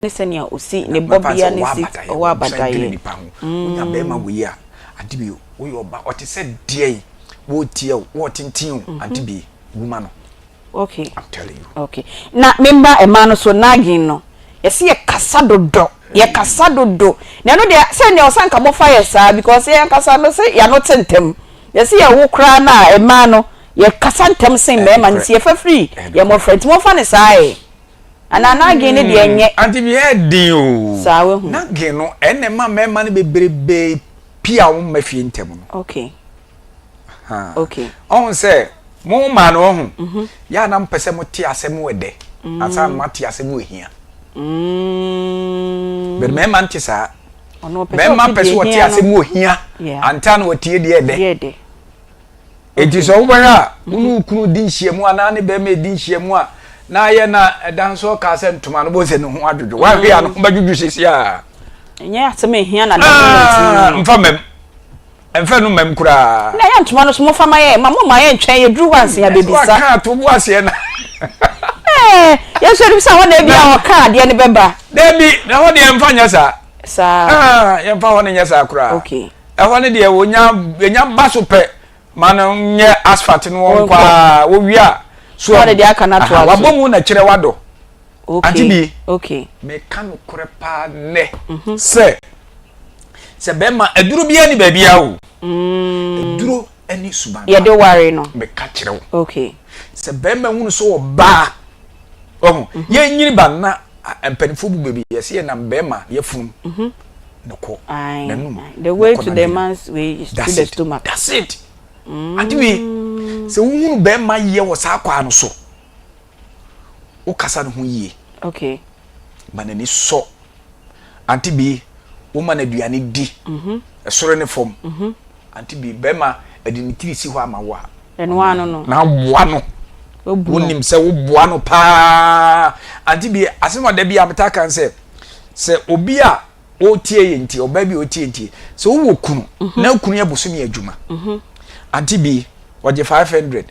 Ne sɛnea osi ne bɔbea ne si ɔwɔ abadaeɛ. Nipa ho wonya bɛrima wei a, ade bi woyɛ ɔba ɔte sɛ deɛ yi wɔretie o, wɔretenten o, ade bi wuma no. Okay. I'm telling you. Okay. Na memba ɛmaa no so, nagging no, yɛsi yɛ kasa dodo, yɛ kasa dodo. Na ɛno deɛ, sɛ nea ɔsan ka mofa yɛ saa, because yɛn kasa no sɛ yɛano te ntɛm. Yɛsi yɛ wo koraa na ɛmaa no yɛ kasa ntɛm sen mmarima no, nti yɛfa firi yɛ mmɔfra, nti mofa ne saa yɛ anaa nagging ne deɛ nyɛ. Ante bi yɛ den o. Saa wehu. Nagging no, ɛnna ɛma mmarima no bebrebe pia wɔn mma fie ntɛm no. Ɔhun sɛ mo maa no ɔho yɛ anam pɛ sɛ mo te asɛm wɔ dɛ ansa na mo ate asɛm wɔ hia. Bɛn mmarima nte saa. Mmarima pɛ sɛ wɔte asɛm wɔ hia anta na wɔtie deɛ ɛdɛ. Eti sɛ wobɛhwɛ a, wo ne wo kunu di nhyiamu anaa ne bɛrima di nhyiamu a, na ayɛ na ɛda nso ɔka sɛ ntoma no bɔ sɛ ne ho adwodwo. Wahwɛ a, ne ho bɛdwodwo sisi a. Ɛnyɛ asɛm ehia na da mo. Mfa mɛm. Mfa no mɛm koraa. Na ɛyɛ ntoma no so mofa ma yɛ ma mo ma yɛ nkyɛn yɛduru hɔ ansa yɛabɛbisa. Waka ato bo aseɛ na. Ɛɛ yɛsɔ ebi sɛ hɔ na ebi a ɔka adeɛ no bɛba. Dabi, na hɔ deɛ mfa nyɛ saa. Saa. Ah, yɛmfa hɔ no nyɛ saa koraa. Okay. Ɛhɔ no deɛ wonya enya ba so pɛ ma no nyɛ asphalt no wɔn kɔ a wowie a so wɔde deɛ aka no ato aso. Wabɔ mu na kyerɛ wadɔ. Okay. Ante bi. Okay. Meka no korɛ paa nnɛ sɛ sɛ bɛrima aduro biara ni baabi a o. Aduro ne suban. Yɛde ware no. Meka kyerɛ wo. Okay. Sɛ bɛrima hunu sɛ ɔbaa ɔho yɛnyini ba na mpanimfoɔ bu baabi yɛsɛ yɛnam bɛrima yɛfunum ne kɔ n'anum. The way to the man's way is through the stomach. That's it. Ante bi sɛ wohunu bɛrima yɛ wɔ saa kwaa no so, wokasa ne ho yie. Ma n'ani sɔ. Ante bi woma no aduane di ɛsoro ne fam. Ante bi bɛrima ɛde ne tiri si hɔ ama wo a, ɛno ano no. Na aboa no. Wonim sɛ woboa no paa. Ante bi asɛm a da bi a meta kan sɛ sɛ obi a ɔretie yɛ nti, ɔbaa bi a ɔretie nti, sɛ wowɔ kunu na kunu yɛ bosome adwuma, ante bi ɔgye 500,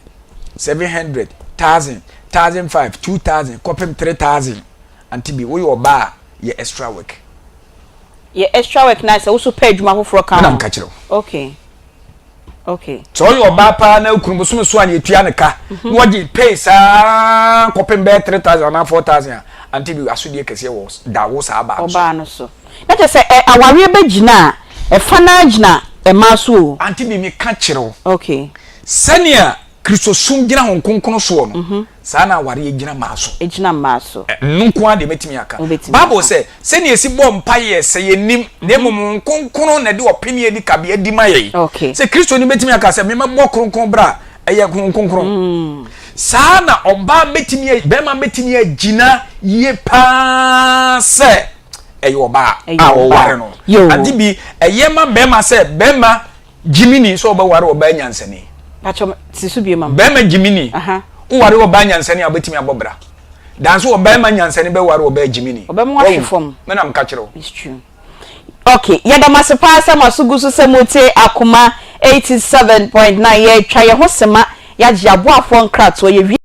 700, 1000, 1500, 2000 kɔpem 3000, ante bi woyɛ ɔbaa a, yɛ extra work. Yɛ extra work na sɛ woso pɛ adwuma foforɔ ka ho. Mena nka kyerɛ wo. Okay. Sɛ ɔyɛ ɔbaa paa na kunu bosome so a na yɛtua ne ka na wɔgye pay saa kɔpem bɛyɛ 3000 anaa 4000 a, ante bi asodie kɛseɛ wɔ da wo saa baa no so. Ɔbaa no so. Na kyerɛ sɛ ɛ awareɛ bɛgyina a, ɛfa no gyina mmaa so o. Ante bi meka kyerɛ wo. Okay. Sɛnea Kristosom gyina ho nkonkron soɔ no, saa na awareɛ gyina mmaa so. Egyina mmaa so. No nko ara deɛ mɛtumi aka. Wobɛtumi Bible aka. sɛ sɛnea esi bɔ mpaeɛ sɛ yɛnim na mmom nkonkron na ɛde ɔpene adi kabea di ma yɛn. Sɛ Kristoni bɛtumi aka sɛ memɛbɔ kronkron bra a, ɛyɛ kronkron. Saa na ɔbaa bɛtumi, bɛrima bɛtumi agyina yie paa sɛ ɛyɛ ɔbaa a ɔware no. Ade bi ɛyɛ ma bɛrima sɛ bɛrima gyimini sɛ ɔbɛware ɔbaa nyansani. Patro si so bi ma. Bɛrima gyimini. Woware ɔbaa nyansani a, wobɛtumi abɔ bra. Danso ɔbɛrima nyansani bɛware ɔbaa gyimini. Ɔbɛma wahwe fam. Mena mka kyerɛ wo. It's true. Okay, yɛda mo ase paa sɛ mo aso gu so sɛ motie Akoma 87.9. Yɛtwa yɛn ho sema, yɛagye aboafoɔ nkratoɔ, yɛwie.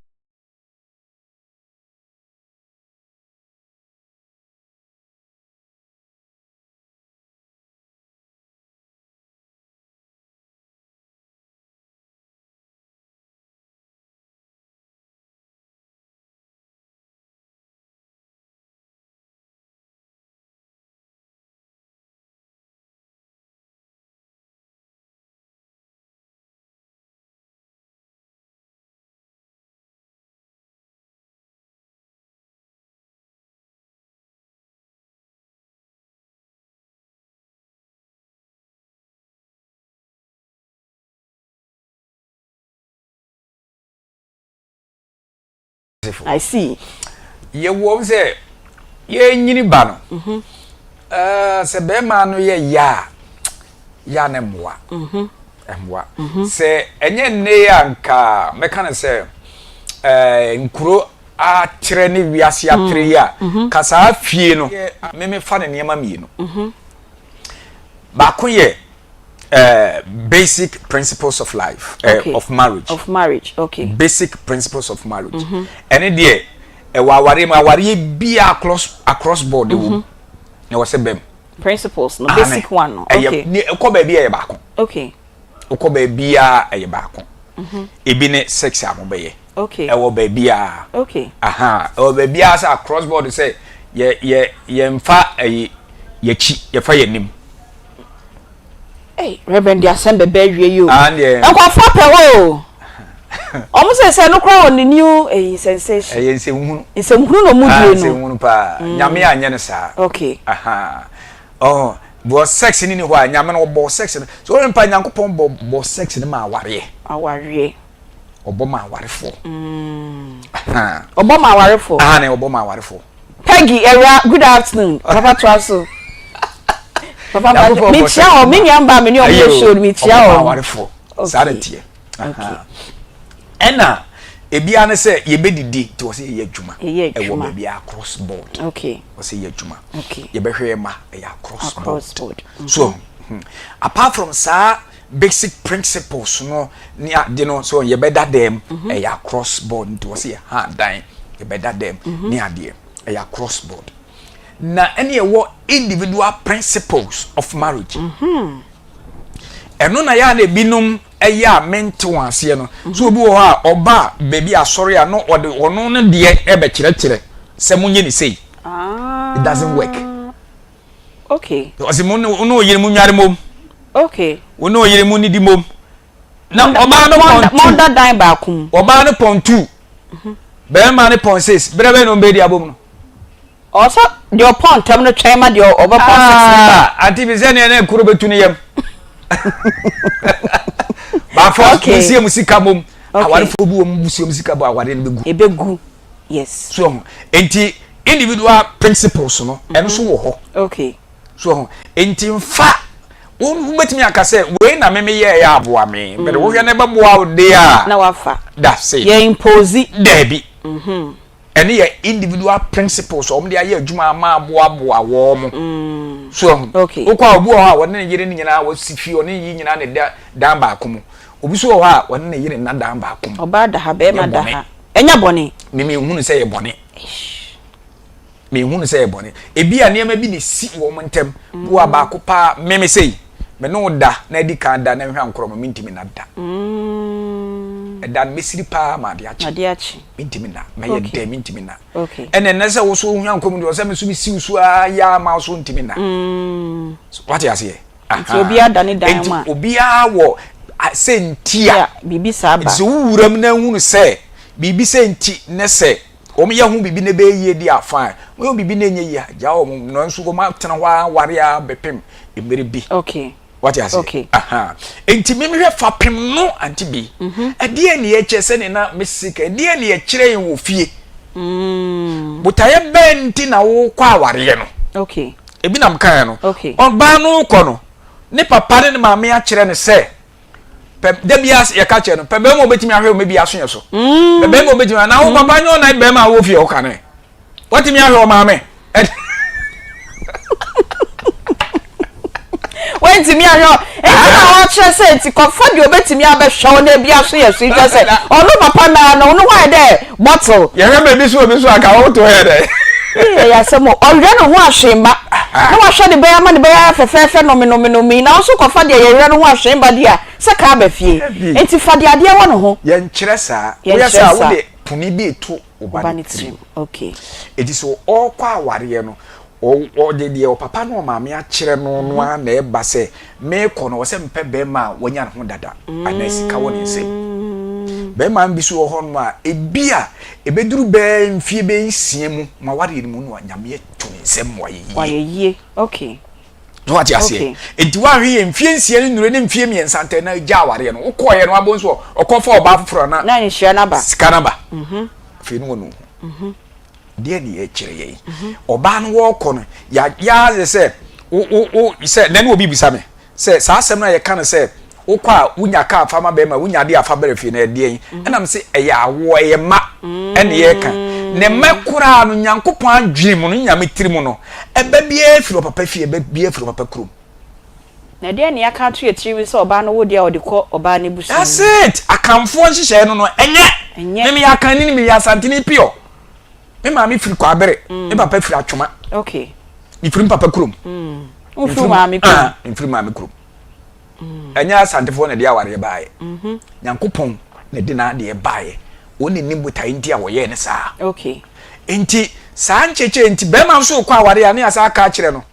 I see. Yɛwɔ sɛ yɛnyini ba no, sɛ bɛrima no yɛ ya a, ya ne mmoa mmoa sɛ ɛnyɛ nne a nka mɛka no sɛ nkuro atrɛ ne wiase atrɛ yi a, ka saa fie no memefa ne nneɛma mmienu. Baako yɛ basic principles of life, okay, of marriage. Of marriage, okay. Basic principles of marriage. Ɛne deɛ. Ɛwɔ awareɛ mu, awareɛ biara across across board ɛwɔ mu. Ɛwɔ sɛ bɛm. Principles no, basic one no. Okay. Ɛyɛ ɛkɔ baabi a ɛyɛ baako. Okay. Wokɔ baabi a ɛyɛ baako. Mhm. Ebi ne sex a mobɛyɛ. Okay. Ɛwɔ baabi a. Okay. Aha, ɛwɔ baabi a sɛ across board sɛ yɛ yɛ yɛmfa ɛyi yɛkyi yɛfa yɛn nim. Hey, Reverend de asɛm bɛbɛ awie yi o. Ah, deɛ. Nkurɔfoɔ pɛ hɔ o. Wɔn sɛ sɛ no koraa wɔ ne new ɛyi sensation. Ɛyɛ nsɛmhunu. Nsɛmhunu na wɔn die no. Nsɛmhunu paa. Nyame anyɛ no saa. Okay. Aha. Oh, because sex ni ni hɔ a nyame no ɔbɔ sex no. So wɔn mpa Nyankopɔn bɔ bɔ sex no ma awareɛ. Awareɛ. Ɔbɔ ma awarefoɔ. Mm. Ɔbɔ ma awarefoɔ. Aha na ɔbɔ ma awarefoɔ. Peggy Awura good afternoon papa toa so. Papa ba mi kyia wɔn mi nua mba mi ni wɔn yɛ show mi kyia wɔn. Ɔbɔ ma awarefoɔ. Saa na teɛ. Ɛna ebia ne sɛ yɛbɛdidi nti wɔ sɛ yɛyɛ adwuma. Ɛwɔ baabi across board. Okay. Wɔ sɛ yɛyɛ adwuma. Okay. Yɛbɛhwɛ yɛ ma ɛyɛ across, across board. Mm -hmm. So hmm. apart from saa basic principles no ne ade no so yɛbɛda dɛm mhm. ɛyɛ across board nti wɔ sɛ yɛ ha dan yɛbɛda dɛm mhm. ne adeɛ ɛyɛ across board na ɛne ɛwɔ individual principles of marriage. Mm -hmm. Ɛno na yɛ a na ebinom yɛ a mente wɔn aseɛ no. So obi wɔ hɔ a ɔba baabi asɔre a na ɔde ɔno no deɛ ɛbɛkyerɛkyerɛ sɛ monyɛ ne sei. It doesn't work. Okay. Ɔsi mo ne wo ne oyere mo nware mom. Okay. Wo ne oyere mo nidi mom. Na ɔbaa no pɔn two. Mɔnda dan baako mu. Ɔbaa no pɔn two. Bɛrima no pɔn six. Berɛ bɛn na wɔn bɛdi abom no? Ɔwɔ sɛ deɛ ɔpɔn ntɛm no twɛn ma deɛ ɔbɛpɔn six no ba. Ah, ante bi sɛ neɛ na kuro bɛtu ne yam. Baafɔ okay. musie mu sika mom. Okay. Awarefoɔ bi wɔ mu musie mu sika bɔ awareɛ no bɛgu. Ɛbɛgu. Yes. So ho. Enti individual principles no ɛno so wɔ hɔ. Okay. So ho. Enti nfa wobɛtumi aka sɛ wei na meme yɛɛ yɛ aboa me. But wohwɛ na ɛbɛboa wo deɛ a. Na wafa. That's it. Yɛ impose. Daabi. Mhm. Ɛno yɛ individual principles a wɔde ayɛ adwuma ama aboaboa wɔn. Mm. So ɛho. Okay. Wokɔ a obi wɔ hɔ a wɔne ne yere no nyinaa wɔsi fie ɔne ne yere nyinaa na ɛda dan baako mu. Obi nso wɔ hɔ a wɔne ne yere nna dan baako mu. Ɔbaa da ha, bɛrima Ɛnyɛ da bɔne. ha. Ɛnyɛ bɔne. Me menhunu sɛ ɛyɛ bɔne. Menhunu sɛ ɛyɛ bɔne. Ebi a nneɛma bi na esi wɔn ntam. Bi wɔ a baako paa meme sei. Me ne wo da na adi kan da na nhwɛ ankorɔ ma mentumi nna da. Mm. Ɛda no mɛsiri paa ma ade akye. Ade akye. Mentumi nna. Mɛyɛ dɛ mentumi nna. Okay. Ɛna ɛnɛ sɛ wo so wohwɛ ankorɔ mu deɛ ɔsɛ me so mesiw so ara yɛ ama wo so ntumi nna. Mm. Wate aseɛ? Nti obiara da ne dan mu a. Nti obiara wɔ sɛ nti a. Biribi saa ba. Nti sɛ wo wura mu na ehunu sɛ biribi sɛ nti ne sɛ Wɔn yɛ ho biribi na ɛbɛyɛ yie deɛ a fine, wɔn yɛ ho biribi na ɛnyɛ yie a gyaa wɔn, nanso wɔn atena hɔ ara aware ara bɛpem mmerɛ bi. Okay. Wate aseɛ? Okay. Aha. Enti memehwɛ fapem no ante bi. Mhm. Ɛdeɛn ne yɛkyɛ sɛdeɛ na mesi ka, ɛdeɛn ne yɛkyerɛ yɛn wɔ fie? Mm. Botaeɛ bɛn nti na wokɔ awareɛ no? Okay. Ebi na mekaeɛ no. Okay. Ɔbaa no rekɔ no, ne papa ne ne maame akyerɛ no sɛ pɛ da bi ase yɛka kyerɛ no pɛ bɛrima obetumi ahwɛ wɔn bi aso yɛ so mm. pɛ bɛrima obetumi na wo mm. papa nyɛ ɔnan bɛrima a wɔ fie ɔka ne watumi ahwɛ ɔmaame wantumi ahwɛ nti na ɔkyerɛ sɛ nti kɔfa deɛ obetumi abɛhwɛ wo na ebi aso yɛ so kyerɛ sɛ ɔno papa naa no ɔno hɔ ayɛ dɛ bottle. Yɛhwɛ baabi so obi so anka woto yɛ dɛ. Ɛyɛ asɛm o ɔwerɛ ne ho ahwee mma na wahwɛ ne bɛyɛ ama ne bɛyɛ ayɛ fɛfɛɛfɛ nomenomenome na wo nso kɔfa deɛ yɛwerɛ ne ho ahwee mma deɛ a sɛ kaa ba fie nti fa deɛ adeɛ wɔ ne ho. Yɛnkyerɛ saa. Woyɛ saa a wode poni bi reto wo ba no tirim. Enti sɛ ɔrekɔ awareɛ no, ɔde deɛ ɔpapa ne ɔmaame akyerɛ no no ara na ɛba sɛ merekɔ no, ɔwɔ sɛ mepɛ barima a wanya ne ho dada anaa sika wɔ ne nsam. Barima bi nso wɔ hɔnom a, ebi a ɛbɛduru bɛyɛ mfeɛ bɛyɛ nsia mu ma awareɛ no mu no a, Nyame ato ne nsam ma wayɛ yie. Wayɛ yie, okay. Na wate aseɛ. Enti woanhwɛ yie mfeɛ nsia no nnuru ne mfeɛ mmiɛnsa ntɛn na gya awareɛ no. Wokɔeɛ no abɔ nso ɔkɔfa ɔbaa foforɔ na Na nhyira no aba. Sika no aba. Afei no wɔnu ho. Deɛ ne yɛkyerɛ yɛn. Ɔbaa no wɔrekɔ no, yɛayɛ sɛ wo wo wo sɛ na ne obi bisa me sɛ saa asɛm no a yɛka no sɛ wokɔ a wonya kaa fa ma bɛrima wonya adeɛ afa bɛrɛ fie no ɛdeɛn ɛnam sɛ ɛyɛ awoɔ ɛyɛ mma ɛne yɛka ne mma koraa no Nyankopɔn adwene mu no Nyame tiri mu no ɛbɛ biara firi ɔpapa fie ɛbɛ biara firi ɔpapa kurom. Na ɛdeɛn na yɛaka ato yɛ tirim sɛ ɔbaa no wo deɛ a ɔde kɔ ɔbaa no abusua mu? That's it! Akanfoɔ nhyehyɛeɛ no no ɛnyɛ. Ɛnyɛ. Me meyɛ Akanni meyɛ Asanteni pure. Me maame firi Kwabere, mm. me papa firi Atwoma. Okay. Mefiri me papa kurom. Mm. Wofiri maame kurom. Ah, mefiri maame kurom. Mm. Ɛnyɛ Asantefoɔ na ɛde awareɛ baeɛ. Mm-hmm. Nyankopɔn na ɛde n'adeɛ baeɛ. Wɔn na nim botaeɛ nti a wɔyɛɛ ne saa. Okay. Nti saa nkyɛkyɛ nti bɛrima nso rekɔ awareɛ a ne yɛasa aka akyerɛ no.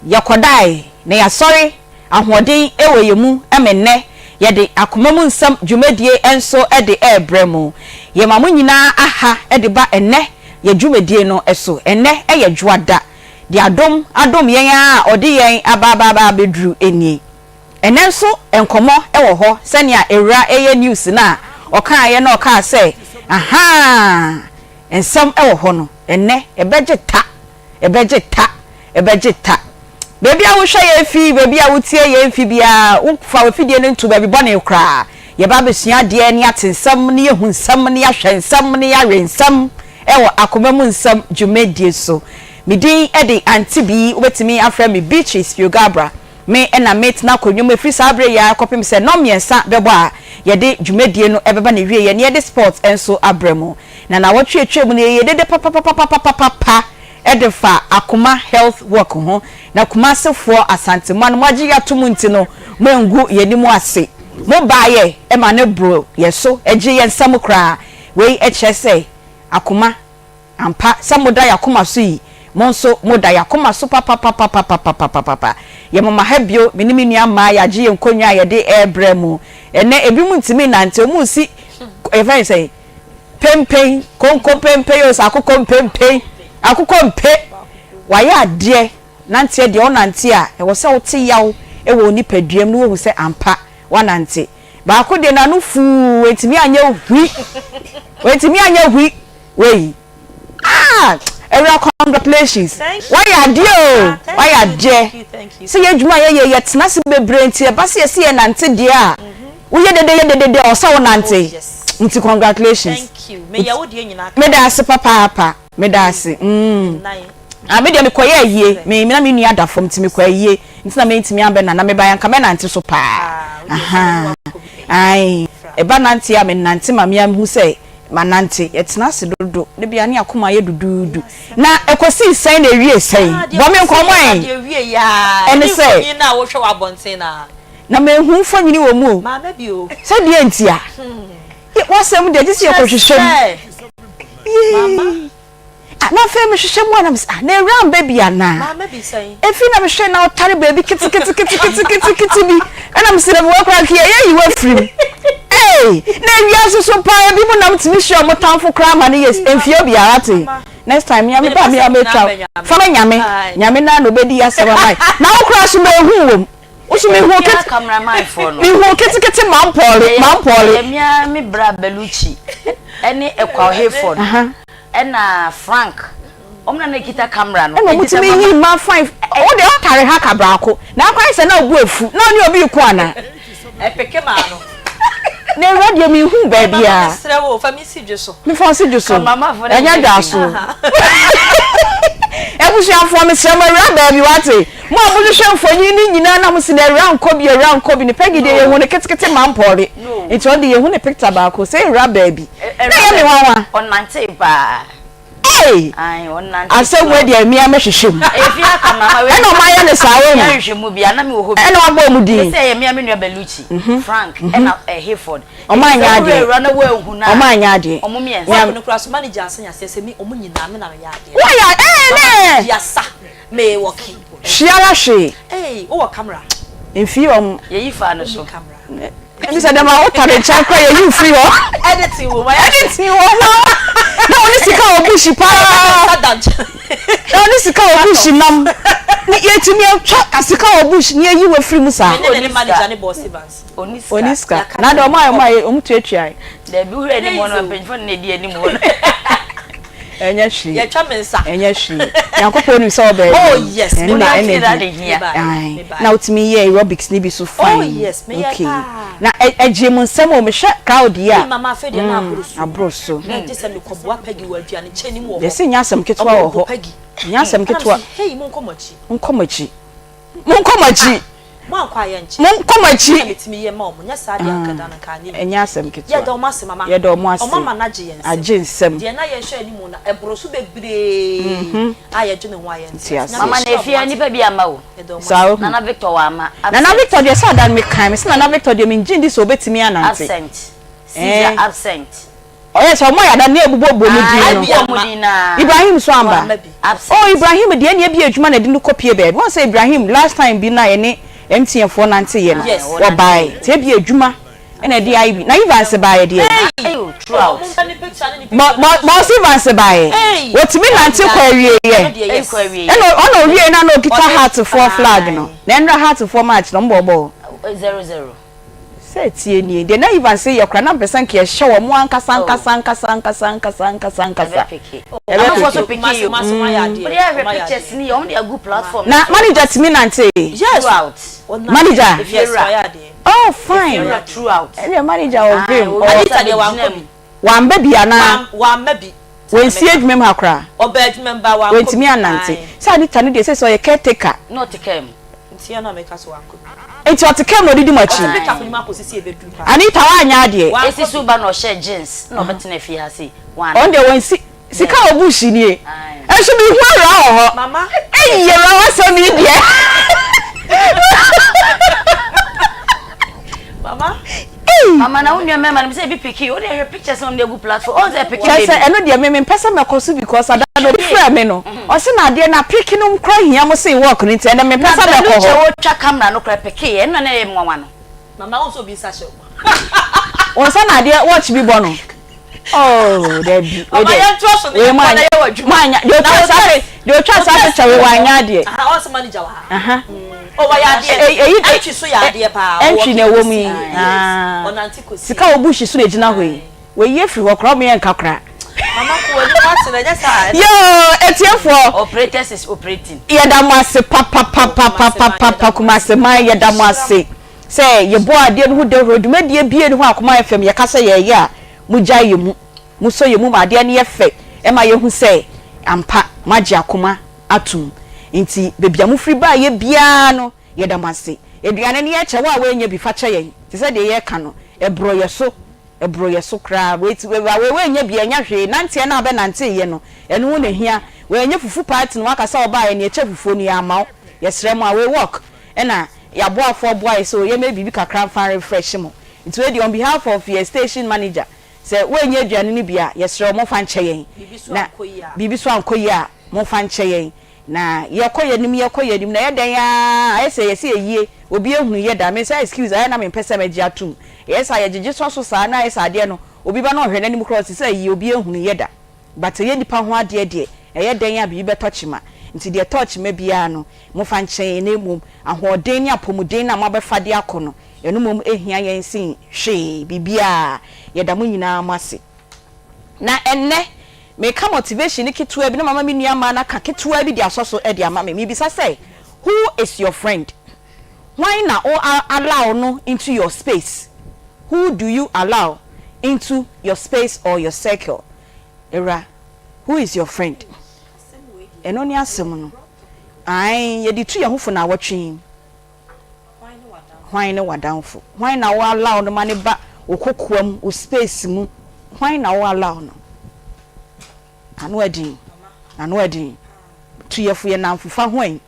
Yɛkɔdae, na yɛasɔre, ahoɔden wɔ yɛn mu ma nnɛ yɛde akoma mu nsɛm dwumadie nso de rebrɛ mo. Yɛma mo nyinaa aha de ba ɛnnɛ yɛn dwumadie no so. Ɛnnɛ yɛ Dwoada. Deɛ adom adom yɛn ara a ɔde yɛn aba aba aba abɛduru nie. Ɛnnɛ nso nkɔmmɔ wɔ hɔ sɛnea Awura yɛ news no a ɔkaeɛ na ɔkaa sɛ ahaa nsɛm wɔ hɔ no, ɛnnɛ ɛbɛgye ta. Ɛbɛgye ta, ɛbɛgye ta. Baabi a wohwɛ yɛn fi, baabi a wotie yɛn fi biara, wofa w'afidie no nto baabi bɔne koraa. Yɛba abɛsua adeɛ ne yɛate nsɛm ne yɛahu nsɛm ne yɛahwɛ nsɛm ne yɛawe nsɛm wɔ Akoma Mu Nsɛm dwumadie so. Me din de Auntie Bee, wobɛtumi afrɛ me Beatrice Fiogabra. Me na metena akonnwa mu ɛfiri saa berɛ yi ara kɔpem sɛ nnɔn mmiɛnsa bɛbɔ a yɛde dwumadie no bɛba n'awieɛ na yɛde sports nso abrɛ mo. Na nnawɔtwe a ɛtwaam no yɛyɛɛ dede papapapapapapa de fa Akoma Health Work ho. Na Kumasefoɔ, Asanteman, moagye yɛn atom nti no moangu yɛn anim ase. Mobaeɛ ma no boroo yɛn so, ɛgyee yɛn nsam koraa. Wei kyerɛ sɛ Akoma Ampa sɛ moda y'akoma so yi, mo nso moda y'akoma so papapapapapapapapa. Yɛmoma ha bio, me ne me nua mmaa yɛagye yɛn nkonnwa a yɛde rebrɛ mo. Ɛnnɛ ebinom ntumi nnante, wɔn resi, yɛfrɛ no sɛn, pempen, konko pempen o, sɛ akokɔ mpempen, akokɔ mpe. Wayɛ adeɛ, nanteɛ deɛ wonante a, ɛwɔ sɛ wote yaw wɔ wo nipadua mu na woahu sɛ ampa woanante. Baako deɛ n'ano fuu, wantumi anyɛ hwi, wantumi anyɛ hwi. Wei ah awura congratulations wayɛ adeɛ o wayɛ adeɛ sɛ yɛ adwuma a yɛyɛ yɛtena ase bebree nti ɛba sɛ yɛsɛ yɛnante deɛ a woyɛ dede yɛ dede deɛ ɔsɛ wo nante oh, nti congratulations meda ase papaapa meda ase mm ah me deɛ mekɔyɛ ayie me na me nua da fam nti mekɔ ayie nti na mentumi abɛ na na meba yɛ nka mɛnante so paa aha ai ɛba nante a menante ma me a mehu sɛ Manante, yɛtena ase dodo, da biara ne akoma yɛ duduudu. Na ɛkɔsii sɛn na ɛwiee sɛn? Bɔ me nkɔmmɔ ɛ! Ɛne sɛ, na manhu mfonini wɔ mu o. Sɛ deɛ nti a? W'asɛm deɛ gye sɛ yɛkɔhwehwɛ mu. Yee! Ah, na afei mehwehwɛ mu a na mesɛ, ah, na awura mba bi anaa? Efi na mehwɛ na ɔtare baabi keteketeketeketekete bi, ɛna mesɛ na mewɔ koraa nka yɛyɛ yi wafiri mu. Ee, na awia nso so paa ebi mu nam tumi hyia ɔmo tamfo koraa ma no yɛ mfie obiara te. Next time mea meba mea metwa fa ma nyame, nyame naa na obedi asɛm ama yɛ. Na wo koraa so mehu wom. Wo so mehu kete mehu ketekete mampɔle mampɔle. Ɛyɛ mea me bra Bellucci ɛne Ekwaw Hayford. Ɛna Frank wɔn na na ekita camera no. Ɛna wɔn tumi yi mma fine wo deɛ ɔtare ha ka baako na akwan sɛ na obu afu na ɔne obi reko ana. Ɛpeke maa no. Na ewura deɛ mi hu baabi a. Mama mesrɛ wo fa mi si dwe so. Mi fa si dwe so ɛnyɛ dwa so. Abusuafoɔ mesrɛ mo awura baabi wate mo a mo hwehwɛ mfonyin ne nyinaa na mo si na awura nkɔ bi awura nkɔ bi ne pɛgi deɛ yɛ hu ne ketekete mampɔre nti ɔno deɛ yɛ hu ne picture baako sɛ awura baabi. Na ɛyɛ me nwanwa. Ɔnantee paa. Ei! Ae, ɔnante. Asɛm wei deɛ mmea mɛhwehwɛ mu. Efi aka mama wei. Ɛna ɔmo ayɛ no saa wohu. Mmea nhwehwɛ mu bia na me wɔ hɔ bi. Ɛna wabɔ ɔmo din. Me sɛ ɛyɛ mmea me nua Bellucci, Frank, ɛna Hayford. Ɔmo anyɛ adeɛ. Sɛ wura awura na woanhu no a. Ɔmo anyɛ adeɛ. Ɔmo mmiɛnsa. Wɔn no koraa so manager ansa nya aseɛ sɛ me ɔmo nyinaa me na meyɛ adeɛ. Woayɛ ɛɛ nɛ. Mama yasa me wɔ ke. Hwee ara hwee. Ei wowɔ camera. Mfii ɔmo. Yɛyi faa no so. Ebi sɛ dɛm a wotare nkyɛn koraa yɛyi wo firi hɔ. Editing wɔ mu ayɛ Editing wɔ mu. Na wɔne sika wɔ bush paa. Na wɔne sika wɔ bush nam. Ne yɛtumi atwa sika wɔ bush ne yɛyi wo afiri mu saa. Me ne ne manager ne boss Evans. Oni sika. Na de ɔmo ayɛ ɔmo ayɛ ɔmo tuatua. Dabi wohwɛ anim hɔ no mpanyinfoɔ no na edi anim hɔ no. Ɛnyɛ hwee. Yɛtwa me nsa. Ɛnyɛ hwee. Nyankopɔn nim sɛ ɔbɛyɛ. Oh yes. Ɛno na ɛna hia. Na wotumi yɛ aerobics ne bi so fine. Oh yes, meyɛ okay. paa. Na ɛgye mu nsɛm o, mehwɛ crowd yi a. Mama afei deɛ na aboro so. Aboro so. Na gye sɛ mekɔboa Peggy wɔ aduane kyɛ nim wɔ hɔ. Yɛsɛ nyɛ asɛm ketewa wɔ hɔ. Nyɛ asɛm ketewa. Hey, monkɔ mo akyi. Monkɔ mo akyi. Monkɔ mo akyi. Moankɔ a yɛnkyɛ. Monkɔ mo akyi. Na metumi yɛ ma wɔn, nyɛ saa deɛ anka da no nka anyɛ yie. Ɛnyɛ asɛm ketewa. Yɛda wɔn ase mama. Yɛda wɔn ase. Wɔn ama no agye yɛn nsam. Agye nsam. Deɛ na yɛhwɛ anim no, ɛboro so bebree a yɛdwene ho a yɛnte ase. Mama na efie ha nipa bi amma o. Saa ohu. Nana Victor wamma. Absent. Nana Victor deɛ sɛ ada no mekae mese Nana Victor deɛ mengye ndi sɛ obetumi anante. Absent. Caesar absent. Ɔyɛ sɛ ɔmo ayɛ ada ne ɛbobɔ bɔ mu din no. Ibrahim nso amba. Oh Ibrahim deɛ ɛneɛ bi adwuma na ɛde no kɔ pie baabi. Wahu sɛ Ibrahim last time bi no a yɛne MTN foɔ nante yɛ no wɔbae nti ebia adwuma ɛna ɛde IB na Evans baeɛ deɛ. Boss Evans baeɛ wɔtumi nante kɔ awieɛ ɛna ɔna owie no a na ɔkita Hearts foɔ flag no na ɛnra Hearts foɔ match no ɔmo bɔɔ bɔɔl. Sɛ tie nie, deɛ na Evans yɛ koraa na mpɛ sɛ nka yɛhyɛ wɔn ankasa ankasa ankasa ankasa ankasa ankasa ankasa. Ɛbɛpeke. Na manager tumi nante? Yes. Manager? Oh fine. Ɛdeɛ manager wɔ vim. Anita deɛ wankɔ bi. Wamba bi anaa? Wamma bi. Wansi adwuma mu ha koraa? Ɔbaa adwuma mu ba wankɔ bi. Wantumi annante. Sɛ Anita no deɛ seesei ɔyɛ caretaker. Na ɔte kaa mu. Nti ɛna meka sɛ wankɔ bi. Nti ɔte kaa mu na ɔdidi mo akyi? Ɔte pick up no mu akɔsi sɛ yɛbɛduru paa. Anita woanyɛ adeɛ. Wankɔ bi. Esi so ba na ɔhyɛɛ jeans na ɔbɛtena fie ha sei. Ɔno deɛ wansi. Sika wɔ bush nie. Nso me hu awura wɔ hɔ. Mama. Eyi awura w'asɛm yi deɛ. Mama. Eyi. Mama na wo nua mmarima no sɛ ebi piki o de hwɛ pictures na wɔn de agu platform ɔn sɛ piki Kyerɛ baby. sɛ ɛno deɛ me mempɛ sɛ mɛkɔ so because ada no obi frɛ me no ɔse na adeɛ no apiki no kora hia mo sen work no nti ɛnɛ mempɛ Na sɛ mɛkɔ Beluche hɔ. otwa camera no kora piki yɛ ɛno na na ɛyɛ me nwanwa no. Mama wo nso obi nsa hyɛ wo. Wo nsa na adeɛ watch bi bɔ no. Oh, dabi. Mama yɛn to so ne yɛn kɔ na yɛ wɔ adwuma. Mo anya deɛ otwa saa pe deɛ otwa saa picture wei wanya adeɛ. Aha ɔsɛ manager wɔ ha. Aha. Oh wɔyɛ adeɛ. Eyi entry so yɛ adeɛ paa. Entry na ɛwɔ mu yi. Ɔnante kɔsi. Sika wɔ bush so na egyina hɔ yi. Wɔyi efiri hɔ koraa wɔn yɛ nka koraa. Mama ko wɔ nipa ase na ɛnyɛ saa. Yoo etiefoɔ. Operators is operating. Yɛda mo ase papapapapapapa Kumasi man yɛda mo ase sɛ yɛbɔ adeɛ no ho dawuro dwumadie bie ne ho Akoma FM yɛka sɛ yɛyɛ a Mogyae yɛn mu, mosɔ yɛn mu ma adeɛ no yɛ fɛ ma yɛhu sɛ ampa moagye akoma atom. Enti baabi a mofiri baeɛ biara no, yɛda mo ase. Aduane no yɛkyɛ, wo a woannya bi, fa kyɛ yɛn. Te sɛ deɛ yɛreka no, ɛborɔ yɛn so, ɛborɔ yɛn so koraa. Wei ti, wei woannya bi a, ɛnyɛ hwee. Nanteɛ no a wobɛnanteeɛ no, ɛno ho na ɛhia. Woannya fufu party no, woaka sɛ wobaeɛ no, yɛkyɛ fufuo no, yɛamma wo. Yɛsrɛ mo, away walk ɛna yɛn aboafoɔ boa yɛn sɛ yɛmmɛyɛ biribi kakra mfa nrefresh mo. Nti wei deɛ on behalf of yɛn station manager sɛ woannya aduane no bi a yɛsrɛ wo momfa nkyɛ yɛn na biribi so ankɔ yie a momfa nkyɛ yɛn na yɛkɔ yɛn anim yɛkɔ yɛn anim na ɛyɛ dɛn ara ayɛ sɛ yɛsɛ yɛyie obi ahunu yɛ da me saa excuse ayɛ na mempɛ sɛ mɛgye atom ɛyɛ saa yɛgyegye sɔ so saa na ayɛ sɛ adeɛ no obi ba na ɔhwɛ n'anim koraa ɔte sɛ ayie obi ahunu yɛ da but ɛyɛ nipa ho adeɛ deɛ ɛyɛ dɛn a biribi bɛtɔ kyema nti deɛ ɛtɔɔ kyema biara no momfa nkyɛ yɛn na mmom ahoɔden ne apɔmuden no a moabɛfa de akɔ no Ɛno mmom hia yɛn sen hwee, biribiara. Yɛda mo nyinaa mo ase. Na ɛnnɛ, meka motivation no ketewa bi na mama me nua mmaa no aka ketewa bi de asɔ so de ama me. Mebisa sɛ, Who is your friend? Hwan na wo allow no into your space? Who do you allow into your space or your circle? Awura, who is your friend? Ɛno ne asɛm no. Ae, yɛde tu yɛn ho fo naawɔtwe yi. Hwan ne w'adamfo? Hwan na wo allow no ma no ba wo kokoam, wo space mu? Hwan na wo allow no? Ano ɛden, ano ɛden. Tu yɛ fo yɛ nnamfofa ho ɛ.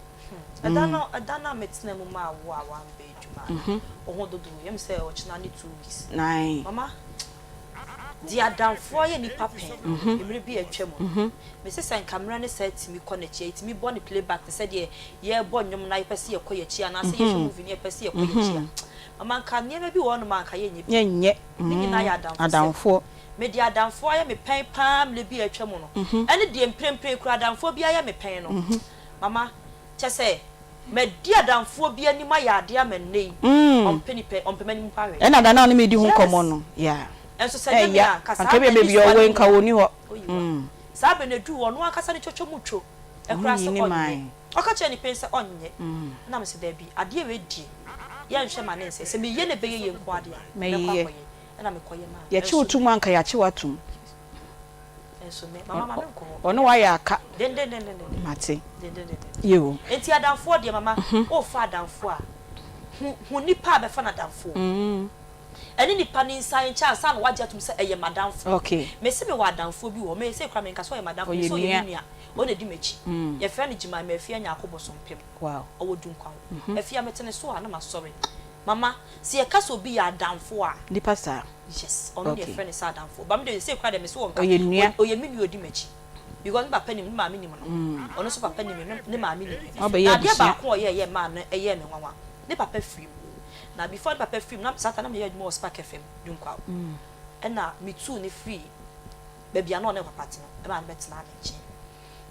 Ɛda no ɛda no a metena mu maa wo a wamba adwuma no, wo ho dodo yam sɛ ɔkyena ne 2 weeks. Mama, Deɛ adamfoɔ ayɛ nipa pɛn no, mmerɛ bi a atwa mu no, mese sɛ nka mmerɛ no saa tumi kɔ n'akyi a, yɛtumi bɔ no play back te sɛ deɛ yɛrebɔ nnwom na yɛpɛ sɛ yɛkɔ yɛn akyi anaasɛ yɛhwɛ movie na yɛpɛ sɛ yɛkɔ yɛn akyi a, mama nka nneɛma bi wɔ hɔnom a nka yɛnyɛ bi. Yɛnyɛ. Ne nyinaa yɛ adamfosɛm. Mede adamfoɔ ayɛ me pɛn pa ara mmerɛ bi a atwa mu no, ɛne deɛ mprempren koraa adamfoɔ bi ayɛ me pɛn no, mama kyerɛ sɛ, Madi adamfoɔ bi anim ayɛ adeɛ ama nnɛ yi ɔmpɛ nipa ɔmpɛ m'anim mpo ahwɛ. Ɛna da no a ɔne me redi ho nkɔmmɔ no, yeah. Nso sɛ ɛnyɛ me Ɛya, a, nka saa anka ebia bɛ baabi a anisoa ɔwɔ yi no nka mu ɔnni hɔ. Oyi wa. Saa bɛ no ɛduru hɔ, ɔno ankasa ne twɔtwɔ mu two Ɔno koraa nyi sɛ ne ɔnyɛ. man. Ɔka kyerɛɛ ne panin sɛ ɔnyɛ. Ɛna mese daabi, adeɛ wei deɛ yɛnhwɛ ma ne nsɛe. Sɛ meyɛ na ɛbɛyɛ yie nko ara deɛ a, mɛkɔ Mɛyɛ. akɔyɛ. Ɛna mekɔyɛ maa no. Yɛkye wo Nso to mu a anka yɛakye wo atom. Nso me, mama ma menkɔ hɔ. Ɔne wo ayɛ aka. Dendendendenden. Mate. Yoo. Enti adamfoɔ deɛ mama, worefa adamfoɔ a, Hu hu nipa a bɛfa no adamfoɔ. Ɛne nipa no nsan nkyɛ ansa na wagye atom sɛ ɛyɛ m'adamfo. Okay. Mese mewɔ adamfoɔ bi wɔ hɔ, me sei koraa menka sɛ ɔyɛ m'adamfo, mese ɔyɛ me nua, ɔno na ɛdi m'akyi. Yɛfrɛ no Gyimah Mafia Nyarko Bosompem. Wow. Ɔwɔ Dunkwaw. Afia mete ne so a na masɔre. Mama, sɛ yɛka sɛ obi yɛ adamfo a. Nipa saa. Yes, ɔno na yɛfrɛ no sɛ adamfo. But me deɛ sei koraa deɛ mese ɔnka. Ɔyɛ nua. Ɔyɛ me nua a ɔdi m'akyi. Because me papa nim, ne maame nim no. Ɔno nso papa nim me, ne maame nim me. Ɔbɛyɛ Na adeɛ abusua. baako a ɔyɛɛ yɛ maa no ɛyɛɛ me nwanwa. Ne papa firi mu. Na before ne papa firi mu, na saa time na meyɛ adwuma wɔ Spark FM, Dunkwaw. Ɛna metuu no firii baabi a na ɔne ne papa te no, ɛmaa no bɛtenaa me nkyɛn.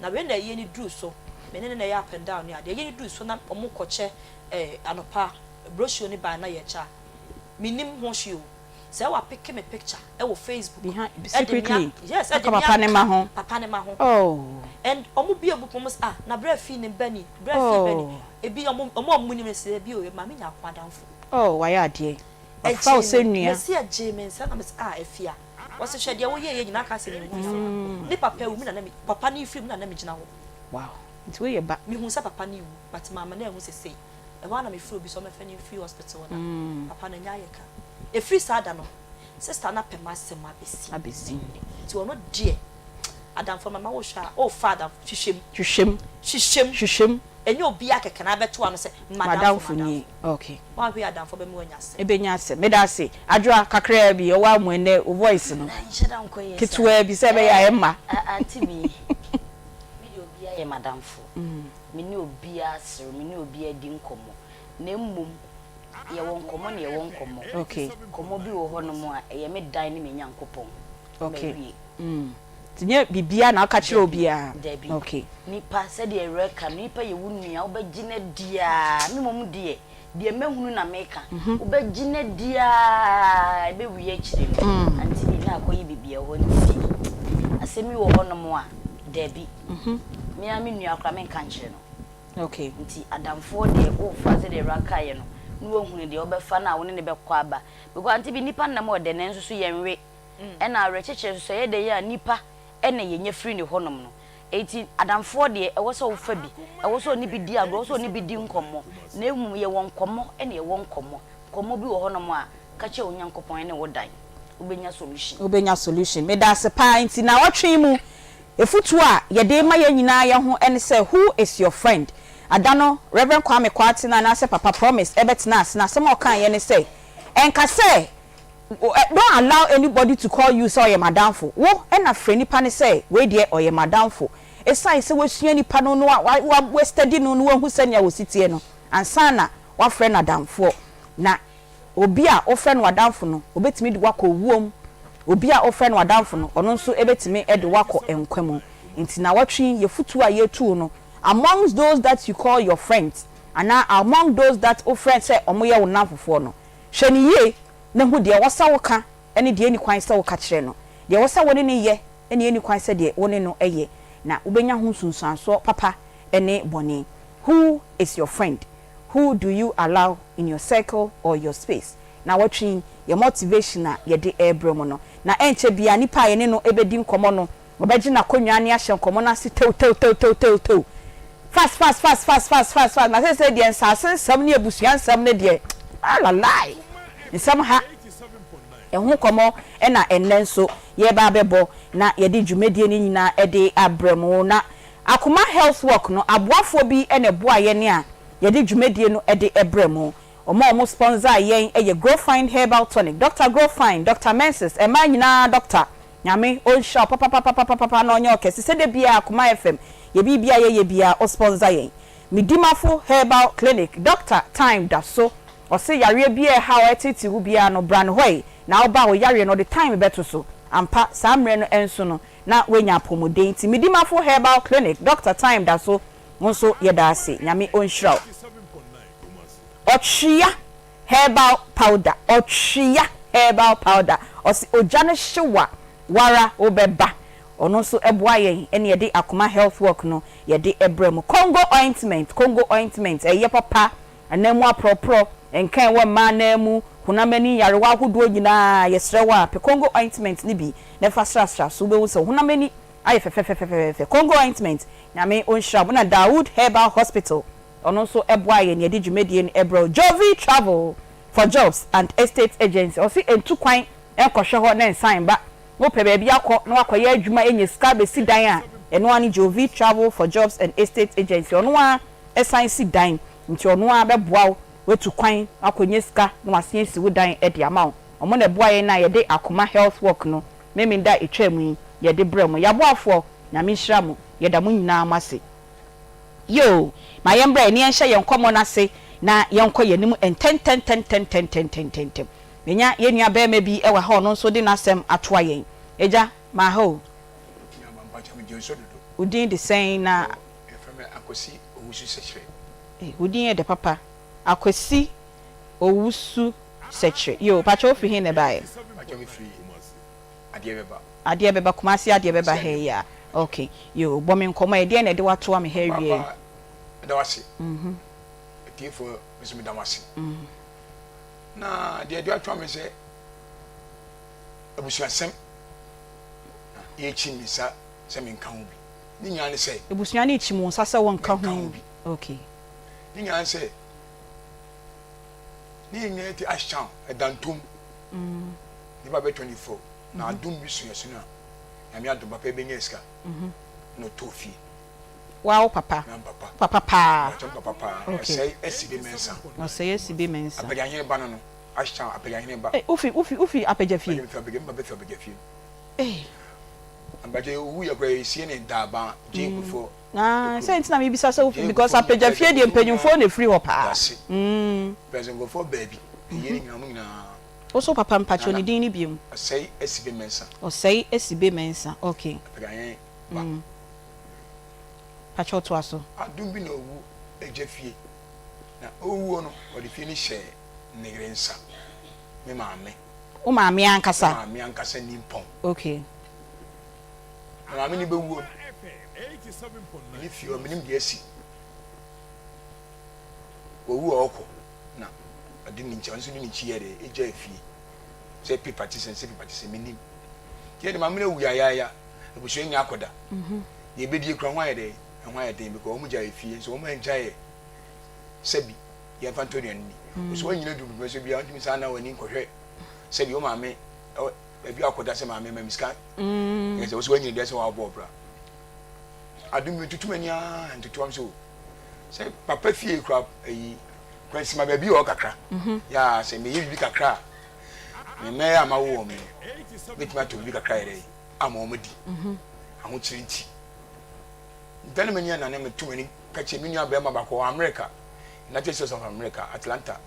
Na wei na ayie no duruu so, me ne no na ɛyɛ up and down ne adeɛ. Ayie no duruu so na wɔkɔkyɛ eh, anɔpa brochure no bae na yɛkyɛ a, mennim ho hwee o. Sɛ wapeke me picture ɛwɔ Facebook Behind, ɛde me secretly, a, yes, aka ɛde me papa ne ma aka ho. papa ne ma ho. Oh. And ɔmo bue book mu ɔmo se ah, na berɛ fii ne ba ni, berɛ fii ba ni. Oh. Ebi ɔmo ɔmo a ɔmo nim no se ebi o, maame nya ako adamfo. Oh, wayɛ adeɛ. Wafa wo Ɛgyee sɛ me, nua. mese ɛgyee me nsa na mese ah Afia, wɔse hwɛ deɛ woyɛeɛ nyinaa aka sɛ menhui sɛ ne papa awu, me na na me, papa no refiri mu na na megyina hɔ. Wow, nti woyɛ ba. Mehu sɛ papa no rewu but mamma no anhu sɛ sei. Ɛhɔ ara na mefrɛɛ obi sɛ ɔmmɛfa no mfiri hospital hɔ na papa no anya ayɛ ka. Ɛfiri saa da no, sister no apɛ m'asɛm abɛsi. Abɛsi nnɛ. Nti ɔno deɛ, adamfo no mama wohwɛ a, wofa adamfo, hwehwɛ mu. Hwehwɛ mu. Hwehwɛ mu. Hwehwɛ mu. Ɛnyɛ obiara kɛkɛ na abɛto ano sɛ m'adamfo, M'adamfo nie. Okay. Woanhwɛ yie a adamfo bɛma woanya asɛm. Ɛbɛnya asɛm. Meda ase. Adwoa, kakraa bi, ɔwɔ amu ɛnnɛ, wo voice no. Nhyɛ da nkɔ yie saa. Ketewaa bi sɛ ɛbɛyɛ a ɛmma. Auntie bi, me deɛ obiara yɛ m'adamfo. Me ne obiara serew, me ne obiara di nkɔmmɔ, na mmom yɛwɔ nkɔmmɔ na yɛwɔ nkɔmmɔ. Okay. Nkɔmmɔ bi wɔ hɔnom a, ɛyɛ me dan ne me Nyankopɔn. Okay. Mawie. Mm. Nti nyɛ biribiara na woka kyerɛ obiara? Dabi. Okay. Nipa, sɛdeɛ Awuraa ka no, nipa yɛ wo nua, wobɛgye no adi ara. Me mmom deɛ, deɛ mahunu na meka. Wobɛgye no adi ara, ɛbɛwie akyire no, ante bi na akɔyɛ biribi ɛhɔ nti, asɛm bi wɔ hɔnom a, dabi. Me ara me nua koraa menka nkyerɛ no. Okay. Nti adamfoɔ deɛ wofa sɛdeɛ Awuraa kaeɛ no, na wahunu deɛ wobɛfa no a wo ne no bɛkɔ aba. Because ante bi nnipa nnam ɔdɛ nanso so yɛnwe. Ɛna awerɛkyekyerɛ nso so ɛyɛ dɛn a nnipa na yɛnya firi ne hɔnom no. Enti adamfoɔ deɛ ɛwɔ sɛ wofa bi, ɛwɔ sɛ ɔne bi di agorɔ, ɛwɔ sɛ ɔne bi di nkɔmmɔ. Na mmom yɛwɔ nkɔmmɔ na yɛwɔ nkɔmmɔ. Nkɔmmɔ bi wɔ hɔnom a, ka kyerɛ Onyankopɔn ɛne wo dan, wobɛnya solution. Wobɛnya solution. Medaase paa. Nti naawɔtwe yi mu afutuo a yɛde rema yɛn nyinaa yɛn ho ne sɛ who is your friend? Ada no Rev. Kwame Kwarteng anaasɛ Papa Promise bɛtenaa ase na asɛm a ɔkaeɛ ne sɛ ɛnka sɛ Don't allow anybody to call you sɛ ɔyɛ m'adamfo. Wo na frɛ nipa no sɛ wei deɛ ɔyɛ m'adamfo. Ɛsiane sɛ woasua nipa no na wa study no na woahu sɛnea ɔsi teɛ no ansa na woafrɛ no adamfoɔ. Na obi a wofrɛ no w'adamfo no, ɔbɛtumi de wo akɔ owuo mu. Obi a wofrɛ no w'adamfo no, ɔno nso bɛtumi de wo akɔ nkwa mu. Nti nnawɔtwe yi, yɛfotuo a yɛretu wo no, amongst those that you call your friends anaa among those that wofrɛ sɛ wɔyɛ wo nnamfofoɔ no, Hwɛ no yie na hu deɛ ɛwɔ sɛ woka ne deɛ ɛnni kwan sɛ woka kyerɛ no, deɛ ɛwɔ sɛ wo ne no yɛ ne ɛnni kwan sɛ deɛ wo ne no yɛ, na wobɛnya ho nsunsuansoɔ papa ne bɔne. Who is your friend? Who do you allow in your circle or your space? Naawɔtwe yi, yɛn motivation a yɛde rebrɛ mo no, na ɛnkyɛ biara nipa a yɛne no bɛdi nkɔmmɔ no, Ɔbɛgye n'akonnwa ne ahyɛ nkɔmmɔ no ase tewtewtewtewtew, fast fast fast fast fast fast fast, na seesei deɛ nsaase nsɛm ne abusua nsɛm no deɛ, alalai, nsɛm ha, ɛho nkɔmmɔ na ɛnnɛ nso yɛreba abɛbɔ na yɛde dwumadie no nyinaa de abrɛ mo. Na Akoma Health Work no aboafoɔ bi na ɛboa yɛn a yɛde dwumadie no de brɛ mo. Wɔn a wɔn sponsor yɛn yɛ Growfind Herbal Tonic, Doctor Growfind, Doctor Menses, mmaa nyinaa doctor, Nyame ɔnhyira wo papapapapapa na ɔnyɛ wo kɛse sɛ da biaa Akoma FM yɛ biribia yɛyɛ biaa wo sponsor yɛn. Medimafo Herbal Clinic Doctor time da so ɔse yareɛ biaa ɛhaw ɛtetee wo biaa no bra no hɔ ei na wo ba a wo yareɛ no ɔde time bɛto so ampa saa mmerɛ no ɛnso no na woanya apɔmuden nti Medimafo Herbal Clinic Doctor time da so wo nso yɛda ase Nyame ɔnhyira wo. Ɔtwea Herbal powder, ɔtwea herbal powder, ɔse ogya no hyew a woara wobɛba. Ɔno nso boa yɛn ɛne yɛde akoma health work no yɛde brɛ mo. Congo ointment, Congo ointment ɛyɛ papa, anan mu aprɔprɔ, nka ɛwɔ mmaa anan mu, honam ani nyarewa ahodoɔ nyinaa yɛsrɛ wo a pɛ Congo ointment no bi na fa srasra so wobɛhu sɛ wo honam ani ayɛ fɛfɛfɛfɛfɛfɛ. Congo ointment, Nyame ɔnhyira mo. Ɛna Dawood Herbal Hospital. Ɔno nso boaa yɛn na yɛde dwumadie no brɛ wo. Jovi Travel for Jobs and Estate Agency, ɔse ntu kwan nkɔhwɛ hɔ na nsan mba. Wopɛ baabi akɔ na woakɔyɛ adwuma anya sika abɛsi dan a, ɛno ara ne Jovi Travel for Jobs and Estate Agency. Ɔno ara san si dan, nti ɔno ara bɛboa wo woatu kwan akɔnya sika na wasan asi wo dan de ama wo. Wɔn na ɛboa yɛn a yɛde Akoma Health Walk no Memenda a ɛtwaa mu yi yɛde brɛ mo. Yɛaboafoɔ, Nyame nhyira mo. Yɛda mo nyinaa mo ase. Yoo, ma yɛmmra na yɛnhyɛ yɛn nkɔmmɔ no ase na yɛnkɔ yɛn anim ntɛntɛntɛntɛntɛntɛntɛntɛm. Menya yɛn nua barima bi wɔ ha a ɔno nso de n'asɛm atoa yɛn. Agya, ma ha o. Nuaba, mpakyɛ megye nso dodo. Wo din de sɛn na. Yɛfrɛ me Akwasi Owusu Sɛkyerɛ. Ei, wo din yɛ dɛ papa. Akwasi Owusu Sɛkyerɛ. Yoo, mpakyɛ wo firi he na ɛbaeɛ? Mpakyɛ me firi Adeɛ Bɛba. Adeɛ Bɛba, Kumasi Adeɛ Bɛba ha yi a. Ok, yoo, bɔ me nkɔmmɔ, ɛdeɛn na ɛde wo atoa me ha awie yi? Paapa, meda wo ase. Atiefoɔ me nso meda mo ase. Na deɛ ɛde atoa me sɛ abusuasɛm na yɛkyi me nsa sɛ menka ho bi. Ne nyinaa ne sɛ. Abusua no rekyim wo nsa sɛ wonka ho bi. Ok. Ne nyinaa ne sɛ ne yɛn nyinaa te Ashtown, Ɛdantom. Nnipa bɛ 24 na adom bi so yɛ so na Nyame adom papa yi bɛnya sika na ɔtɔɔ fie. Woa wo papa? Na papa. Wo papa paa? Mpakyɛ me papa paa. Okay. Ɔsɛe Asibe Mensah. Ɔsɛe Asibe Mensah. Apagyahene ba no no. Ashtown Apagyahene ba. Ei, wofi, wofi, wofi Apagya fie? Mpakyɛ mefi Apagya, me papa fi Apagya fie. Ei. Mpakyɛ owu yɛ koraa yɛsie ne Daabaa, Jane Kufuor. Ah, sɛ nti na mebisa sɛ wofi, because Apagya fie deɛ mpanyinfoɔ na efiri hɔ paa. Dase. Mpakyɛ nkurɔfoɔ baabi, ɛyie ne nyinaa, wɔn nyinaa. Wo so papa mpakyɛw ne din ne biom? Ɔsɛe Asibe Mensah. Ɔsɛe Asibe Mensah, ok. Apagya ba. Mpakyɛw toa so. Adom bi na owu agya fie, na owuo no ɔde fie no hyɛɛ ne yere nsa, me maame. Wo maame ankasa? Me maame ankasa nimpɔn. Ok. Na maame no bɛwuo no, mene fie hɔ, menim deɛ asi. Wawu a ɔkɔ na ɔde ne nkyi, ɔno nso de ne nkyi yɛ dɛ, egyaa fie. Sɛ paper te sɛn, sɛ paper te sɛn, menim. Nti ɛde maame no awu yayaaya, abusua nyinaa akɔda. Deɛ ɛbɛdie koraa ho ayɛ dɛ, ɛho ayɛ den because wɔn gyae fie nso wɔn angyae sɛbi yɛmfa ntɔ aduane ni. Nso wɔn nyina du bɛbɛ so biara ntumi saa na wɔn ani nkɔhwɛ sɛbi wɔn maame baabi a akɔda sɛ maame ma me sika. Ɛsɛ wɔn so wɔn nyina deɛ sɛ wɔn abɔ ɔbra. Adum mi tutu m'ani aa ntutu am so sɛ papa fie kura ayi kwansima baabi wɔ kakra yaa sɛ meyɛ biribi kakra a me mma a mawo wɔn no mɛtumi atɔ biribi kakra yɛ dɛ ama wɔn adi ahokyere nti ntɛn m'ani anane meto m'ani ka kyerɛ me nua bɛrima baako wɔ America, United States of America, Atlanta.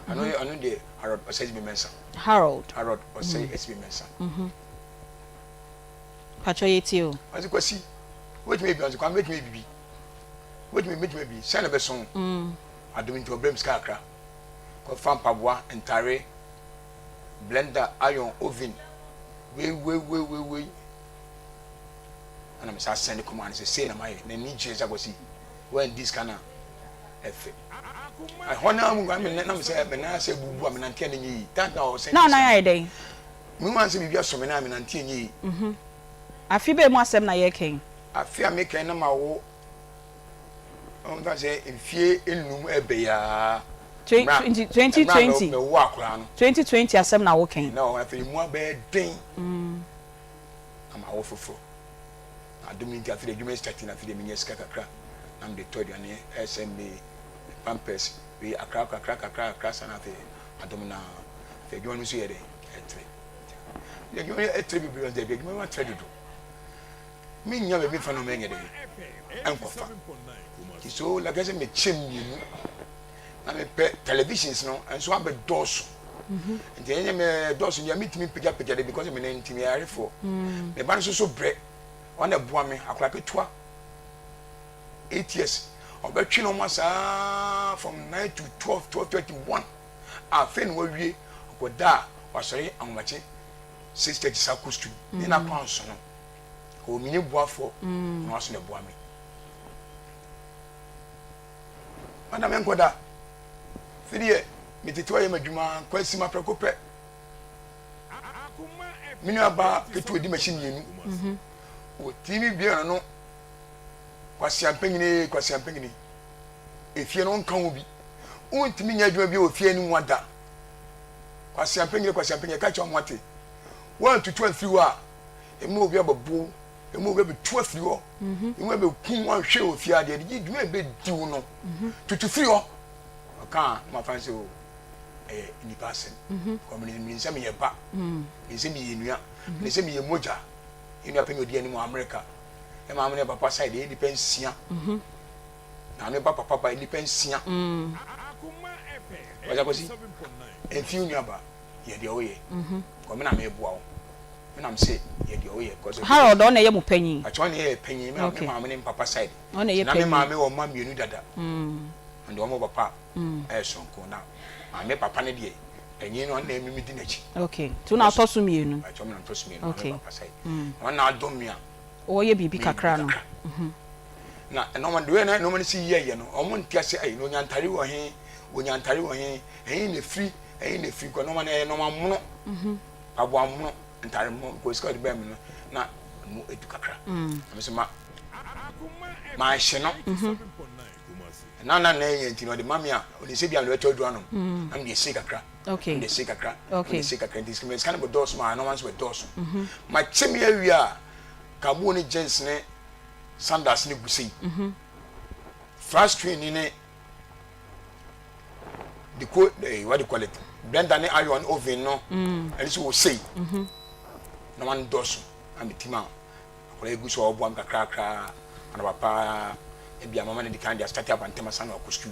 Ano mm-hmm. ano deɛ Harold Osei Esibi Mensah. Harold. Harold Osei mm. Esibi Mensah. Mm-hmm. Patro yɛ tie o. Ɔsi Kwasi, wobɛtumi ebi ɔsi Kwame wobɛtumi ebibi. Wobɛtumi wobɛtumi ebi sɛn na bɛso. Mm. Adum nti ɔbrɛ mi sika kakra. Kɔfa mpaboa, ntare, blender, iron, oven, wei wei wei wei wei. Ɛna mesan sɛnde kɔmaa no sɛ sei na mayɛ. N'ani gyee sɛ Kwasi woandi sika no a ɛfɛ. Ɛhɔ no ara mu koraa me nam sɛ me nan ase abubu a menante a na ɛnyɛ yie. That na ɔsɛnde Na wo nan ayɛ dɛn? Mehu ara sɛ biribi asɔ me nan a menante a ɛnyɛ yie. Mhm. Afe bɛn mu asɛm na yɛreka yi? Afe a meka yi na mawo ɔmfa sɛ mfie nnum ɛbɛ yi ara. Nti 2020 mɛwo akwadaa no. 2020 asɛm na woka yi? Na afei mu abɛyɛ den. Na mawo foforɔ. Na adom no nti afei deɛ adwuma yi start na afei deɛ menya sika kakra na mede tɔ aduane ɛsɛ me pampers wei akra kakra kakra kakra saa na afei adom na afei adwuma no nso yɛ dɛ ɛtrɛ adwuma no ɛtrɛ bebree ɔsɛ dɛbi adwuma no atrɛ dodo menya baabi mfa no mɛnyɛ dɛ ɛnkɔfa nti so like sɛ mekyɛ mmienu na mepɛ televisions no nso abɛdɔɔso mhm. nti ɛnyɛ mɛ dɔɔso deɛ metumi pagyapagya de because me nan ntumi ayarefoɔ mm. me ba no nso so brɛ ɔna ɛboa me akora ketewa 8 years ɔbɛtwe no ma saa from 9 to 12 12 21 afei na wawie ɔkɔda a wasɔre ahomakye 6:30 saa kɔ sukuu ne na kwan so no ɔmini boafoɔ mm. na waso na ɛboa me Ana menkɔda? Fideɛ metete hɔ yɛ m'adwuma kwasi ma prɛko pɛ. Me nuabaa ketewa di m'akyi mmienu. Mhm. Wɔtumi bie n'ano kwasi ampanyini kwasi ampanyini. Efie no wonka ho bi. Wontumi nyɛ adwuma bi wɔ fie no mu da. Kwasiampanyin kwasiampanyin ka kyerɛ wɔn ate. Woantutu amfiri hɔ a, emu obi abɛbo wo, emu obi abɛtu afiri hɔ, emu abɛkum wo anhwɛ wɔ fie adeɛ de gye dwuma ɛbɛdi wo no. Tutu firi hɔ. Ɔka a, na mafa sɛ o, ɛyɛ nnipa asɛm. Because menim sɛ meyɛ ba, menim sɛ meyɛ nua, menim sɛ meyɛ mogya. Yɛn nua panyin odi anim wɔ Amerika. Yɛn maame ne papa side yɛ nnipa nsia. Maame ba papa ba nnipa nsia. Kwasi Akwasi, mfi wo nua ba, yɛ deɛ woyɛ. Because me na meboa wo. Me na mese yɛ deɛ woyɛ. Because Harold ɔna ɛyɛ mo panyin. Akyɛ ɔna ɛyɛ panyin. Me okay. maame ne papa side. Ɔna ɛyɛ panyin. Na me maame wɔ mma mmienu dada. Ɔno deɛ ɔmo papa ɛyɛ soronko na maame papa ne deɛ panyin no ɔno na ɛmi mi di n'akyi. Okay. Nti wo na ɔtɔ so mmienu. Akyɛ ɔmo na ɔtɔ so mmienu. Okay. Maame papa side. Ɔno na adom me a. Wɔyɛ biribi kakra no. Na nneɛma the way na nneɛma no si yɛ yɛ no, wɔn nte ase ayi na onyantare wɔ he, onyantare wɔ he, ɛhe na efiri, ɛhe na efiri kɔ nneɛma no ɛyɛ nneɛma mono, mpaboa mono, ntare mono, kɔ sika ɔde bɛn mi no na mu edu kakra. Na mi nso ma maa hyɛ no. Na na na ɛyɛ nti na ɔde ma mi a ɔde sɛ bi a na ɔbɛtɔ aduru anom na mi de esi kakra. Okay. Mi de esi kakra. Okay. Mi de esi kakra nti sika no bɛ dɔɔso ma nneɛma nso bɛ dɔɔso. Ma kye mi awie a. Kabuo ne jeans ne sandals ne gu sei. Flat screen ni ne the co eh, what do you call it blender ne iron oven no ɛne so wɔ sei na wɔn dɔɔso na me ti ma akwadaa egu so a ɔboa me kakrakra anaba paa ebi ama ma ne di kan de asitati aba ntɛm asan na wakɔ sukuu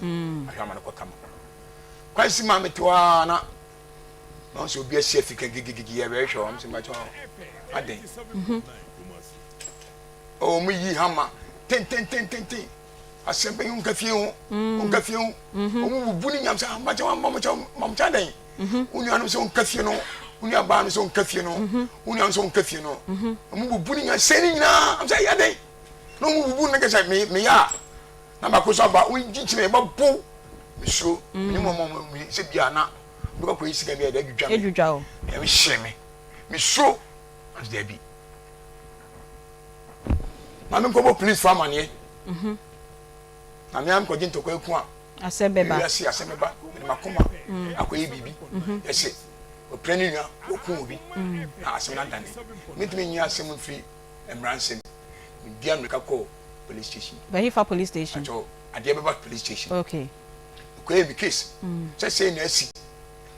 ahwɛ ama no kɔ kama kwan si maa me te hɔ ara na. Mahu sɛ obi asi afi ka gigigigi yɛ bɛhwɛ wɔn sɛ mbakyɛ adɛn. Ɔwɔ mu yi hama tententententen asɛm bɛyi nka fie ho nka fie ho wɔn bubu ne nyam sɛ mbakyɛ wɔn mbakyɛ mbakyɛ adɛn. Wo nuanom sɛ nka fie no wo nua baa no sɛ nka fie no wo nuanom sɛ nka fie no wɔn bubu ne nyam sɛ ne nyinaa sɛ yɛ adɛn na wɔn bubu ne kɛsɛ me me yɛ a na baako so aba wɔn gyi kyerɛ yɛ bɛ bo mesuro ne mu ɔmo sɛ bia na. Obi kɔ kɔyi sika bi a ɛde adwidwa me. Adwidwa wo. Ɛmi hyɛ me. Me suro. Ɔsi dɛbi. Maame nkɔbɔ police fo amaneɛ. Mhm. Na me ankɔgye ntɔkwa eku a. Asɛm bɛba. Ewiase asɛm bɛba. Mede makoma mm. akɔyɛ biribi. Mhm. Yɛse ɔpira ne nua ɔku obi. Mm. Na asɛm no adane. Mentumi nyi asɛm mfiri mmara nsɛm. Medi ammirika kɔɔ police station. Bɛhefa police station? Atɔ adeɛ bɛba police station. Okay. Mekɔyɛɛ me case sɛ sei na asi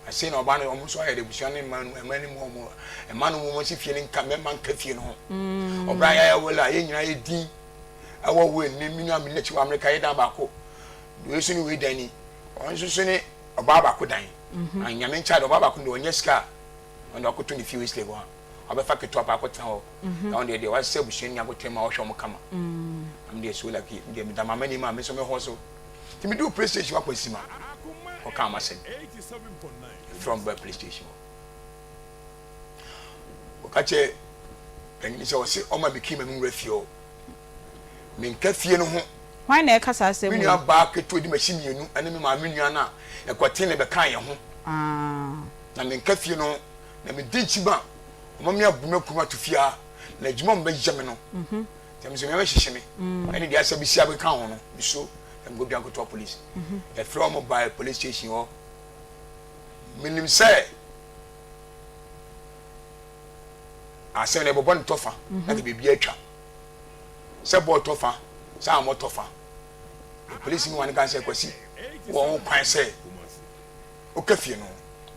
na sei na ɔbaa no ɔmo nso ayɛ dɛ abusua ne mma no mma no mu ɔmo mma no mu ɔmo si fie no nka mmarima nka fie no ho ɔbra yɛ ayɛ wele a yɛn nyinaa yɛ din ɛwɔ wele ne me nua me n'akyi wɔ Amerika yɛ dan baako wei so ne wei dan ni ɔno nso so ne ɔbaa baako dan na nyame nkyɛn de ɔbaa baako de ɔnyɛ sika a ɔno de ɔkoto ne fie wɔ East Legon a ɔbɛfa ketewa baako tena hɔ na ɔno deɛ deɛ wasɛ abusua no nyinaa akɔtena mu a ɔhwɛ ɔmo kama na me deɛ so lucky me deɛ meda maame anim a me nso me hɔ so Nti meduu police station hɔ akɔsi ma kɔkaa m'asɛm. Yɛfrɛ wɔn baa police station hɔ. Wɔka kyerɛ panyin sɛ ɔse ɔma me kii ma me nwura fie hɔ. Menka fie no ho. Hwan na ɛka saa asɛm Me wei? nua baa ketewa di m'akyi mmienu ɛne me maame nua no a ɛkɔtee ne bɛkaa yɛn ho. Ah. Na menka fie no ho. Na medi nkyi ba a, ɔma me abu me akum ato fie ha. Na adwuma a wɔbɛyɛ me no. Sɛ mesɛ mɛmɛ hyehye me ɛne deɛ asɛ bɛsi abɛka ho no mesuo na mekɔdwa nkotoa police yɛfrɛ wɔn bae police station hɔ menim sɛ asɛm no ɛbɔbɔ ne tɔfa na ka biribi atwa sɛ bɔɔ tɔfa sɛ ammɔ tɔfa police ni wɔn ka sɛ kwasi wɔ ho kwan sɛ woka fie no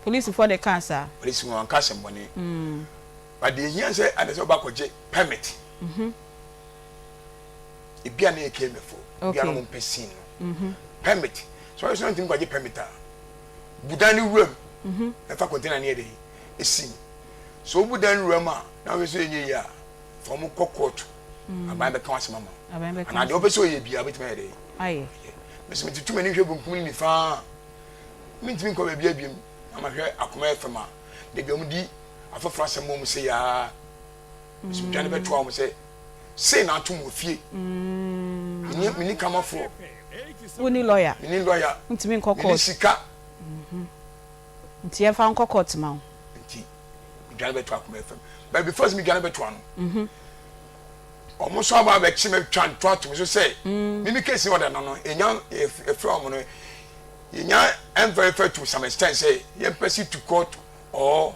polisifoɔ de kaa saa polisi wɔn ka asɛm bɔne But deɛ ehia sɛ ɛna sɛ ɔba akɔgye permit. Ebi a na yɛ KMF fo, ebi a na wɔn mpɛ scene no. Permit, sɛ ɔyɛ sɛ ɔntumi kɔgye permit a, bu dan no wura mu na fa container no yɛ dɛ esi mu. Sɛ obu dan no wura mu a, na ɔhwɛ sɛ ɛnyɛ yie a, fa wɔn kɔ court. Aban bɛka w'asɛm ama wo. Anaa deɛ ɔpɛ sɛ ɔyɛ biara obetumi ayɛ dɛ ayɛ. Mesi me tutu m'ani hwɛ benkum ne nifa a, mentumi nkɔ baabi abiem na mahwɛ akoma FM a, baabi a wɔdi afoforo asɛm ma wɔn sei ara. Nso dwane bɛtoa wɔn sɛ, sei na atom wɔ fie. Menni menni kamafoɔ. Wonni lɔya. Menni lɔya. Wontumi nkɔ Menni court. sika. Nti yɛmfa wo nkɔ court ma wo. Nti medwane bɛtoa akoma fam. But before sɛ medwane bɛtoa no, Wɔn nso aba abɛkye me twa nto ato me so sɛ mm. mimi case order no no yɛnya yɛfrɛ wɔn no yɛnya ɛnverify to some extent sɛ yɛmpɛ si to court or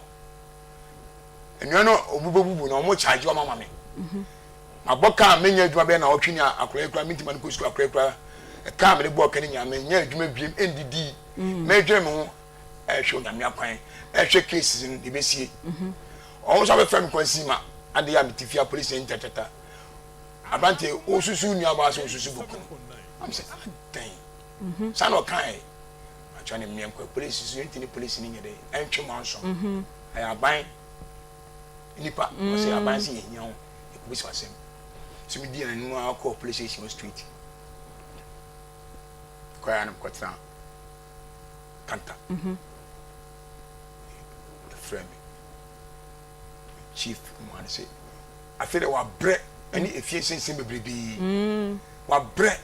nnua no obi bɛbubu na wɔn charge wɔn ama me mhm. mabɔ kaa menya adwuma bɛyɛ na ɔtwe ne akora yi kora mentuma no kɔ sukuu akora yi kora ɛkaa mede bɔɔ ka ne nyinaa menya adwuma biem ɛndidi mm. mɛdwene me ho ɛhwɛ onyame akwan ɛhwɛ cases no deɛ bɛsie mhm. wɔn nso abɛfrɛ me kwansi ma adeɛ a mete fie a polisi ne ntatata aberanteɛ wosusu nnuabaa sɛ wosusu boku no am sɛ adɛn mhm. saa na ɔkae atwa ne mmeɛ nkɔ polisi so yɛnti ne polisi no nyɛ dɛ ɛntwe mo anso mhm. ɛyɛ aban nipa ɔsɛ aban sɛ yɛhia ho yɛkɔbisa asɛm so medi anim akɔ police station street kɔɛ a no mekɔtena kanta ɛfrɛ me chief mu ano sɛ afei dɛ wabrɛ ɛne efie nsɛnsɛm bebrebe mm. wabrɛ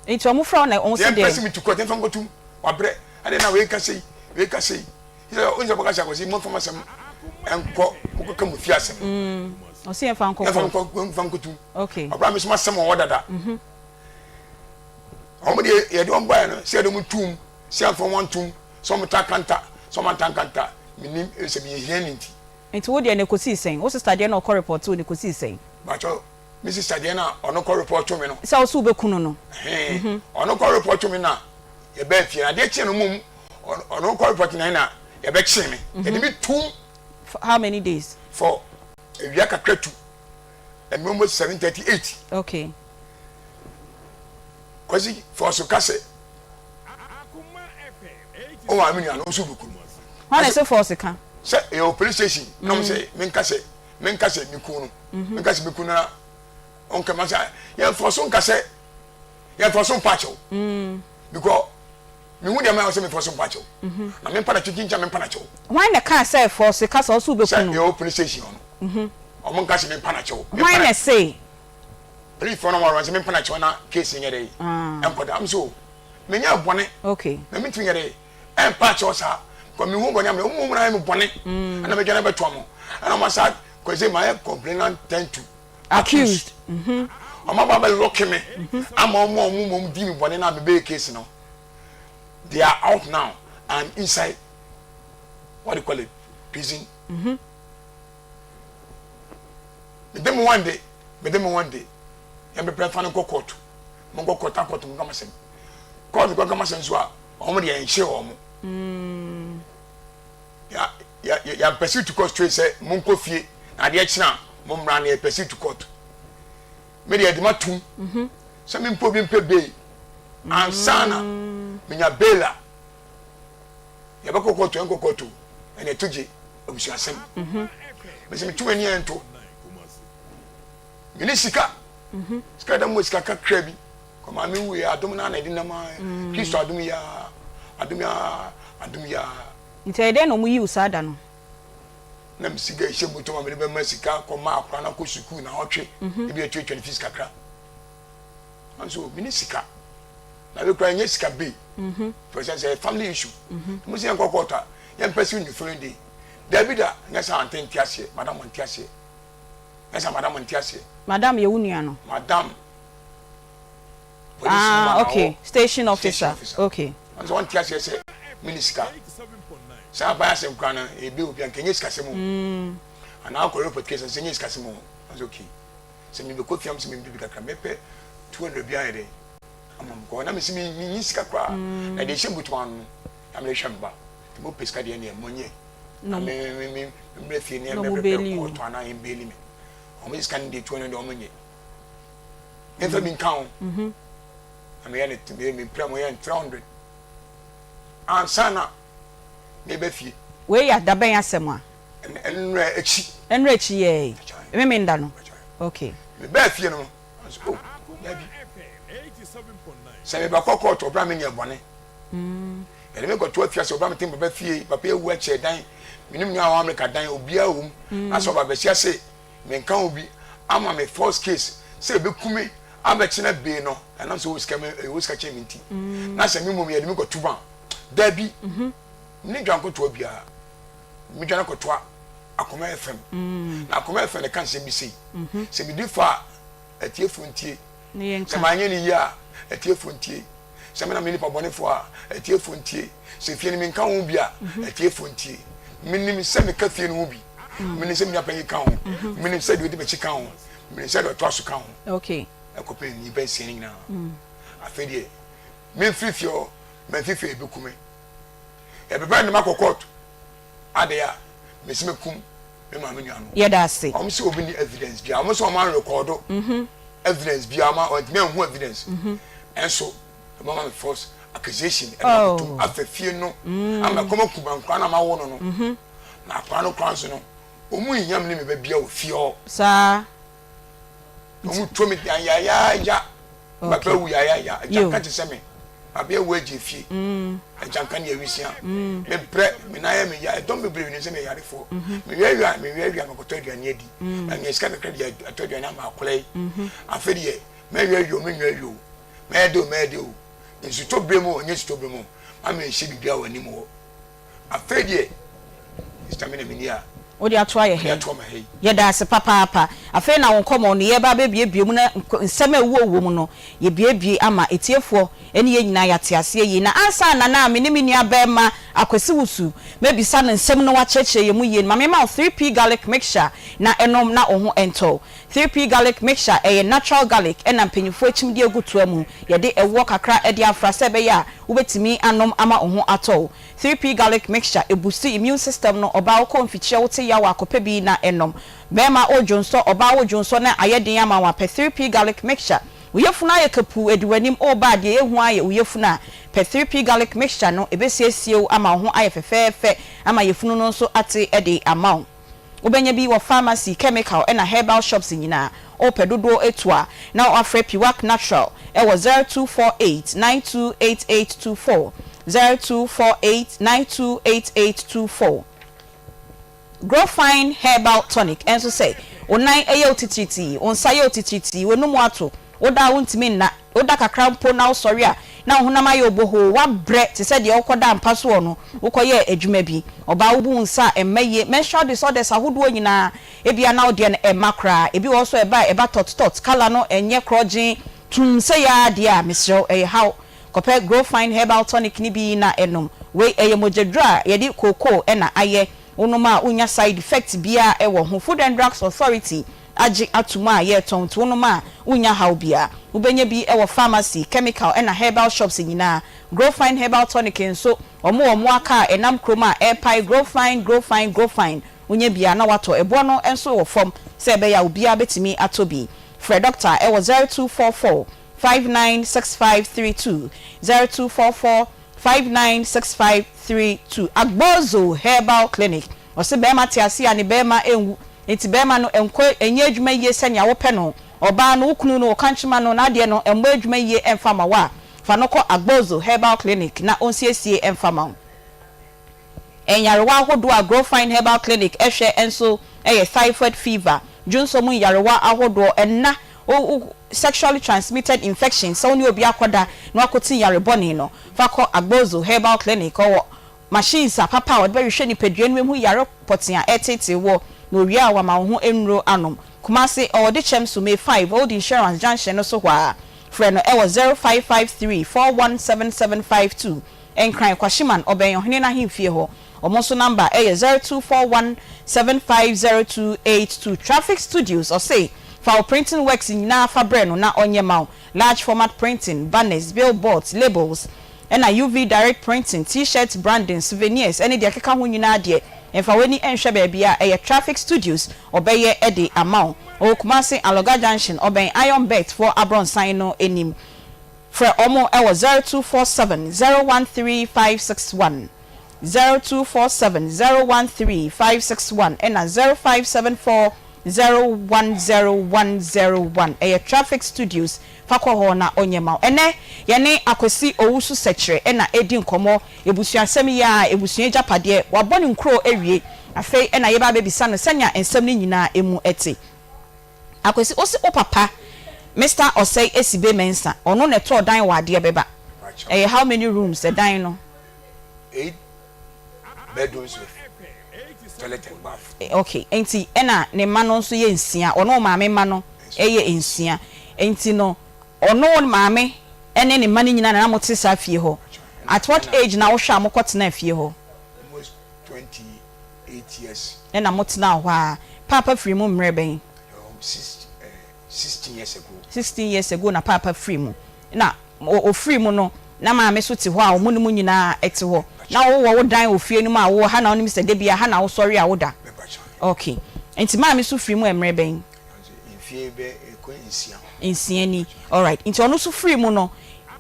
nti ɔmo frɛ wo na ɔmo si deɛ yɛn pɛsɛ mi tu kɔ yɛn fɛn kɔtum wabrɛ ɛde na wei kasa yi wei kasa yi sɛ ɔn sɛ bɔka sɛ akɔsi mo fama sɛm ɛnkɔ mo kɔka mo fie asɛm mm. ɔsi yɛn fa nkɔ yɛn fa nkɔ yɛn fa nkɔtum ɔbɛrɛ mi sɛ ma sɛm ɔwɔ dada. Mhm. Wɔn deɛ yɛde wɔn baeɛ no sɛ yɛde wɔn tum sɛ yɛmfa wɔn ntom sɛ wɔn ta kanta sɛ wɔn anta nkanta menim sɛ meyɛ hiani nti. Nti wo deɛ no ɛkɔsii sɛn? Wo sister deɛ na ɔkɔ report wo no ɛkɔsii sɛn? Mpakyɛw me sister deɛ na ɔno kɔ report me no. Sɛ wo so wobɛku no no. Ɛhɛn ɔno kɔ report me na yɛbaa fie no adeɛ kyee no mmom ɔno kɔ report na na yɛbɛkyee me yɛde me tum. For how many days? For awia kakra tu ɛno 7:38. Okay. Kwasi fɔ so ka sɛ o maame nua no nso bɛku no. Hwan na ɛsɛ fɔɔse ka? Sɛ ɛyɛ wɔ police station na wɔn sɛ menka sɛ menka sɛ meku no mhm. menka sɛ meku no na ɔnka ma sɛ yɛn fɔ so nka sɛ yɛn fɔ so mpa akyɛw mm. because mehu deɛ mayɛ sɛ mefɔ so mpa akyɛw mhm. na mempa na kyekye nkyɛn mempa na kyɛw. Hwan na ɛka sɛ fɔɔse ka sɛ ɔso bɛku no? Sɛ ɛwɔ police station hɔ no mhm. wɔn nka sɛ mempa na kyɛw. Hwan na ɛse? Police foɔ no wɔn sɛ mempa na kyɛw na case nyɛ dɛ ɛnkɔ da nso menyɛ bɔne na mentumi nyɛ dɛ ɛmpa kyɛw saa because mehu bɔne amena ɔmu na ayɛ me bɔne ɛna medwane bɛtoa mo ɛna ma saa kɔsɛ mayɛ complainant tend to accused ɔma ba bɛ lɔke me ama ɔmo a ɔmo mom di me bɔne na mebɛyɛ case no they are out now I'm inside what do you call it prison mm -hmm. Mede mo wɔn de, mede mo wɔn de, yɛn bɛpɛ fa no nkɔ kɔɔto. Mo nkɔ kɔɔto akɔɔto mo nkama sɛm. Kɔɔto kɔ nkama sɛm so a, wɔn de yɛn nhyɛ wɔn. Mm. Ya ya ya pursue to court straight sɛ mo nkɔ fie na adeɛ kyena mo mmra na yɛ pursue to court. Me deɛ de ma tum. Mm-hmm. Sɛ me mpo bi mpɛ bail. Ansana mm. menya bail a. Yɛbɛkɔ kɔɔto yɛnkɔ kɔɔto ɛna ɛto gye abusuasɛm. Mese metu m'ani ɛnto. Mene sika. Sika da mu sika kakra bi. Kɔ maame wuiɛ adom no na ɛde nam a. Kristo adom yi a. Adom yi a. Adom yi a. Nti ɛyɛ dɛn na wɔn yi wo saa da no? Na me sika ɛhyɛ bɔtɔ ma mede bɛma sika kɔ ma akora no akɔ sukuu na ɔtwe. Ebi atuatua ne fees kakra. Nanso mene sika. Na me kura nyɛ sika bei. For instance, ɛyɛ family issue. Mo sɛ yɛn kɔ court a, yɛn pɛ si the day. Dabi da, nyɛ sɛ ante nte aseɛ, madam nte aseɛ. Nyɛ sɛ madam nte aseɛ. Madam yɛ wo nua no. Madam. Police ah, okay. Station officer. Station officer. Okay. Nso wɔn te aseɛ sɛ mini sika. Sɛ aban asɛm kura no, ebe obi anka nye sika sɛm o. Anaa akɔ report case sɛ nye sika sɛm o. Nso okay. Sɛ mi bɛ kɔ fiam sɛ mi bibi kakra, mɛpɛ 200 bi ayɛ dɛ. Ama me kɔ na mesi me nyi sika koraa mm. Na deɛ ɛhyɛ mbutu ano no na mede hwɛ me ba nti mo pɛ sika deɛ neɛ monyɛ na me me me mmerɛ fie neɛ mɛpɛpɛ kɔɔto anaa yɛn me wɔn sika no deɛ tuo no deɛ wɔn nyɛ mɛmfa bi nka ho mhm. Na meyɛ ne me me pira mo yɛ 300 ansa na meba fie. Wei yɛ dabɛn asɛm a? Ɛnura akyi. Ɛnura akyi yɛɛ meme nda no okay. Mebaa fie no. Ɔse oh dabi sɛ mebɛkɔ kɔɔto ɔbra menyɛ bɔne yɛde me kɔto afiase ɔbra mete papa fie papa awu akyɛ dan menim nua wɔ Amerika dan obiara wɔ mu na sɛ ɔba bɛsi ase menka ho bi ama me false case sɛ ɛbɛku me abɛkyena bee no ɛnam sɛ wɔ sika me ɛwɔ sika kyɛn me nti na sɛ me mmom yɛde me kɔto ban dabi mene dwankotoa biara medwane kɔtoa. Akoma FM. Na Akoma FM no ka nsɛm bi sei. Sɛ medi fɔ a, atiefoɔ ntie. Sɛ manyɛ no yie a, atiefoɔ ntie. Sɛ me na meyɛ nipa bɔnefoɔ a, atiefoɔ ntie. Sɛ fie no menka ho bi a, atiefoɔ ntie. Menim sɛ meka fie no ho bi. Menim sɛ me nua panyin ka ho. Menim sɛ deɛ ɔdi m'akyi ka ho. Menim sɛ deɛ ɔtoa so ka ho. Ɛkɔpem nnipa nsia no nyinaa. Afei deɛ, memfiri fie hɔ, mamfiri fie a, ɛbɛku me. Yɛbɛpɛ de makɔ kɔɔto. Adɛn a, mesi mekum me maame nua no. Yɛda ase. Wɔn sɛ obi ni evidence bia, wɔn sɛ wɔn anrekɔdo evidence bia, wɔn wɔntumi anhu evidence. Ɛnso, wɔn ama me false accusation ɛna oh. akotum afa fie no mm. ama kɔm akum nkora na ma wo no no. Mhm. Na akora no kora nso no, wɔn nhia me ne me ba bia wɔ fie hɔ. Saa. Wɔn tuo me dan yayaaya. Papa awu yayaaya. Agyanka te sɛ me. Papa awu agye fie. Mm. Agyanka ne awisia. Mm. Me brɛ, me nan yɛ me ya. Ɛdɔm bebree nim sɛ me yarefoɔ. Mm-hmm. Me wiawia, me wiawia mekɔtɔ aduane adi. Mm. Na menya sika kakra de atɔ aduane ama akwadaa yi. Mm-hmm. Afei deɛ, mɛwiawia o, menwiawia o. Mɛyɛ de o, mɛyɛ de o. Nsutɔ bere mu o, ɛnyɛ nsutɔ bere mu o. Ma menhyɛ biribiara wɔ anim hɔ. Afei deɛ, Mister me na menni a. Wode ato ayɛ hɛ. Yɛda ase papaapa. Afei na wo nkɔmmɔ no yɛreba abɛbuebue mu na nsɛm a ɛwuo wɔ mu no yɛbuebue ama atiefoɔ ne yɛn nyinaa yɛate aseɛ yie. Na ansa na na me ne me nua barima Akwasi Wusu mɛbisa no nsɛm na wakyerɛkyerɛ yɛn mu yie no ma memma wo 3P Garlic Mixture na nom na wo ho ntɔ wo. 3P Garlic Mixture ɛyɛ natural garlic ɛna mpanyinfoɔ akyim de agu toa mu. Yɛde ɛwoɔ kakra de afra sɛ ɛbɛyɛ a wobɛtumi anom ama wo ho atɔ wo. 3P Garlic Mixture ɛbusti immune system no, ɔbaa wokɔ mfikyire wote yaw a kɔpɛ bi na nom. Bɛɛma wodwonsɔ, ɔbaa wodwonsɔ na ayɛ den ama wo a pɛ 3P Garlic Mixture. Wo yafunu ayɛ kapuu adi w'anim oreba a deɛ ɛhu ara yɛ wo yafunu a, pɛ 3P Garlic Mixture no ɛbɛsiesie wo ama wo ho ayɛ fɛfɛɛfɛ ama yafunu no nso ate de ama wo. Wobɛnya bi wɔ pharmacy, chemical ɛna herbal shops nyinaa. Wopɛ dodoɔ atu a, na woafrɛ Piwak Natural wɔ 0248 928824, 0248 928824. Growfine Herbal Tonic nso sɛ wo nan yɛ wo titiritii, wo nsa yɛ wo titiritii, w'anum ato, woda a wontumi nna, woda kakra mpo na wosɔre a na wo honam ayɛ wo bohoo, woabrɛ te sɛ deɛ wokɔdaa mpa soɔ no, wokɔyɛɛ adwuma bi. Ɔbaa wobu wo nsa a ɛmma yie, menstrual disorders ahodoɔ nyinaa, ebia na wo deɛ no ɛmma koraa, ebi wɔ hɔ nso a ɛba a ɛba tɔt tɔt, colour no ɛnyɛ korɔgyen, tumm sɛ yɛ ara deɛ a, mesrɛ wo ɛyɛ haw. Kɔpɛ Growfine Herbal Tonic no bi na nom. Wei ɛyɛ mogyaduro a yɛde kookoo na ayɛ, wonom a wonnya side effect biara wɔ ho. Food and Drugs Authority agye ato mu a yɛretɔn nti wonom a wonnya haw biara. Wobɛnya bi wɔ pharmacy, chemical ɛna herbal shops nyinaa. Growfine Herbal Tonic nso wɔn wɔ mmoa kaa a ɛnam kurom a ɛrepae Growfine, Growfine, Growfine. Wonya bi a na woatɔ. Ɛboɔ no nso wɔ fam sɛ ɛbɛyɛ a obiara bɛtumi atɔ bi. Frɛ dɔkta wɔ 0244 596532, 0244 596532. Agbozo Herbal Clinic. Ɔse bɛɛma te ase a ne bɛɛma nwu nti bɛɛma no nkɔ nyɛ adwuma yie sɛnea wopɛ no, ɔbaa no, wo kunu no, wo kankyema no, n'adeɛ no mmɔ adwuma yie mfa ma wo a, fa no kɔ Agbozo Herbal Clinic na ɔnsiesie mfa ma wo. Nyarewa ahodoɔ a Growfine Herbal Clinic hwɛ nso yɛ thyphoid fever, dwonsɔ mu nyarewa ahodoɔ, ɛna sexually transmitted infections, sɛ wo ne obi akɔda na wakɔti yare bɔne no, fa kɔ Agbozo Herbal Clinic, ɔwɔ Machines a papa a wɔde bɛhwehwɛ nipadua no mu ahu yare pɔtee a ɛreteetee woɔ, na owie a wɔama wo ho nnuro anom. Kumasi, ɔwɔ Dekyɛm so, May 5, Old Insurance Junction no so hɔ ara. Frɛ no wɔ 0553 417752. Nkran, Kwashiman, ɔbɛn Ɔhene no ahemfie hɔ. Wɔn nso namba yɛ 0241 750282. Traffic Studios, ɔse fa wo printing works nyinaa fa brɛ no na ɔnyɛ ma wo. Large format printing, banners, billboards, labels, ɛna UV direct printing, T-shirt branding, souvenirs, ɛne deɛ ɛkeka ho nyinaa deɛ, mfa w'ani nhwɛ baabiara, ɛyɛ Traffic Studios ɔbɛyɛ de ama wo. Ɔwɔ Kumasi, Alɔga Junction, ɔbɛn Iron Bet foɔ abrɔnsan no anim. Frɛ wɔn wɔ 0247 013 561, 0247 013 561 ɛna 0574 010101. Ɛyɛ Traffic Studios. Fa kɔ hɔ na ɔnyɛ ma wo. Ɛnnɛ, yɛne Akwasi Owusu Sɛkyerɛ na ɛredi nkɔmmɔ. Abusuasɛm yi ara, abusua agyapadeɛ, wabɔ ne nkuro awie. Afei na yɛreba abɛbisa no sɛnea nsɛm no nyinaa mu te. Akwasi, wo se wo papa, Mister Osei Esibe Mensah, ɔno na ɛtɔɔ dan wɔ adeɛ bɛba. Ɛyɛ how many rooms, ɛdan no? Eight bedrooms with. Toilet and bath. Ok, nti ɛna ne mma no nso yɛ nsia, ɔne wo maame mma no yɛ nsia. Nti no ɔno wo maame ne ne mma no nyinaa na na mote saa fie hɔ. At what age na wohwɛ a mokɔtenaa fie hɔ? Almost 28 years. Ɛna motenaa hɔ ara. Paapa firii mu mmerɛ bɛn? 16 years ago. 16 years ago na paapa firii mu. Na ɔfirii mu no, na maame nso te hɔ a wɔn ne mo nyinaa te hɔ. Na wowɔ wo dan wɔ fie no mu a wowɔ ha na wonim sɛ da biara ha na wosɔre a woda. Ok. Nti maame nso firii mu mmerɛ bɛn? Mfie bɛ ɛkɔ nsia. Nsia ni. Alright. Nti ɔno nso firii mu no,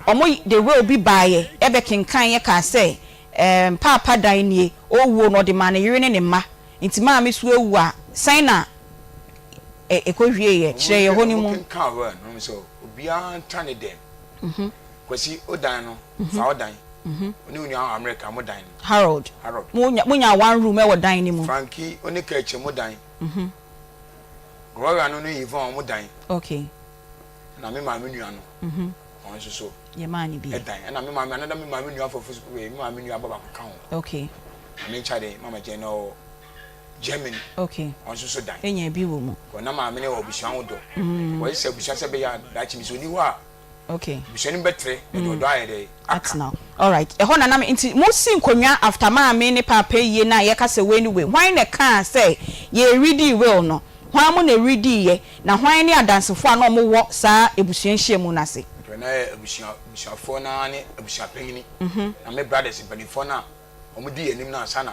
wɔn de will bi baeɛ bɛkenkaneɛ kaa sɛ ɛɛm paapa dan nie, ɔrewuo no ɔde maa ne yere ne ne mma. Nti maame nso awu a, sɛn na ɛkɔwieeɛ? Kyerɛ yɛn hɔ no mu. Wɔkenkan will no, wɔn sɛ obiara ntra ne dɛm. Kwasi, wo dan no, fa wo dan. Wo ne wo nua America, mo dan no. Harold. Harold. Mo nya one room wɔ dan no mu. Frankie, wo ne Kɛkyɛ, mo dan. Gloria no ne Yvonne, wɔn dan. Okay. Ɛna me maame nua no, ɔno nso so. Yɛ maa no bi. Ɛdan. Ɛna me maame, another me maame nua fofo, me maame nua ba baako ka ho. Okay. Maame nkyɛ de, mama gyɛn na ɔwɔ Germany. Okay. Ɔno nso so dan. Enya bi wɔ mu. Kɔ na maame no wɔ abusua ho dɔ. Wɔyɛ sɛ abusua sɛ bɛyɛ a daakye bi sɛ ɔni hɔ a. Okay. Abusua no bɛtrɛ na de ɔdɔ ayɛ dɛ aka. Atena. Alright. Ɛhɔ na na me nti mo si nkonnwa after maame ne paapa ayie no a yɛka sɛ wei ne wei. Hwan na ɛkaa sɛ yɛ readi will no? Hwan mo na ɛreadi yɛ? Na hwan ne adansefoɔ a na wɔn wɔ saa abusua nhyiamu no ase? Mpɛ na yɛ abusua abusuafoɔ no ara ne abusua panyini. Na me brothers mpanimfoɔ no a wɔn di yɛn anim no ansa na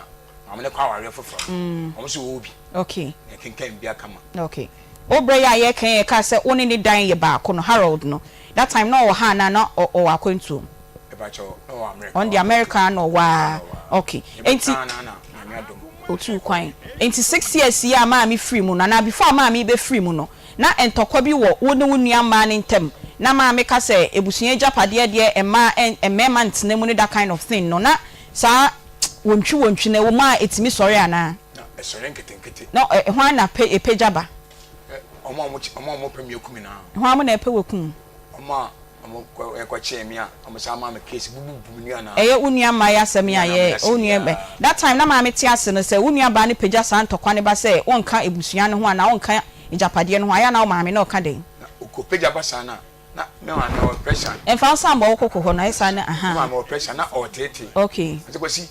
maame no kɔ awareɛ foforɔ no, wɔn nso wɔ hɔ bi. Okay. Na yɛkenkan bi aka ma. Okay. Wo berɛ yi a yɛreka yi yɛkaa sɛ wo ne ne dan yɛ baako no, Harold no, that time na ɔwɔ ha anaa na ɔwɔ akwantuo mu? Mepakyɛw, na ɔwɔ America. Ɔno deɛ America na ɔwɔ aa. Okay. Enti. Yɛbɛtena na na Nyame adom. Otuu kwan. Enti six years yi a maame firi mu no anaa before a maame rebɛfiri mu no, na ntɔkwa bi wɔ wo ne wo nua mmaa no ntam? Na maame ka sɛ abusua agyapadeɛ deɛ mmaa mmarima ntena mu ne that kind of thing no, na saa wontwi wontwi no ɛwɔ mu a ɛtumi sɔre anaa? Na ɛsɔre nketenkete. Na hwan na pɛ ɛpagya ba? Ɛ, wɔn a wɔn a wɔpɛ me akum me no ara. Hwan mo na ɛpɛ wakum? Wɔn a wɔn kɔ kyee me a wɔn san maa me case bubu bu me nua naa. Ɛyɛ wo nua mmaa yi asɛm yi a yɛ wo nua mma that time na maame te ase no sɛ wo nua baa no pagya saa ntɔkwa no ba sɛ wo nka abusua no ho anaa wo nka agyapadeɛ no ho a ɛyɛ a na wo maame na ɔka dɛn? Na ɔkɔ pagya ba saa no a na me maame ɔwɔ pressure. Ɛnfa wo nsa mmɔ wo koko hɔ no ayɛ saa na ahaa. Me maame ɔwɔ pressure na ɔɔteetee. Okay. Ɔsɛ Kwasi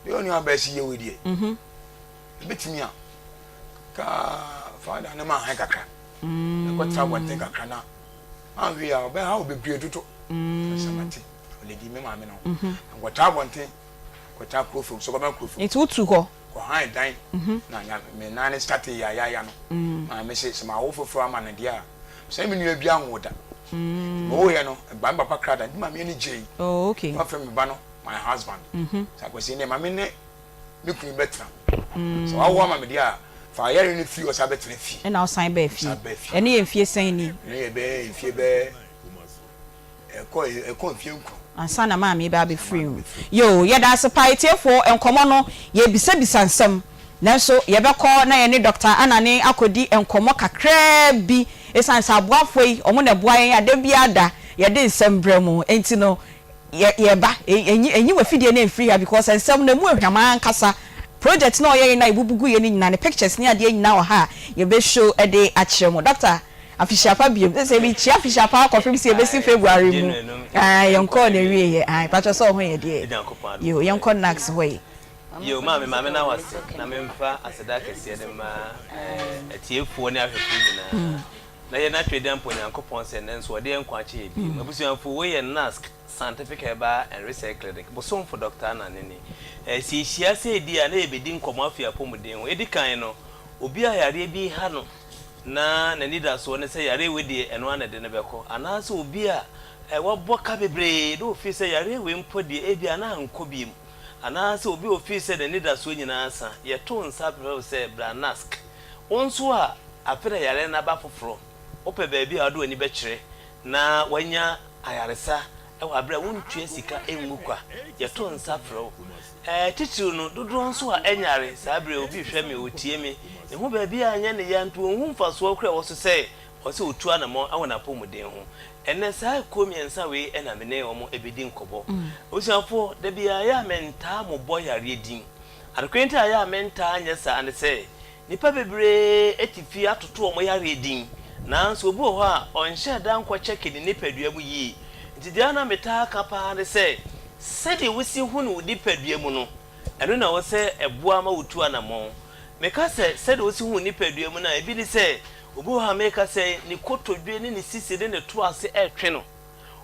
deɛ wo nua baa si yɛ wei deɛ ɛbɛtumi a ka father no ma han kakra ɛkɔ tra abɔnten kakra na anhwɛ a ɔbɛha wo bebree dodo sɛ mate ɔledi me maame no nkɔtra abɔnten kɔtra kuro fam so kɔbɛn kuro fam nti wotu hɔ kɔhan dan na nya me nan ne starte yayaya no maame se sɛ mawo foforɔ ama no deɛ a sɛ me nua bi anwo da mewɔ yɛ no ba me papa kra da nti maame ani gyei oh okay wafrɛ me ba no my husband sɛ akwasi ne maame ne me kunu bɛtena. Sɛ wawo ama me deɛ a, fa ayare no firi hɔ san bɛtena fie. Ɛna wosan baa fie. Ɛno yɛ mfie sɛn ni? Ɛno yɛ bɛyɛ mfie bɛyɛ ɛkɔ ɛkɔ mfie nkron. Ansa na maame reba abɛfiri mu. Yoo, yɛda ase paa atiefoɔ, nkɔmmɔ no yɛrebisabisa nsɛm, nanso yɛbɛkɔ na yɛne Dɔkta Anane akɔdi nkɔmmɔ kakraa bi, ɛsiane sɛ aboafoɔ yi, wɔn na ɛboa yɛn a da biara da yɛde nsɛm brɛ mo nti no, Yɛ yɛba enyi enyi w'afidie no mfiri ha because nsɛm no emu ehwam ankasa. Project no a ɔyɛeɛ no a yɛbubu guiɛ no nyinaa ne pictures ne adeɛ nyinaa wɔ ha a yɛbɛ show de akyerɛ mo. Doctor, afihyia pa biom. Sɛsɛ mekyia afihyia pa ara kɔpem sɛ yɛbɛsi February mu. Ae yɛnkɔɔ n'awieɛ. Ae pakyɛ sɛ wo ho yɛ deɛ. Yoo yɛnkɔ Nax hɔ yi. Yoo maame ma mena wo ase na memfa aseda kɛseɛ no mma atiefoɔ ne ahwɛfoɔ nyinaa. Na yɛn atwɛdiampo Nyankopɔn sɛ nnɛ nso ɔde yɛn nkwa akyɛ yɛn bio. Abusuafo, wei yɛ NASC Scientific Herbal and Research Clinic bosomfo Dɔkta Anane ni. Sɛ yɛhyia sɛ edi a, na yɛbɛdi nkɔmmɔ afi apɔmuden ho. Edi kan no, obi a yareɛ bi reha no na n'anidasoɔ ne sɛ yareɛ wei deɛ ɛno ara na ɛde no bɛkɔ, anaasɛ obi a wabɔ ka bebree na ɔfiri sɛ yareɛ wei mpo deɛ ebia na ankɔ bio, anaasɛ obi a ɔfiri sɛ n'anidasoɔ nyinaa asa, yɛto nsa frɛ wo sɛ bra NASC. Wo nso a afei na yareɛ no aba foforɔ, wopɛ baabi a wode w'ani bɛkyerɛ na woanya ayaresa wɔ aberɛ a wontua sika ngu kwa, yɛto nsa frɛ wo. Titiriw no, dodoɔ nso a ɛnyare saa berɛ yi, obi rehwɛ me, ɔretie me, ne ho baabi a anyɛ ne ya nti ɔnhu mfasoɔ koraa a ɛwɔ so sɛ ɔsɛ sɛ ɔtu anamɔn wɔ n'apɔmuden ho. Ɛnnɛ saa akuo mmiɛnsa wei na me ne wɔn bɛdi nkɔmmɔ. Abusuafoɔ, da biara yɛ a mentaa mmobɔ yareɛ din. Adekora nti a ɛyɛ a mentaa nyɛ saa ne sɛ, nnipa bebree te fie atoto wɔn yareɛ din, nanso obi wɔ hɔ a ɔnhyɛɛ da nkɔ kyɛke ne nipadua mu yie. Nti deɛ na metaa ka paa ne sɛ, sɛdeɛ wosi hunu wo nipadua mu no, ɛno na ɛwɔ sɛ ɛboa ma wotu anammɔn. Meka sɛ sɛdeɛ wosi hu wo nipadua mu no a, ebi ne sɛ, obi wɔ hɔ a meka sɛ ne kotodwe ne ne sisi ne ne to ase retwe no.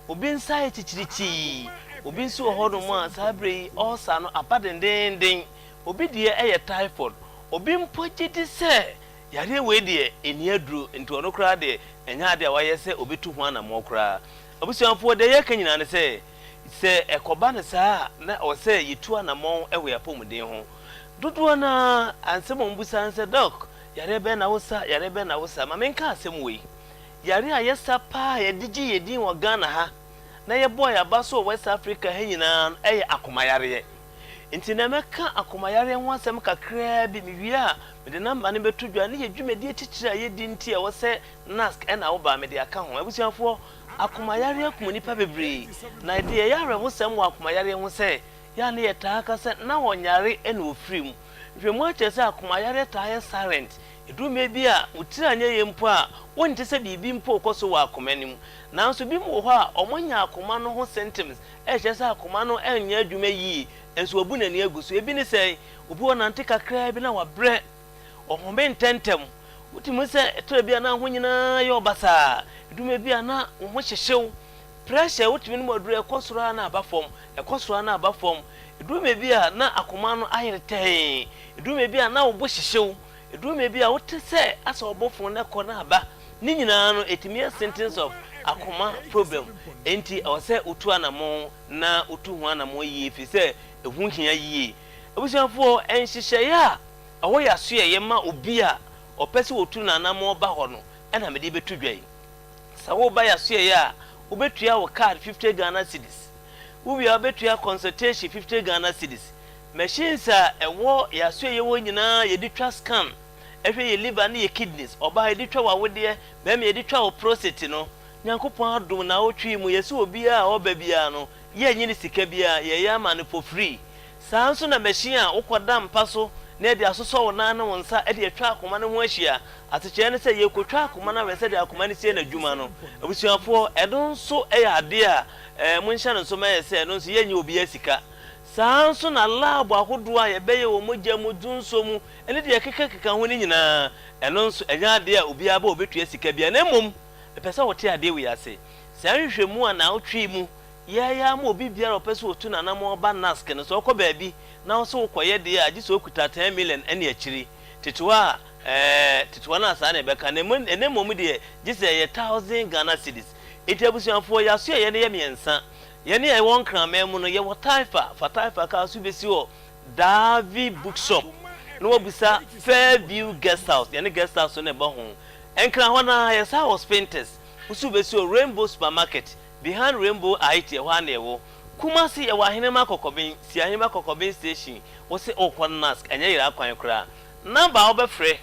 Obi nsa ayɛ kyikyiриkyii. Obi nso wɔ hɔnom a saa berɛ yi ulcer no aba dendeenden. Obi deɛ yɛ typhoid. Obi mpo gye di sɛ yareɛ wei deɛ ɛnni aduro nti ɔno koraa deɛ ɛnyɛ adeɛ a wayɛ sɛ ɔbɛtu ho anammɔn koraa. Abusuafoɔ, deɛ yɛreka nyinaa ne sɛ, sɛ ɛkɔba no saa a, na ɛwɔ sɛ yɛtu anammɔn wɔ yɛn apɔmuden ho. Dodoɔ no ara, asɛm a wɔbisa ne sɛ, Doc, yareɛ bɛn na wosa? Yareɛ bɛn na wosa? Ma menka asɛm wei. Yare a yɛsa paa a yɛde gye yɛn din wɔ Ghana ha na yɛbɔɔ yɛn aba so wɔ West Africa ha nyinaa no yɛ akomayareɛ. Nti nnɛ mɛka akomayareɛ ho asɛm kakraa bi, mewie a mede number no bɛto dwa ne yɛn dwumadie titire a yɛdi nti a ɛwɔ sɛ NASC na woba a mede aka ho. Abusuafoɔ, akomayareɛ kum nnipa bebree na deɛ ɛyɛ awerɛhosɛm wɔ akomayareɛ ho sɛ yɛ a na yɛtaa ka sɛ na ɔnyare na ɔfiri mu. Nhwehwɛmu akyerɛ sɛ akomayareɛ taa yɛ silent. Ɛduru mmerɛ bi a, wo tiri anyɛ yie mpo a, wonte sɛ biribi mpo rekɔ so wɔ akoma no mu. Nanso binom wɔ hɔ a, wɔanya akoma no ho symptoms a ɛkyerɛ sɛ akoma no nyɛ adwuma yie, nso wabu n'ani agu so. Ebi ne sɛn? Obi wɔ hɔ ɔnante kakraa bi na wabrɛ, ɔhome ntɛmntɛm. Wotumi hu sɛ ɛtɔ da bi a na wo ho nyinaa yɛ wo basaa. Ɛduru mmerɛ bi a na wo ho hyehye wo. Pressure, wotumi nom aduro a ɛkɔ soro ara na aba fam, ɛkɔ soro ara na aba fam. Ɛduru mmerɛ bi a na akoma no ayere tɛnn. Ɛduru mmerɛ bi a na wo bo hyehye wo. Ɛduru mmerɛ bi a wote sɛ asɛ ɔbɔfoɔ no kɔ na aba. Ne nyinaa no ɛtumi yɛ symptoms of akoma problem. Enti ɛwɔ sɛ wotu anamɔn na wotu ho anamɔn yie ɛfiri sɛ ɛho hia yie. Abusuafoɔ, nhyehyɛeɛ a ɛwɔ yɛn asoɛeɛ ma obi a ɔpɛ sɛ ɔtu n'anamɔn ba hɔ no na mede rebɛto dwa yi. Sɛ woreba yɛn asoɛeɛ a, wobɛtua wo card 50 Ghana cedis. Wowie a wobɛtua consultation 50 Ghana cedis. Machines a ɛwɔ yɛn asoɛeɛ hɔ nyinaa yɛde twa scan hwɛ yɛn liver ne yɛn kidneys, ɔbaa yɛde twa w'awodeɛ, barima yɛde twa wo prostate no, Nyankopɔn adom naawɔtwe yi mu yɛse obiara a ɔba biara no yɛnnye no sika biara, yɛyɛ ama no for free. Saa nso na machine a wokɔda mpa so na yɛde asosɔ wo nan ne wo nsa de atwa akoma no ho ahyia, asekyerɛ ne sɛ yɛrekɔtwa akoma no ahwɛ sɛdeɛ akoma no sie n'adwuma no. Abusuafoɔ, ɛno nso yɛ adeɛ a eh, monhyɛ no nso ma yɛ sɛ ɛno nso yɛnnye obiara sika. Saa ara nso na lab ahodoɔ a yɛbɛyɛ wɔ mogya mu, dwonsɔ mu, ne deɛ ɛkekakeka ho no nyinaa, ɛno nso ɛnyɛ adeɛ a obiara ba a ɔbɛtua sika biara. Na mmom, mepɛ sɛ wote adeɛ wei ase, Saa nhwehwɛmu a naawɔtwe yi mu yɛreyɛ ama obi biara a ɔpɛ sɛ ɔtu n'anammɔn ba NASC no, sɛ ɔkɔ baabi na wo sɛ wokɔyɛ deɛ a, gye sɛ ɔkuta 10 million ne akyiri. Tetewa a, ɛɛ, tetewa no a saa na ɛbɛka. Na mmom, ɛnnɛ mmom deɛ, gye sɛ ɛyɛ thousand Ghana cedis. Enti abusuafoɔ, yɛn asoɛeɛ no yɛ mmiɛnsa. Yɛn a yɛwɔ Nkraman mu no, yɛwɔ Taifa, fa Taifa kaa so besi hɔ, Daavi Bookshop, na wabisa Fairview Guest House, yɛne guest house no na ɛbɔ ho. Nkran hɔ no ara, yɛsan wɔ Spintex, wo nso wobesi hɔ, Rainbow Supermarket, behind Rainbow IT, ɛhɔ ara na yɛwɔ. Kumasi, yɛwɔ Ahenema Kɔkɔben, si Ahenema Kɔkɔben Station, wose worekɔ Nask, ɛnyɛ yera kwan koraa. Number a wobɛfrɛ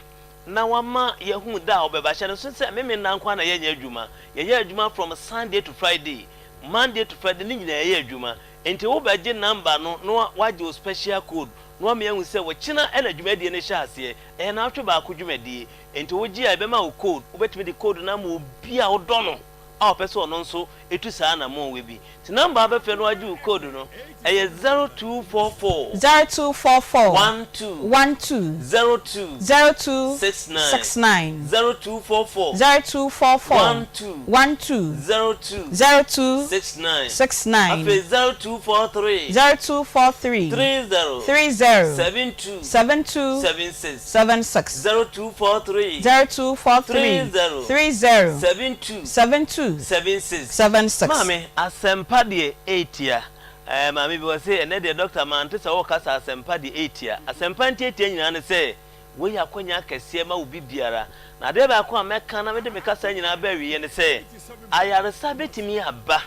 na wama yɛahu da a wobɛba, hyɛ no nso sɛ Memeneda nko ara na yɛnyɛ adwuma, yɛyɛ adwuma from Sunday to Friday. Monday to Friday ne nyinaa yɛyɛ adwuma nti wo bɛ gye number no na wagye wo special code na wama yɛahu sɛ ɔkyena na dwumadie no hyɛ aseɛ, ɛyɛ naawɔtwe baako dwumadie nti wo gye a yɛbɛma wo code, wobɛtumi de code no ama obi a wodɔ no a ɔpɛ sɛ ɔno nso tu saa anamɔn wei bi. Nti number a wobɛfrɛ na wagye wo code no ɛyɛ 0244 0244 12 12 02 02 69 69 0244 0244 12 12 02 02 69 69 Afei 0243 0243 30 30 72 72 76 76 0243 0243 30 30 72 72 76 76. Maame, asɛmpa deɛ ɛretia. Ɛɛ, maame bi wɔ se, ɛnɛ deɛ dɔkta mante sɛ worekasa asɛmpa deɛ ɛretia. Asɛmpa ntiatia nyinaa ne sɛ, Wei yɛ akwanya kɛseɛ ma obi biara. Na adeɛ baako a mɛka na mede me kasa nyinaa aba awieɛ ne sɛ, ayaresa bɛtumi aba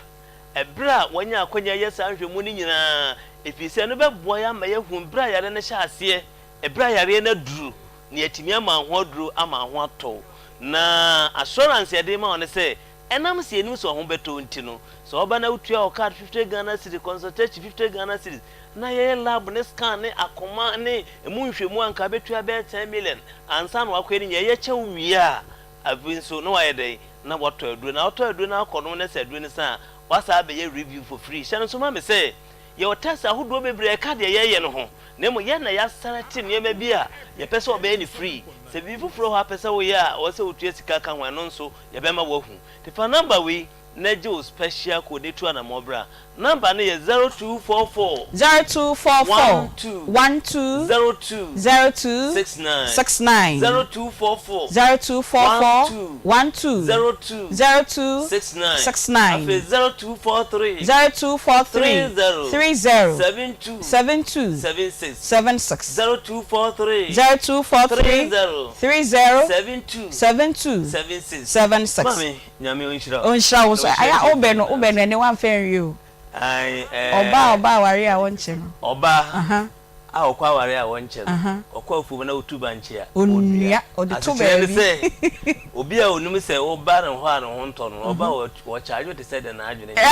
ɛberɛ a wɔanya akwanya yɛ saa nhwɛmu no nyinaa, ɛfiri sɛ ɛno bɛboa yɛn ama yɛahu berɛ a yareɛ no hyɛ aseɛ, ɛberɛ a yareɛ no aduru, na yɛatumi ama wo ho aduro ama wo ho atɔ wo. Na assurance a yɛde rema wo ne sɛ, Ɛnam sɛ yɛnim sɛ wo ho bɛtɔ wo nti no, sɛ woba na wotua wo card 50 Ghana cedis, consultation 50 Ghana cedis, na yɛyɛ lab ne scan ne akoma ne ɛmu nhwɛmu a anka wobɛtua bɛyɛ 10 million ansa na woakɔyɛ ne nyinaa. Yɛkyɛ wo wie a, afei nso na woayɛ dɛn? Na woatɔ aduro. Na wotɔ aduro na wokɔnom na sɛ aduro no sa a, woasan abɛyɛ review for free. Hyɛ no nso ma me sɛ, Yɛwɔ test ahodoɔ bebree a ɛka deɛ yɛyɛ no ho, na mmom yɛn na yɛasɛlɛte nneɛma bi a yɛpɛ sɛ wɔbɛyɛ no free. Sɛ biribi foforɔ wɔ hɔ a wopɛ sɛ woyɛ a ɛwɔ sɛ wotua sika ka ho a, ɛno nso yɛbɛma woahu. Nti fa number wei na gye wo special code na tu anammɔn bra. Number no yɛ 0244 0244 12 12 02 02 69, 69 0244 0244 12 12 02 02 69, 69 afei 0243 0243 30 30 72 72 76, 76 0243 0243 30 30 72 72 76. 76. Maame, Nyame ɔnhyira wo. Ɔnhyira wo nso. Na ɔnhyira Ayɛ a atiefoɔ wobɛ no nyinaa wobɛ no nso. ɛnɛ woamfa anwie o. Ae, Ɔbaa ɛɛ, ɔbaa aware a wɔnkyɛ no. ɔbaa Aha. a ɔkɔ aware a wɔnkyɛ no, Aha. ɔkɔ afuom na ɔtu bankye a, Ɔnnua, ɔdua. ɔde to Asekyerɛ ne baabi. sɛ, obi a ɔnim sɛ woba ne hɔ a ne ho ntɔ no, ɔba a wɔkyagye wo te sɛ deɛ n'adwene nyɛ.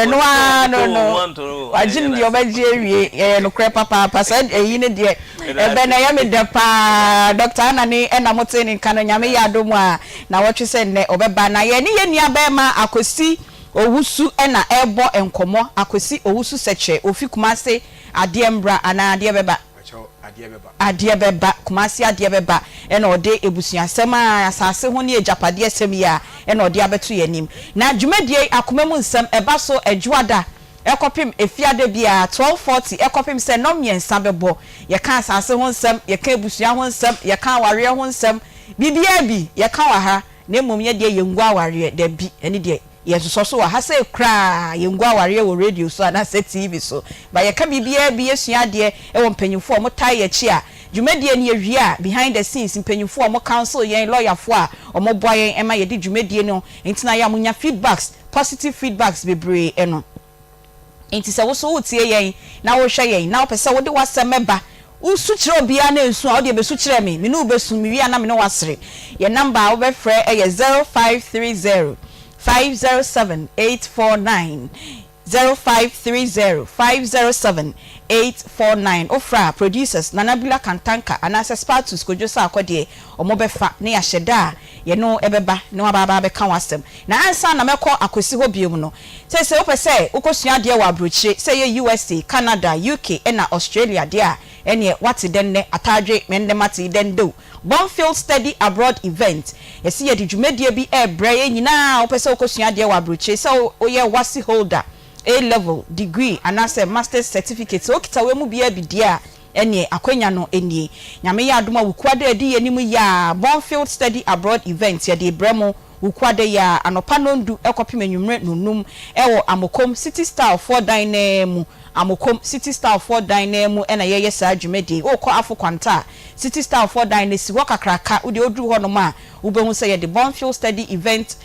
Ɛno Ɔte sɛ ara no ɔbɛtɔ wo no, ho antɔ no o, wagye ɛnyɛ no deɛ n'asɛm. ɔbɛgye awie. Ɛyɛ nokorɛ papaapa. Saa ɛyi no deɛ, Meda ɛbɛ ase. no ɛyɛ me dɛ paa. Doctor Anane ɛna motee ne nka no, Nyame Meda yɛ ase. adom a, nawɔtwe sɛ nnɛ ɔbɛba. Na yɛne yɛn nua barima Akwasi Owusu na ɛrebɔ nkɔmmɔ. Akwasi Owusu Sɛkyerɛ, ɔfi Kumase. Adeɛ mbra anaa adeɛ bɛba? Pakyɛw, adeɛ bɛba. Adeɛ bɛba, Kumasi adeɛ bɛba ɛna ɔde abusuasɛm a asase ho ne agyapadeɛ sɛm yi a ɛna ɔde abɛto yɛn anim. Na dwumadie yi akoma mu nsɛm ɛba so Ɛdwoada ɛkɔpem Efiada biara 12:40 ɛkɔpem sɛ nnɔn mmiɛnsa bɛbɔ. Yɛka asase ho nsɛm, yɛka abusua ho nsɛm, yɛka awareɛ ho nsɛm, biribiara bi yɛka wɔ ha. Na mmom yɛdeɛ yɛngu awareɛ, dabi, ɛne deɛ Yɛnsosɔ so wɔ ha sei koraa, yɛngu awareɛ wɔ radio so anaasɛ TV so. But yɛka biribiara bi, yɛsua adeɛ wɔ mpanyinfoɔ a wɔtae yɛn akyi a, dwumadie no yɛwie a, behind the scenes, mpanyinfoɔ a wɔn counsel yɛn, lɔyafoɔ a wɔboa yɛn ma yɛde dwumadie no nti na yɛ a monya feedbacks, positive feedbacks bebree no. Enti sɛ wo nso woretie yɛn na worehwɛ yɛn na wopɛ sɛ wode w'asɛm ba, wosu kyerɛ obiara na ɛnsu a, wo deɛ bɛsu kyerɛ me, me ne wo bɛsu, mewie a na me ne wo asere. Yɛn nɔmba a wobɛfrɛ yɛ 0530 507 849, 0530 507 849. Wofrɛ a, producers Nana Bula Kantanka anaasɛ Spartus Kojo Sarkodie, wɔbɛfa na yɛahyɛ da a yɛne wo bɛba na woaba aba abɛka w'asɛm. Na ansa na mɛkɔ akɔsi hɔ bio no, Seesei wopɛ sɛ wokɔsua adeɛ wɔ aburokyire, sɛ ɛyɛ USA, Canada, UK ɛna Australia deɛ a, ɛneɛ woate dɛn nnɛ, ataadwe, me nnɛ mate yi dɛn dɛw. Bonfield Study Abroad Event, Yɛse yɛde dwumadie bi rebrɛ yɛn nyinaa a wopɛ sɛ wokɔsua adeɛ wɔ aburokyire, sɛ woyɛ WASSCE holder, A-Level, Degree anaasɛ Masters Certificate, sɛ wokita wei mu biara bi deɛ a, ɛneɛ akwanya no nie. Nyame yɛ adom a Wukuada a ɛdi yɛn anim yi ara, Bonfield Study Abroad Event, yɛde rebrɛ mo Wukuada yi ara, anɔpa nnɔndu kɔpem anwummerɛ nnɔnnum wɔ Amokom City Style foɔ dan no ara mu. Amokom City Style foɔ dan no ara mu na yɛreyɛ saa dwumadie yi. Worekɔ Afo Kwanta a, City Style foɔ dan no si hɔ kakraka. Wodeɛ woduru hɔnom a, wobɛhu sɛ yɛde Bonfield Study Event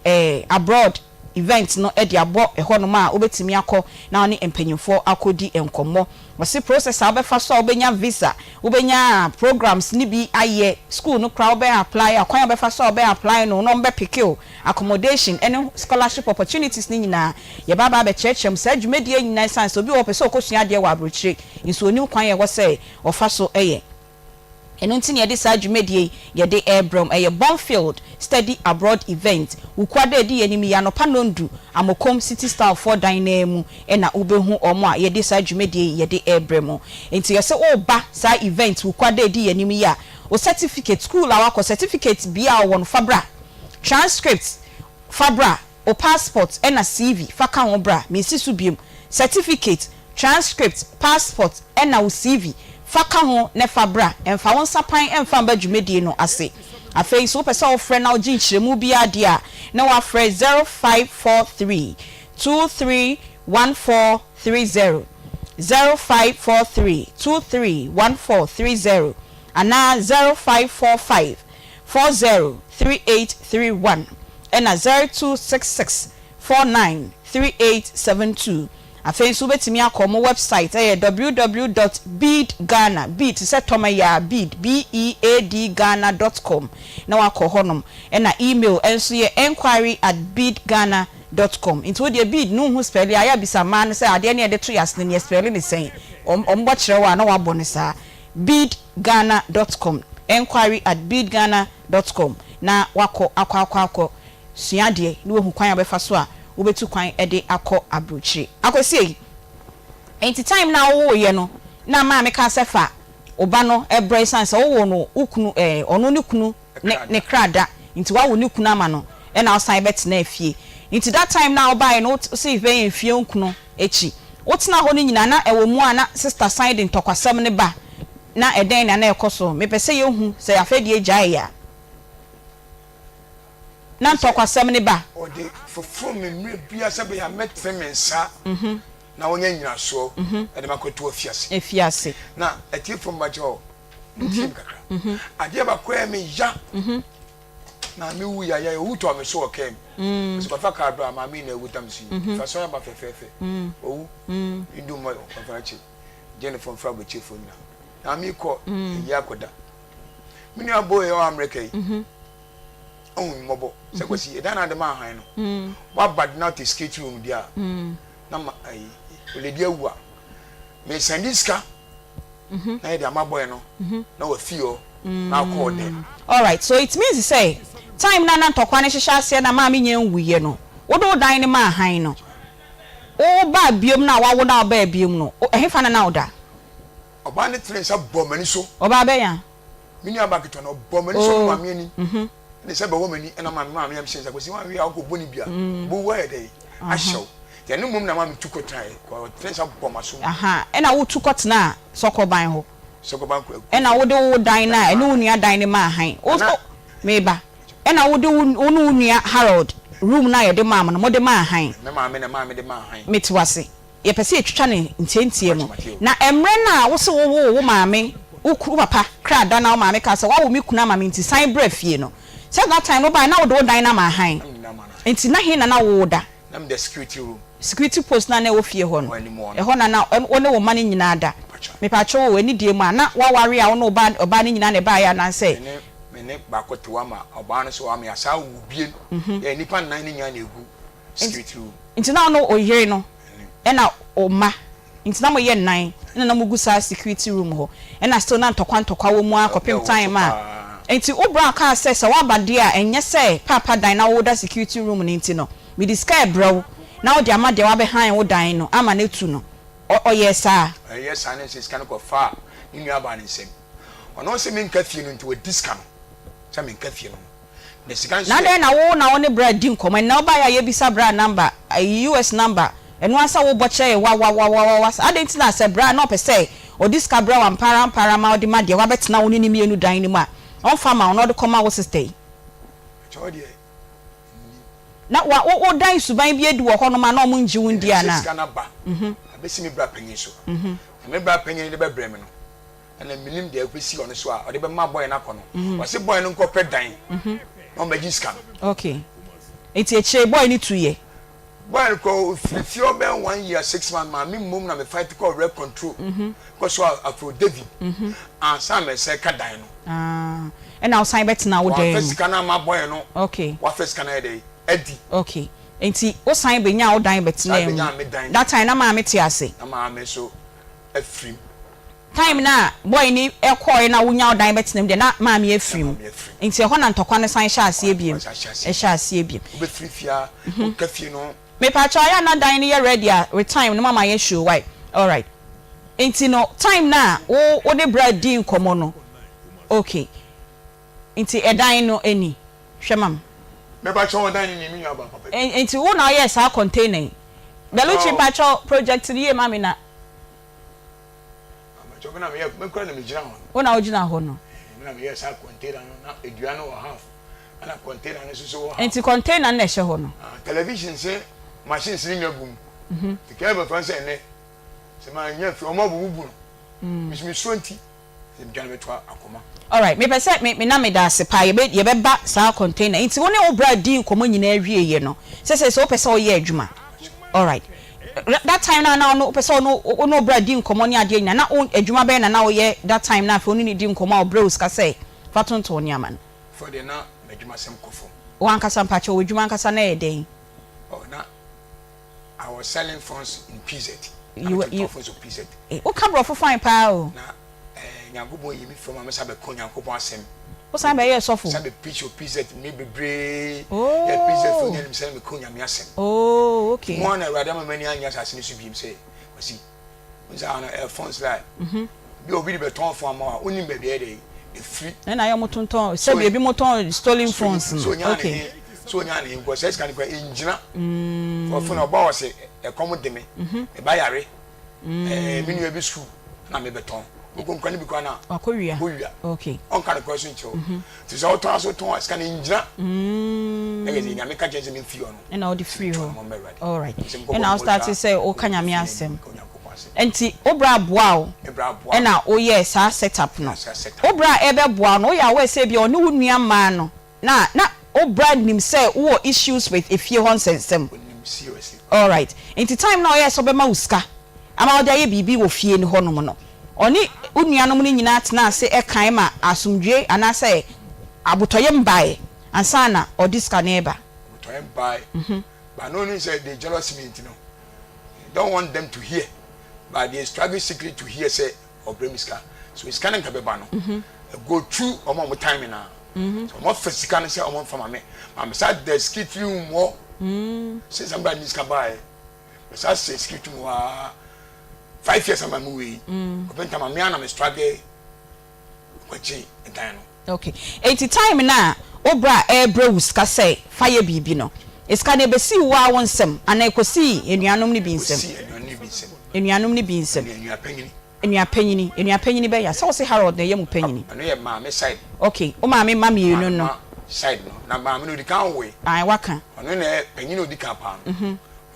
eh, Abroad event no de abɔ ɛhɔnom a wobɛtumi akɔ na wo ne mpanyinfoɔ akɔdi nkɔmmɔ. Wɔse process a wobɛfa so a wobɛnya visa, wobɛnya programs no bi ayɛ, school no koraa wobɛ apply a, kwan a wobɛfa so a wobɛ apply no na wɔbɛ picke wo, accommodation ne scholarship opportunities no nyinaa yɛba aba abɛkyerɛkyerɛ mo saa dwumadie yi nyinaa ɛsiane sɛ obi wɔ hɔ ɔpɛ sɛ ɔkɔsua adeɛ wɔ abrokyire nso ɔnnim kwan a ɛwɔ sɛ ɔfa so yɛ. Ɛno nti na yɛde saa dwumadie yi yɛde rebrɛ mo. Ɛyɛ Bonfield Study Abroad Event. Wukuada a ɛdi yɛn anim yi anɔpa nnɔndu, Amokom City Style foɔ dan no ara mu na wobɛhu wɔn a yɛde saa dwumadie yi yɛde rebrɛ mo. Nti yɛse woreba saa event Wukuada a ɛdi yɛn anim yi a, wo certificate, school a woakɔ, certificate biara a wowɔ no fa bra. Transcript fa bra. Wo passport ɛna CV fa ka ho bra, mensi so biom. Certificate, transcript, passport ɛna wo CV fa ka ho na fa bra. Ɛmfa wo nsa pan ɛmfa mba dwumadie no ase. Afei nso wopɛ sɛ wofrɛ na wogye nkyerɛmu biara deɛ a, na woafrɛ 0543 23 1430, 0543 23 1430 anaa 0545 40 3831 ɛna 0266 49 3872. Afei nso wobɛtumi akɔ wɔn website, ɛyɛ www dot bead ghana, bead te sɛ tɔma yi ara, bead, B-E-A-D Ghana dot com na wakɔ hɔnom. Ɛna email nso yɛ enquiry at bead ghana dot com. Nti wo deɛ bead no wonhu spɛle a, yɛ a bisa mmaa no sɛ adeɛ no yɛde to yɛn asene no yɛspɛle no sɛn? Wɔn wɔbɔ kyerɛ wo a na wabɔ no saa. Bead ghana dot com, enquiry at bead ghana dot com na wakɔ akɔ akɔ akɔ sua adeɛ na wahu kwan a wobɛfa so a wobɛtu kwan de akɔ abrokyire. Akwasi ei, nti time no a wowoeɛ no na maame kaa sɛ fa wo ba no brɛ ɛsiane sɛ wowoo no wo kunu ɛɛ ɔno ne kunu ne ne kra da nti woawo ne kunu ama no ɛna wosan bɛtenaa fie. Nti that time no a wobaeɛ no wose bɛyɛ mfie nkono akyi wotena hɔ no nyinaa na ɛwɔ mu a na sister san de ntɔkwasɛm no ba na ɛdɛn na na ɛkɔ so? Mepɛ sɛ yɛhu sɛ afei deɛ agyaeɛ a. Na ntɔkwasɛm no ba. Ɔde foforo me mmerɛ biara sɛ ɛbɛyɛ a mɛtene me nsa na wɔanya nnyinasoɔ de me akɔto afiase. Afiase. Na atiefoɔ mma kyɛ hɔ, montie me kakra. Adeɛ baako a ɛyɛ me ya, maame wu yaya, owu tɔɔ me so wɔ kaa mu. Ɔsɛ kɔfa kaa bra, maame yi na awu tam so yi. Fa sɔre aba fɛfɛɛfɛ. Owu, ndu mmɔ kɔfa akyi, gye ne fo mfra aburokyirifoɔ nyinaa. Maame yi kɔ, ɛyi akɔda. Me nua boy a ɔwɔ Amerika yi, ɔhu me mmɔbɔ sɛ Kwasi, ɛdan na ade ma ahan no, waba de na ɔte security room deɛ a, na ma ayi, oledi awu a, mesɛnde sika na yɛde ama boy no na wafi hɔ na akɔ ɔdɛ. Alright, so it means sɛ time no a na ntɔkwa no hyehyɛ aseɛ na maame nya nwuiɛ no, wode wo dan no maa han no, wobaa biom no a wawo no a wobaa biom no, ɛhefa na na woda? Ɔbaa no tenee nsa bɔɔ m'ani so. Ɔbaa bɛn a? Me nuabaa ketewa no, ɔbɔɔ m'ani so wɔ me maame anim. Ɛna nsa bɛwɔ m'ani, ɛna maame maa me yam hyɛɛ nsa kɔsi wanhwɛ a wokɔbɔ ne bi a, ɔbɛwu ayɛ dɛn? Ahyɛ wo. Nti ɛno mmom na ɛmaa metu kɔtenaeɛ, kɔ ɔtenee nsa bɔɔ m'asom. Aha, ɛna wotu kɔtenaa Sɔkɔban hɔ. Sɔkɔban kɔ. Ɛna wode wo dan no a ɛne wo nua dan no maa hann. Wo, wo, meba. Ɛna wode wo, wo ne wo nua Harold room no a yɛde maa mo no, mode maa hann. Me maame na ɛmaa mede maa hann. Mete wo ase. Yɛpɛ sɛ yɛtwitwa no ntiantia mu. Na mmerɛ no a wo se wowoo wo maame, wo kunu, wo papa kra da no a wo maame kaa sɛ woawo me kunu ama me nti san bra fie no, sɛ that time no wobaeɛ na wode wo dan no ama hann? Nti na he na na woda? Security post no a na ɛwɔ fie hɔ no, ɛhɔ na na wo ne wo mma no nyinaa da. Mepakyɛw o, anidie mu a, na woaware a wo ne wo ba ɔbaa no nyinaa na ɛbaeɛ anaasɛ? Me ne baako te hɔ ama ɔbaa no nso wɔ ha, me asaa wo biem, yɛyɛ nnipa nnan no nyinaa na ɛgu security room. Nti na ɔne oyere no ɛna ɔma nti na moyɛ nnan ɛna na mogu saa security room hɔ ɛna still na ntɔkwa ntɔkwa wɔ mu ara kɔpem time a nti wo bra kaa sɛ sɛ woaba deɛ a ɛnyɛ sɛ paapa dan na woda security room no nti no mede sika ɛbrɛ wo na wode ama deɛ wabɛ han wo dan no ama no atu no ɔyɛɛ saa. Ɔyɛɛ saa ne sɛ sika no kɔ faa ne nua baa ne nsam ɔno ɔse menka fie no nti wadi sika no sɛ menka fie no ho. Na sika nso Na yɛ. adɛn na wo na wo ne bra di nkɔmmɔ ɛnnɛ wobaeɛ a yɛbisa bra number ayi US number ɛno ara sɛ wobɔ kyerɛ yɛ wawawawawa saa adɛn nti na sɛ bra na ɔpɛ sɛ ɔde sika brɛ wo ampa ara ampa ara ma wode ma deɛ wabɛtena wo ne ne mmienu dan no mu a ɔmfa ma wo na ɔde kɔma wo sister yi Kyɛ wo deɛ mennim. Na wa wo wodan suban bi adi wɔ hɔnom a na ɔmo ngye wo ndi Menim sɛ anaa? sika no aba abɛsi me bra panyin so na me bra panyin de bɛbrɛ me no ɛna menim deɛ ɛbɛsi ɔno so a ɔde bɛma boy no akɔ no ɔse boy no nkɔpɛ dan na ɔmmɛgye sika no. Okay nti akyire boy no tu yɛ? Boy no kɔ ɔfiri fie ɔbɛn one year 6 months maame mmom na me fight kɔ rent control kɔ so Afro David ansa na mɛsɛn ka dan no. Ah ɛna wosan bɛtena wo dan mu? Wamfa sika no amma boy no. Okay. Wafa sika no ayɛ dɛn adi. Okay nti wosan bɛnyaa wo dan bɛtenaa mu? That time na maame te ase? Na maame nso afiri mu. Time no a boy no kɔɔɛ na wonya wo dan bɛtena mu deɛ na maame afiri mu nti ɛhɔ na ntɔkwa no san hyɛ aseɛ biom ɛhyɛ aseɛ biom. Wobɛfiri fie a woka fie no. Mepakyɛw ayɛ a na dan no yɛ ready a with time no mama yɛ show wai alright nti no time no a wo wo ne bra dii nkɔmɔ no ok nti ɛdan no ni hwɛ ma me. Mepakyɛw ɔdan no ni me nua baa papa bi. Nti wo na woyɛɛ saa container yi Belucci mpakyɛw project no yie ma me na. Wo na wogyina hɔ no. Nti container no na ɛhyɛ hɔ no. Television se machines ne nya gum. Nti kɛyɛ bɛfa sɛ ɛnɛ sɛ ma nya fi ɔmo abububu no. Mesuro nti. Alright, mepɛ sɛ me me na meda ase paa yɛbɛ yɛbɛba saa container nti wo ne wo bra dii nkɔmmɔ nyinaa wieɛ no sɛsɛ sɛ wopɛ sɛ woyɛ adwuma alright. That time no a na ɔno wopɛ sɛ ɔno wo ne wo bra di nkɔmmɔ ne adeɛ nyinaa na wo adwuma bɛn na na woyɛ that time no a afei wo ne no di nkɔmmɔ a ɔbrɛ wo sika sɛ fa tontɔn nneɛma no? Before deɛ na m'adwumasɛm kɔ fam. Wo ankasa mpakyɛw w'adwuma ankasa na ɛyɛ dɛn? Oh na I was selling phones in PZ. Na me tontɔn phones wɔ PZ. Wo ka brɔfo fine paa o. Na eh, Nyankopɔn yi me firi ma me sa bɛka Onyankopɔn asɛm. Wo san bɛyɛɛ sɔfo? Sa bɛ preach wɔ PZ mmere bebree. Oh. Yɛ PZ fo nyɛ nim sɛ na meka Onyame asɛm. Oh, okay. Mo a na Awurade ama m'ani annye asase no so biem sɛ, Kwasi, wo nsa ano ɛyɛ phones la. Bi a obi de bɛtɔn phone ama wo a, wonnim baabi a ɛyɛ dɛ ɛfiri. Ɛna ayɛ ɔmo tontɔn, sɛbi ebi mo tɔn stolen phones no. Okay. So onyaa ne he, because saa sika no koraa ɛngyina. For phone ɔba wɔ se ɛkɔm de me, me ba yare. Ɛɛ me nua bi sukuu na mebɛtɔn. Wokɔ nkura no bi koraa na wakɔwia. Wakɔwia. Okay. Ɔnka no koraa so nkyerɛ wo. Nti sɛ wotɔn aso tɔn a sika no ngyina. Na yɛ sɛ Nyame ka kyerɛ sɛ memfiri hɔ no. Ɛna wode firi hɔ. Alright. Ɛna wo starte sɛ woka Nyame asɛm. Nti wo bra boa wo ɛna woyɛɛ saa set up no. Wo bra a ɛbɛboa wo no woyɛ aware sɛ ebia ɔne wo nua mmaa no Na na wo bra nim sɛ wowɔ issues with efie hɔ nsɛnsɛm? Onim seriously. Alright, nti time no a ɔyɛɛ sɛ ɔbɛma wo sika ama wode ayɛ biribi wɔ fie no hɔ nom no, ɔne wo nuanom no nyinaa tenaa ase kae ma asomdwoe anaasɛ abotɔyam baeɛ ansa na ɔde sika no reba? Abotɔyam bae, but na onim sɛ they jealous me nti no, don't want them to hear, but they struggle secretly to hear sɛ ɔbrɛ me sika so sika no nka bɛba no go through ɔmo a ɔmo tan me na so ɔmo afa sika no sɛ ɔmo nfa ma me ma me sa da sikitiri mu hɔ since I'm ni sika baayɛ me sa sɛ sikitiri mu hɔ aa 5 years ama me wei ɔpɛ ntama me ana me struggle kɔgye dan no. Ok enti time no a wo bra ɛrebrɛ wo sika sɛ fa yɛ biribi no, sika no ɛbɛsii wo ara wo nsam anaa ɛkɔsii anuanom no bi nsam? Ɛkɔsii anuanom no bi nsam. Anuanom no bi nsam. Ɛne anua panyini. Anua panyini, anua panyini bɛn ya? Sɛ wo se Harold na ɛyɛ mo panyini. Ɛno yɛ maame side. Ok, wo maame mma mmienu no. Maame mma side no, na maame no odi kan woe. Ae, waka. Ɔno na ɛyɛ panyini a odi kan paa no.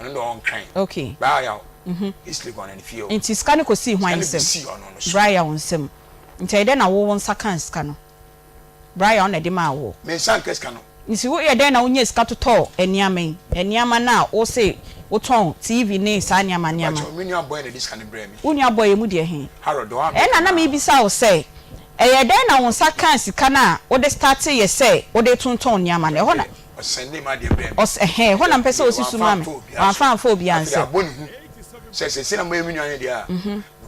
Ɔno deɛ ɔwɔ Nkran. Ok. Baa Yaw, East Legon na ne fie wɔ. Nti sika no kɔsii hwan Sika no nsam? bɛsii ɔno no so. Bra Yaw nsam. Nti ɛyɛ dɛn na wo wo nsa kaa sika no? Brian na ɛde maa woɔ. Me nsa anka sika no. Nti wo yɛ dɛn na wo nyaa sika totɔɔ nneɛma yi? Nneɛma no a wo se wo tɔn TV ne saa nneɛma nneɛma. Mpakyɛw, me nua boy na ɛde sika no brɛɛ me. Wo nua boy emu deɛ he? Harold, ɔwɔ America Ɛna na naa. mebisa wo sɛ, ɛyɛ dɛn na wo nsa kaa sika no a wode startee yɛ sɛ wode retontɔn nneɛma no? Ɛhɔ na. Ɔsɛndee m'adeɛ brɛɛ me. Ɔs ɛhɛn, ɛhɔ na mepɛ sɛ wosi so ma me. Wamfa amfa obiara Wamfa amfa obiara Afei nsam. abɔ ne hu sɛ seesei na moyɛ me nua no deɛ a,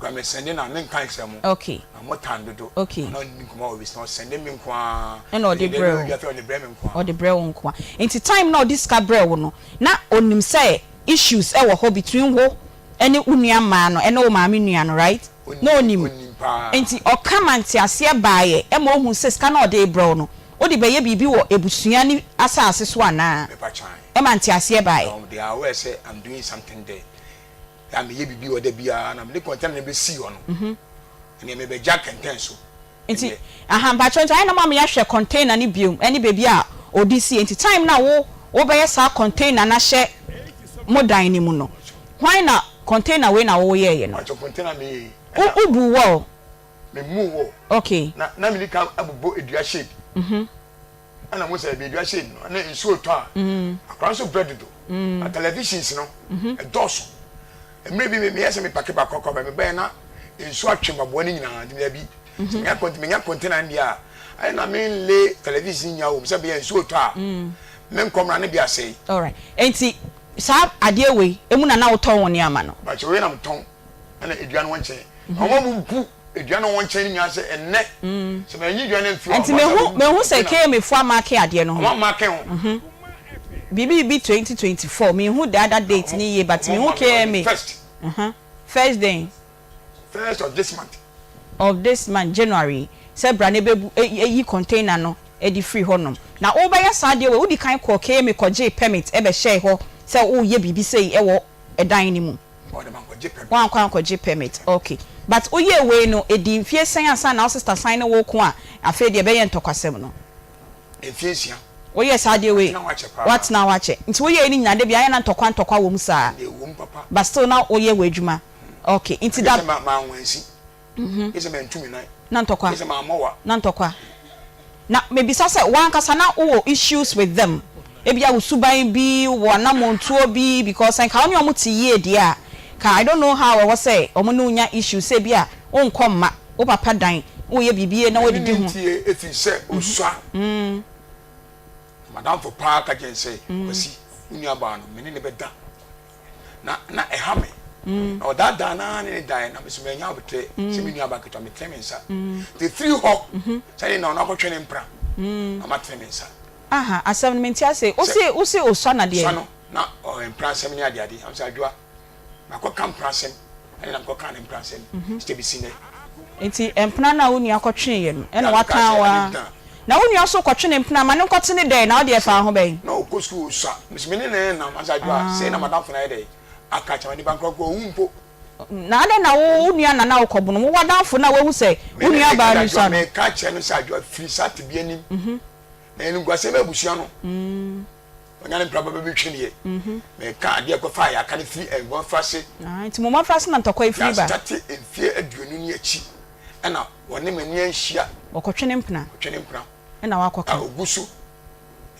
mekura mesɛnde no a, menka nkyerɛ mo. Okay. Na mo tan dodo. Okay. Na ɔne nkɔmɔ wɔ bi na ɔsɛnde me nko ara. Ɛna ɔde brɛ wo. Ɔde brɛ me nko ara. Ɔde brɛ wo nko ara. Nti time na ɔde sika brɛ wo no, na onim sɛ issues ɛwɔ hɔ between wo ɛne wo nua mmaa no ɛne wo maame nua no right? Na onim. Onim paa. Nti ɔka ma nteaseɛ baeɛ ɛma ohuu sɛ sika no a ɔde rebrɛ wo no, wode bɛyɛ biribi wɔ abusua no asaase so anaa? Mepa kyan. Ɛma nteaseɛ baeɛ. They are aware sɛ I'm doing something there. a meyɛ biribi wɔ da biara na mede kɔntɛna no bɛsii hɔ no, ɛneɛ mebɛgya kɛntɛn so. Nti aha mpakyɛw nti ayɛ na moama yɛahwɛ container no biom ɛne baabi a ɔde sie nti time no a wo wobɛyɛ saa container no ahyɛ mo dan no mu no hwan na container wei na woyɛɛyɛ no? Mpakyɛw container meyɛ yi Wo ɛna. wo buu wall? Me muu wall. Okay. Na na medi kan abobɔ dua shade. Ɛna mo sɛ baabi ahyɛ no na nsuo tɔ a akwadaa nso brɛ dodo na televisions no ɛdɔɔso mmerɛ bi meyɛ sɛ mepake baako akɔ ba mebɛyɛ na nsuo atwe mpaboa no nyinaa nti daabi sɛ menya kɔnt menya container no deɛ a ayɛ na menle television nyinaa wɔ mu sɛ bɛyɛ nsuo tɔ a menkɔ mmra ne bi asɛe. Alright nti saa adeɛ wei emu na na wotɔn wo nneɛma no? Mpakyɛ wei na metɔn ɛna edua no wɔ nkyɛn na wɔn abubu Dua no wɔ nkyɛn no nyinaa sɛ ɛnnɛ, sɛ manyi dua no amfi hɔ a, Nti mehu mehu sɛ KMA foɔ amake adeɛ no ho. Wɔn amake ho. Biribi biribi 2024 menhu the other date no yie but mehu KMA. First. First dɛn? First of this month. Of this month January sɛ bra na bɛbu yi container no de firi hɔ nom. Na wobɛyɛ saa adeɛ wei wodi kan kɔɔ KMA kɔgyee permit bɛhyɛɛ hɔ sɛ woreyɛ biribi sei wɔ ɛdan no mu. Woankɔ ankɔgye permit ok but woyɛɛ wei no ɛdii mfie sɛn ansa na wo sister san ne wo reko a afei deɛ ɛbɛyɛ ntɔkwasɛm no? Mfie nsia. Woyɛɛ saa adeɛ wei Matena hɔ akyɛ paa. woatena hɔ akyɛ nti woyɛɛ ne nyinaa da biara ayɛ na ntɔkwa ntɔkwa wɔ mu saa Ɛnna ɛwom papa. but still na woyɛ w'adwuma ok nti Gye da sɛ ma manwansi. Gye sɛ mantu me nan. Na ntɔkwa. Gye sɛ mammɔ wa. Na ntɔkwa. Na mebisa sɛ w'ankasa na wowɔ issues with them? Ebia wo suban bi, wo anamontuo bi because sɛ nka wo ne wɔn te yie deɛ a, nka I don't know how ɛwɔ sɛ wɔn ne wo nya issue sɛ ebia wonkɔ mma wo papa dan, woreyɛ biribi na Me ne woadidi no ho. ntie ɛfiri sɛ ɔsua. Na m'adamfo paa ka kyerɛɛ no sɛ, Kwasi, wo nuabaa no, me ne no bɛda. Na na ɛha me. Na ɔdaadaa no ara ne no daeɛ, na me nso mannya aboterɛ sɛ me nuabaa ketewa, metene me nsa. Nti ɛfiri hɔ, sɛdeɛ na ɔno akɔtwe ne mpena, na matene me nsa. Aha, asɛm no mente ase. Wo se, wo se osua na deɛn? Osua no, na ɔyɛ mpena asɛm ne adeade. Am sɛ Adwoa, makɔka mpena asɛm, ɛne na mekɔkaa ne mpena asɛm, sɛ bɛsi nnɛ. Nti mpena no a wo nua kɔtweeɛ no, ɛna waka wo ara? Na wo nua nso kɔtwe ne mpena, ma no nkɔte ne dɛn, na wo deɛ ɛfaa ho bɛn? Na ɔkɔ sukuu osua, mese me ne no nam, am sɛ Adwoa, sei na madamfo no ayɛ dɛn aka akyerɛ me, nipa nkorɔ koraa ɔwu mpo. Na adɛn na wo wo nua na na wokɔbo no? Wo w'adamfo no a woahu sɛ wo Me ne nua no baa ka no sɛ Adwoa, sua no? meka kyerɛ no sɛ Adwoa, firi saa tebea no mu. Na animguaseɛ ma abusua no. Ɔnya ne mpraba bɛbi twe deɛ. Meka adeɛ kɔfa a yɛaka no firi mmɔfrase. Ah, nti mo mmɔfrase na ntɔkwa yi firi ba? Yɛastate mfeɛ 20 ne akyi ɛna wɔne m'ani anhyia. Wɔkɔtwe ne mpena. Ɔtwe ne mpena. Ɛna wakɔka. A ɔgu so.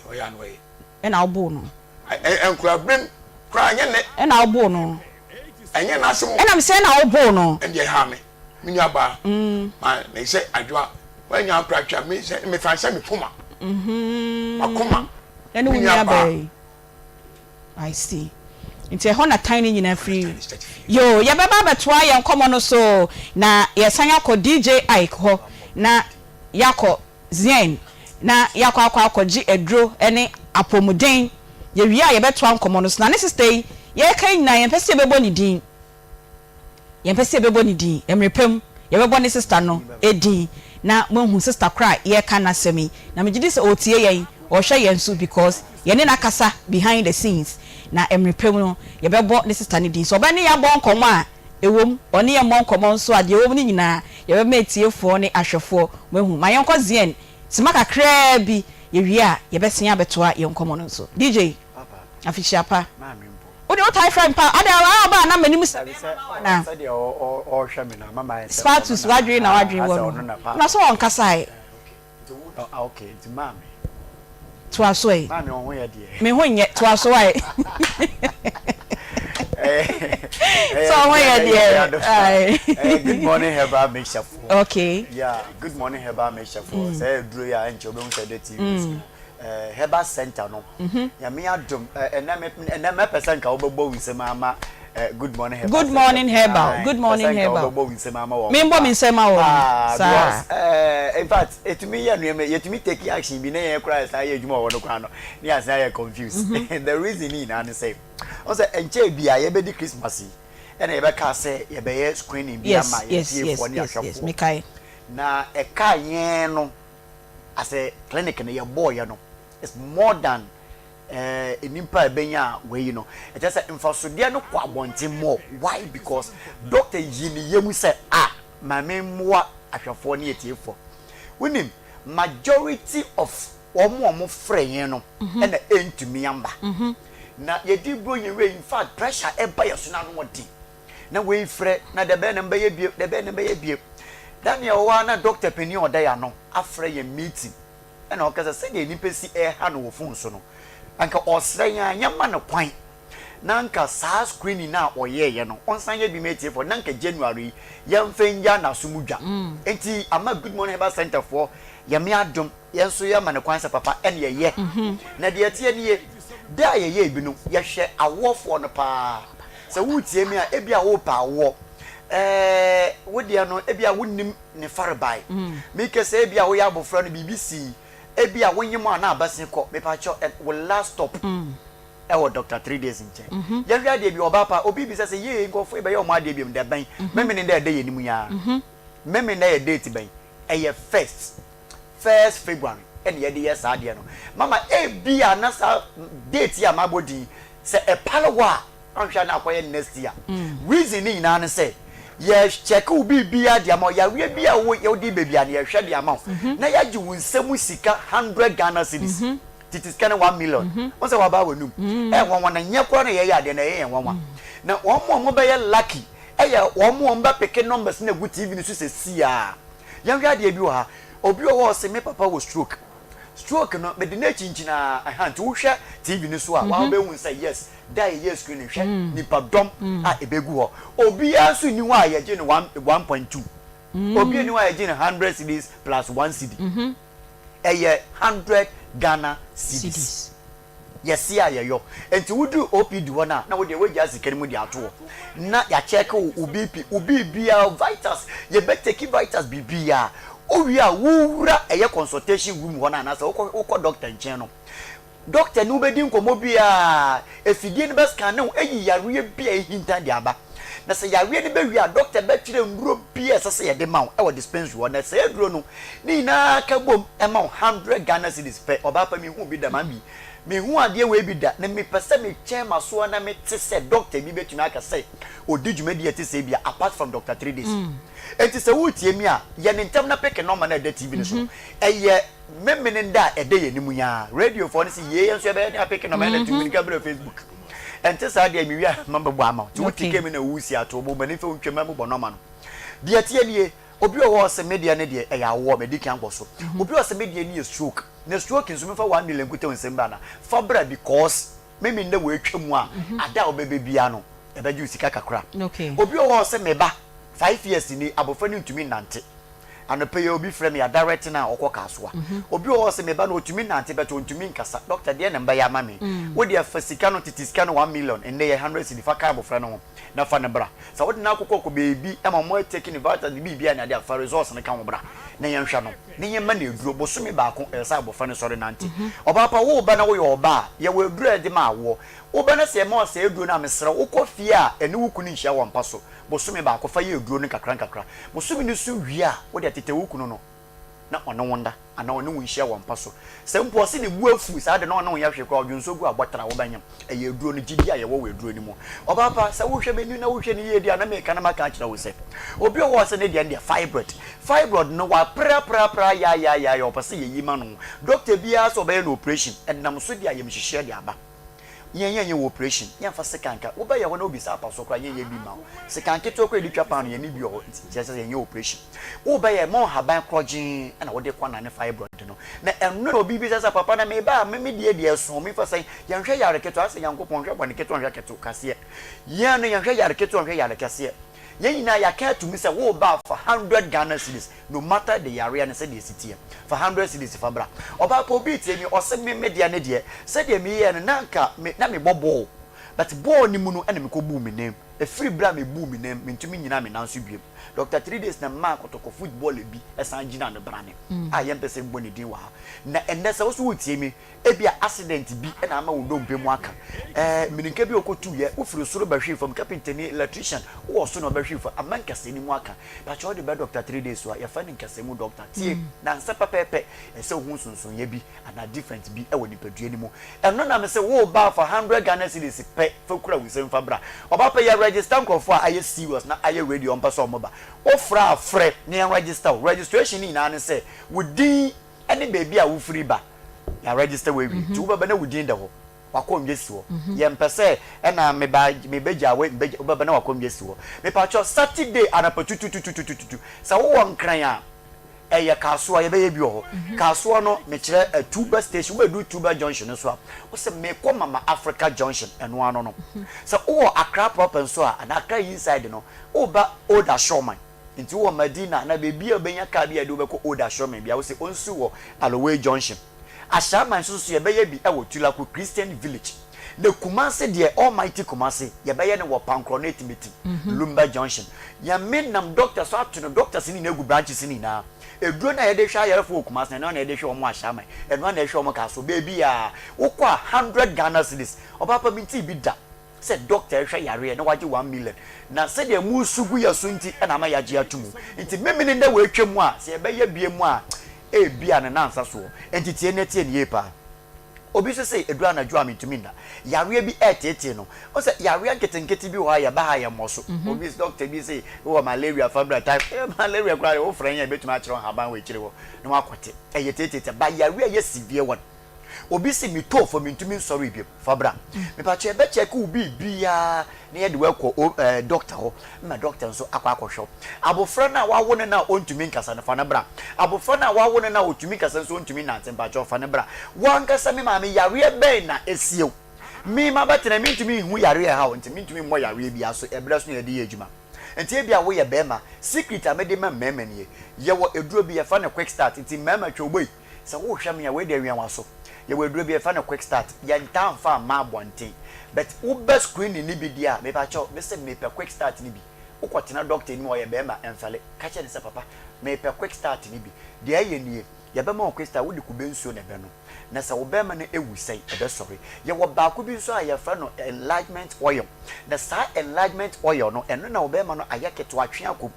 Deɛ ɔyɛ a na ɔyɛ. Ɛna woboo no. Nkuraberem koraa ɛnyɛ nnɛ. Ɛna woboo no. Ɛnyɛ n'asɛm o. Ɛna mesɛ ɛna woboo no. Ɛndeɛ ɛhaa me. Me nua baa. Ma me sɛ Adwoa wanya mpratwa me sɛ me fa sɛ me poma. Makoma. Ɛne wo nua baa yi. I see. Nti ɛhɔ na tan no nyinaa firi. Yoo, yɛbɛba abɛtoa yɛn nkɔmmɔ no so na yɛsan akɔ DJ Ike hɔ na yɛakɔ Zien na yɛakɔ akɔ akɔgye aduro ne apɔmuden. Yɛwie a yɛbɛtoa nkɔmmɔ no so. Na ne sister yi, yɛreka yi nyinaa yɛmpɛ sɛ yɛbɛbɔ ne din. Yɛmpɛ sɛ yɛbɛbɔ ne din. Mmerɛ pa mu, yɛbɛbɔ ne sista no din na moahu sista korɔ a yɛreka n'asɛm yi. Na megye di sɛ ɔretie yɛn, ɔrehwɛ yɛn nso because yɛne no akasa behind the scenes. Na mmerɛ pa mu no, yɛbɛbɔ ne sista no din. Sɛ ɔbɛne yɛn abɔ nkɔmmɔ a, ɛwom, ɔne yɛn mmɔ nkɔmmɔ nso a, deɛ ɛwɔ mu no nyinaa, yɛbɛma atiefoɔ ne ahwɛfoɔ moahu. Ma yɛnkɔ Zion sima kakraa bi, yɛwie a, yɛbɛsen abɛtoa yɛn nkɔmmɔ no nso. DJ, afihyia pa. Wo deɛ wo tae frɛ me paa adɛn ɔbaa ɔbaa na m'anim sɛ bɛɛma ma wo anaa. Spatus w'adwene na w'adwene wɔ no ho na so ɔnkasa ɛ. Toa so ɛ. Me ho nyɛ toa so ɛ. Sɛ ɔho yɛ deɛ ae. Good morning herbal mixture foɔ. Okay. Yeah, good morning herbal mixture foɔ. Sɛ ɛduro yi a ɛnkyɛ wobɛhu sɛ ɛda TV so no. Herbal center no. Nyame adom ɛnɛ me ɛnɛ mɛpɛ sɛ nka wobɛbɔ wo nsam ama good morning herbal. Good morning herbal. Good morning herbal. Sɛ nka wobɛbɔ wo nsam ama wɔn. Membɔ me nsam ma wɔn. Saa. Because in fact etumi yɛ nneɛma yɛtumi take action bi na yɛn koraa yɛsan yɛ adwuma wɔ hɔ no koraa no ne yɛasan ayɛ confused. The reason ne nyinaa ne sɛ wɔn sɛ nkyɛn bi a yɛbɛdi Christmas yi ɛna yɛbɛka sɛ yɛbɛyɛ screening bi ama yɛn fiefoɔ ne ahwɛfoɔ. Na ɛka yɛn no as a clinic no yɛbɔɔyɛ no is more than eh, nnipa a ɛbɛnya wei no ɛkyɛ sɛ mfasodeɛ no kɔ abɔnten more why because doctor yi ne yam sɛ ah ma me mmoa ahwɛfoɔ ne atiefoɔ wonim majority of wɔn a wɔfrɛ yɛn no mhm. ɛna ɛntumi amba mhm. na yɛdi buro yɛn wei in fact pressure ɛba yɛ so no ano ɔden na wei frɛ na dɛbɛn na mbɛyɛ biem dɛbɛn na mbɛyɛ biem Daniel wɔ hɔ a na doctor panin a ɔda yɛn ano afrɛ yɛn meeting ɛna ɔka sɛ sɛdeɛ nnipa si ɛreha no wɔ phone so no anka ɔsrɛ yɛn a yɛmma no kwan na anka saa screening no a ɔyɛɛyɛ no ɔnsan yɛ bi ma atiefoɔ na anka January yi yɛmfa ngya n'aso mu dwa nti ama Good Morning Herbal Center foɔ Nyame adom yɛn nso yɛma no kwan sɛ papa ɛne yɛyɛ na deɛ ɛteɛ nie da a yɛyɛɛ bi no yɛhwɛ awoɔfoɔ no paa Sɛ woretie me a, ebia worepɛ awoɔ. Ɛɛ, wo deɛ no, ebia wonnim ne farebae. Meka sɛ ebia woyɛ abɔfra no, biribi sii. Ebia wonyem a na abasin kɔ. Mepakyɛw, ɛ, wo last stop ɛwɔ Doctor Three Days nkyɛn. Yɛnhwɛ adeɛ bi, ɔbaa pa, obi bisa sɛ, yee, nkurɔfoɔ yi bɛyɛ wɔn adeɛ biom, da bɛn? Memene dɛ ɛda yɛn anim yi ara. Memene dɛ yɛ date bɛn? Ɛyɛ first. First February ɛna yɛde yɛ saa adeɛ no. Mama ebia na saa date yi a mabɔ din yi, sɛ ɛpare hɔ a, anhwɛ a na akɔyɛ next year. Reason ne nyinaa ne sɛ, yɛ check wo biribiara de ama wo, yareɛ bi a wode ba biara no yɛhwɛ de ama wo, na yɛagye wo nsa mu sika hundred Ghana cedis, tete sika no 1 million. Wohu sɛ waba w'anum, ɛyɛ nwanwa na nyɛ koraa na yɛyɛ adeɛ no ɛyɛ yɛn nwanwa. Na wɔn a wɔbɛyɛ lucky ɛyɛ wɔn a wɔbɛpeke numbers no agu TV no so sɛsi ara. Yɛnhwɛ adeɛ bi wɔ ha. Obi wɔ hɔ a ɔse me papa wɔ stroke. Stroke no mede no akyinkyini aa ɛha nti wohwɛ TV no so a waa wobɛhu sɛ yes da a yɛyɛɛ screening hwɛ nipa dɔm a ɛbɛgu hɔ. Obiara nso nni hɔ a yɛgye no 1.2. Obiara nni hɔ a yɛgye no 100 cedis plus 1 cedi. Ɛyɛ 100 Ghana cedis. Yɛse a yɛyɔ. Nti woduru OPD hɔ no a, na wodeɛ woagyaa sika no mu de ato hɔ. Na yɛakyɛke wo, wo BP, wo biribiara, wo vitals, yɛbɛteki vitals biribiara. Wowie a, wowura ɛyɛ consultation room hɔ no anaasɛ wokɔ wokɔ doctor nkyɛn no, doctor ne wo bɛdi nkɔmmɔ biara, afidie no bɛscanne wo ayi yareɛ bi a ɛhinta de aba. Na sɛ yareɛ no bɛwie a, doctor bɛtwerɛ nnuro bi a ɛsɛ sɛ yɛde ma wo wɔ dispensary hɔ. Na saa aduro no, Ne nyinaa ka bom ma wo hundred Ghana cedis pɛ. Ɔbaa pa menhuu bi da maame menhuu adeɛ wei bi da na mepɛ sɛ mekyɛn m'asoa na mete sɛ doctor bi bɛtumi aka sɛ ɔdi dwumadie a ɛte sɛɛ bi a apart from Doctor Tridays. Enti sɛ woretie me a yɛ no ntɛm na peke nɔma no a ɛda TV no so no. Ɛyɛ Memeneda a ɛda yɛn anim yi ara. Radiofoɔ no se yei yɛn nso yɛbɛyɛ den apeke nɔma ɛna tu mmirika brɛ Facebook. Ɛnte saa deɛ mewie a mɛbɔ ama wo. Nti wote kame na wosi ato wo bo m'ani mfa wo ntwam na mobɔ nɔma no. Deɛ ɛteɛ nie. Obi wɔ hɔ a ɔse me deɛ ne deɛ ɛyɛ awoɔ, madi kan kɔ so. Obi wɔ hɔ ɔse me deɛ ne yɛ stroke, na stroke nso memfa 1 million nkuta wo nsam bra na fa bra because me me nnɛ wei atwa mu a, ada a wobɛba biara no ɛbɛgye wo sika kakra. Obi wɔ hɔ a ɔse me ba 5 years ni, abɔfra no ntumi nnante. Anɔpa yi obi frɛ me a direct no a ɔkɔ Kasoa. Obi wɔ hɔ a ɔse me ba no ɔtumi nante but ɔntumi nkasa, doctor deɛn na mbɛyɛ ama me? Wo deɛ fa sika no, tete sika no 1 million, nnɛ yɛ 100 cedi fa ka abɔfra no ho. na fa no bra. Sɛ wode no akokɔ kɔ baabi ma wɔn atake ne vitals ne biribiara ne adeɛ a, fa results no ka ho bra na yɛnhwɛ no na yɛmma no aduro. Bosome baako ɛsɛ sɛ abɔfra no sɔre nante. Ɔbaa pa, woreba na woyɛ ɔbaa a, yɛwɔ aduro a yɛde ma awoɔ. Woba na sɛ yɛma wo saa aduro no a, mesrɛ wo, wokɔ fie a, ɛne wo kunu nhyia wɔ mpa so. Bosome baako, fa yɛ aduro no nkakra nkakra. Bosome no so wie a, wode atetɛ wo kunu no na ɔne wo nda anaa ɔne wo nhyia wɔ mpa so. Sɛ mpo ɔse ne bo afu saa de na ɔne wo nyɛ hwee koraa a, ɔdwonsɔ gu abɔtra a, wobɛnyem. Ɛyɛ aduro no gyidi a yɛwɔ wɔ aduro no mu. Ɔbaa pa, sɛ wohwɛ m'anim na wohwɛ no yie deɛ a, na meka na maka akyerɛ wo sɛ, obi wɔ hɔ a ɔse ne deɛ no deɛ fibroid. Fibroid no, waprɛaprɛaprɛ ayaayaayaayaa, ɔpɛ sɛ yɛyi ma no. Doctor biara sɛ ɔbɛyɛ no operation, ɛnam so de ayamhyehyeɛ de aba. Yɛn yɛnyɛ wo operation, yɛmfa sekan nka. Wobɛyɛ hɔ na wobisa apa so koraa, yɛnyɛ bi mma wo. Sekan ketewa koraa a yɛde twa paano, yɛnni bi wɔ hɔ, nti kyerɛ sɛ yɛnyɛ operation. Wobɛyɛ, ma wo nhaban korɔgyee na wode kɔ anane fibroid no. Na ɛno na obi bisa sɛ, papa na meba a, me me deɛ deɛ ɛso, memfa sɛn? Yɛnhwɛ yare ketewa, asɛ Nyankopɔn nhwɛ bɔne ketewa nhwɛ ketewa kɛseɛ. Yɛn no yɛnhwɛ yare ketewa nhwɛ yare kɛseɛ. Yɛn nyinaa yɛaka atum sɛ woreba a fa hundred Ghana cedis no matter the yareɛ no sɛdeɛ ɛsi teɛ fa hundred cedis fa bra. Ɔbaa pa obi retie me ɔse me me deɛ ne deɛ sɛdeɛ meyɛɛ no na anka me na mebɔ bɔɔl but bɔɔl no mu no ɛna mekɔ buu me nan mu ɛfiri berɛ a mebuu me nan mu mentumi nnyina me nan so biom Doctor 3 days na memaa kɔtɔkɔ footballer bi ɛsan gyinaa me brane a yɛmpɛ sɛ mbɔ ne din wɔ ha na ɛnnɛ sɛ wo so woretie me Ebia accident bi na ama wo nnompe mu aka. Ɛɛ, mmirika bi a wokɔtuiɛ, wofiri soro bɛhwee fam, kapentani, electrician, wowɔ soro na wobɛhwee fam, ama nkasɛɛ no mu aka. Pakyɛ wode bɛ doctor 3 days so a, yɛfrɛ no nkasɛɛ mu doctor. Tie, nnansa pɛpɛɛpɛ, ɛsɛ sɛ wohu nsonsonoeɛ bi anaa different bi wɔ nipadua no mu. Ɛno na mese woreba a fa 100 Ghana cedis pɛ fa kura wo nsam fa bra. Ɔba pɛ, yɛ register nkurɔfoɔ a ayɛ serious na ayɛ ready a wɔmpɛ sɛ wɔba. Wofrɛ a frɛ na yɛn register wo. Registration no nyinaa ne sɛ, wo din ne baabi a wofiri ba, yɛaregister wo awie, nti wobɛba na wo din da hɔ, w'akɔnnwa si hɔ. Yɛmpɛ sɛ ɛna meba mebɛgya wo, mebɛgya, wobɛba na w'akɔnnwa si hɔ. Mepakyɛw, Saturday anɔpa tututututututu, sɛ wowɔ Nkran a, ɛyɛ Kasoa, yɛbɛyɛ bi wɔ hɔ. Kasoa no, mekyerɛ Tuba station, wobɛduru Tuba junction no so a, wose mekɔ Mama Africa junction, ɛno ano no. Sɛ wowɔ Accra proper nso a, anaa Accra inside no, woba Old Ashorman. Nti wowɔ Madina anaa baabi a wobɛnya car bi a ɛde wo bɛkɔ Old Ashorman biara, wose ɔnsi wɔ Aloway Junction. Ashaiman nso so yɛbɛyɛ bi wɔ Tulaku Christian Village. Na Kumasi deɛ, Almighty Kumasi, yɛbɛyɛ no wɔ Pankrɔ no Etimeti, Lumba Junction. Nyame nam doctor so ato no, doctors no nyinaa gu branches no nyinaa. Aduro no a yɛde hwɛ ayarefoɔ wɔ Kumasi no, ɛno ara na yɛde hwɛ wɔn wɔ Ashaiman, ɛno ara na yɛhwɛ wɔn Kasoa, baabiara. Wokɔ a, 100 Ghana cedis. Ɔbaa pa mentee bi da. sɛ doctor ɛhwɛ yareɛ na wagye 1 million na sɛdeɛ musu gu yɛ so nti ɛna ama yɛagye ato mu nti memene dɛ wɔatwa mu a sɛ yɛbɛyɛ bie mu a ebia ne nansa soɔ nti tie ne tie ne yie paa. Obi nso sɛ ɛduru anadwo a mentumi nna, yareɛ bi ɛreteetee no. Wo sɛ yareɛ nketenkete bi wɔ hɔ a yɛba ha yɛmmɔ so. Obi doctor bi sɛ wowɔ malaria fa bra typhoid, malaria koraa deɛ wofrɛ yɛn a yɛbɛtumi akyerɛ wo nhaban wɔ akyire hɔ na woakɔte. Ɛyɛ teeteete but yareɛ a ɛyɛ severe one. Obi se metɔɔ fam mentumi nsɔre biom, fa bra. Mepakyɛ yɛbɛ check wo biribiara na yɛde wo akɔ o ɛɛ doctor hɔ ma doctor nso akɔ akɔhwɛ wo. Abofra no a wawo no no a ɔntumi nkasa no fa no bra. Abofra no a wawo no no a ɔtumi kasa nso ɔntumi nnante mpakyɛw fa no bra. Wo ankasa me maame yareɛ bɛn na asie wo? Me mabɛtena mentumi nhu yareɛ a ɛha wo nti mentumi mmɔ yareɛ biara so ɛberɛ so na yɛde yɛ adwuma. Nti ebia woyɛ barima, secret a mede ma mmarima nie, yɛwɔ aduro bi yɛfrɛ no quick start nti mmarima twa wo boi. Sɛ wohwɛ me a wei deɛ wɛn w'aso. Yɛwɔ aduro bi yɛfrɛ no quick start, yɛntaa mfa mma abɔnten but wobɛ screening no bi deɛ a mepakyɛw mese mepɛ quick start no bi. Wokɔtena doctor anim a ɔyɛ barima ɛmfɛle, ka kyerɛ no sɛ papa mepɛ quick start no bi. Deɛ ɛyɛ nie, yɛbɛma wo quick start, wode kube nsuo na ɛbɛnom na sɛ wo barima no awu sɛn ɛbɛsɔre. Yɛwɔ baako bi nso a yɛfrɛ no enlargement oil na saa enlargement oil no ɛno na wo barima no ayɛ ketewa atwe akɔ mu.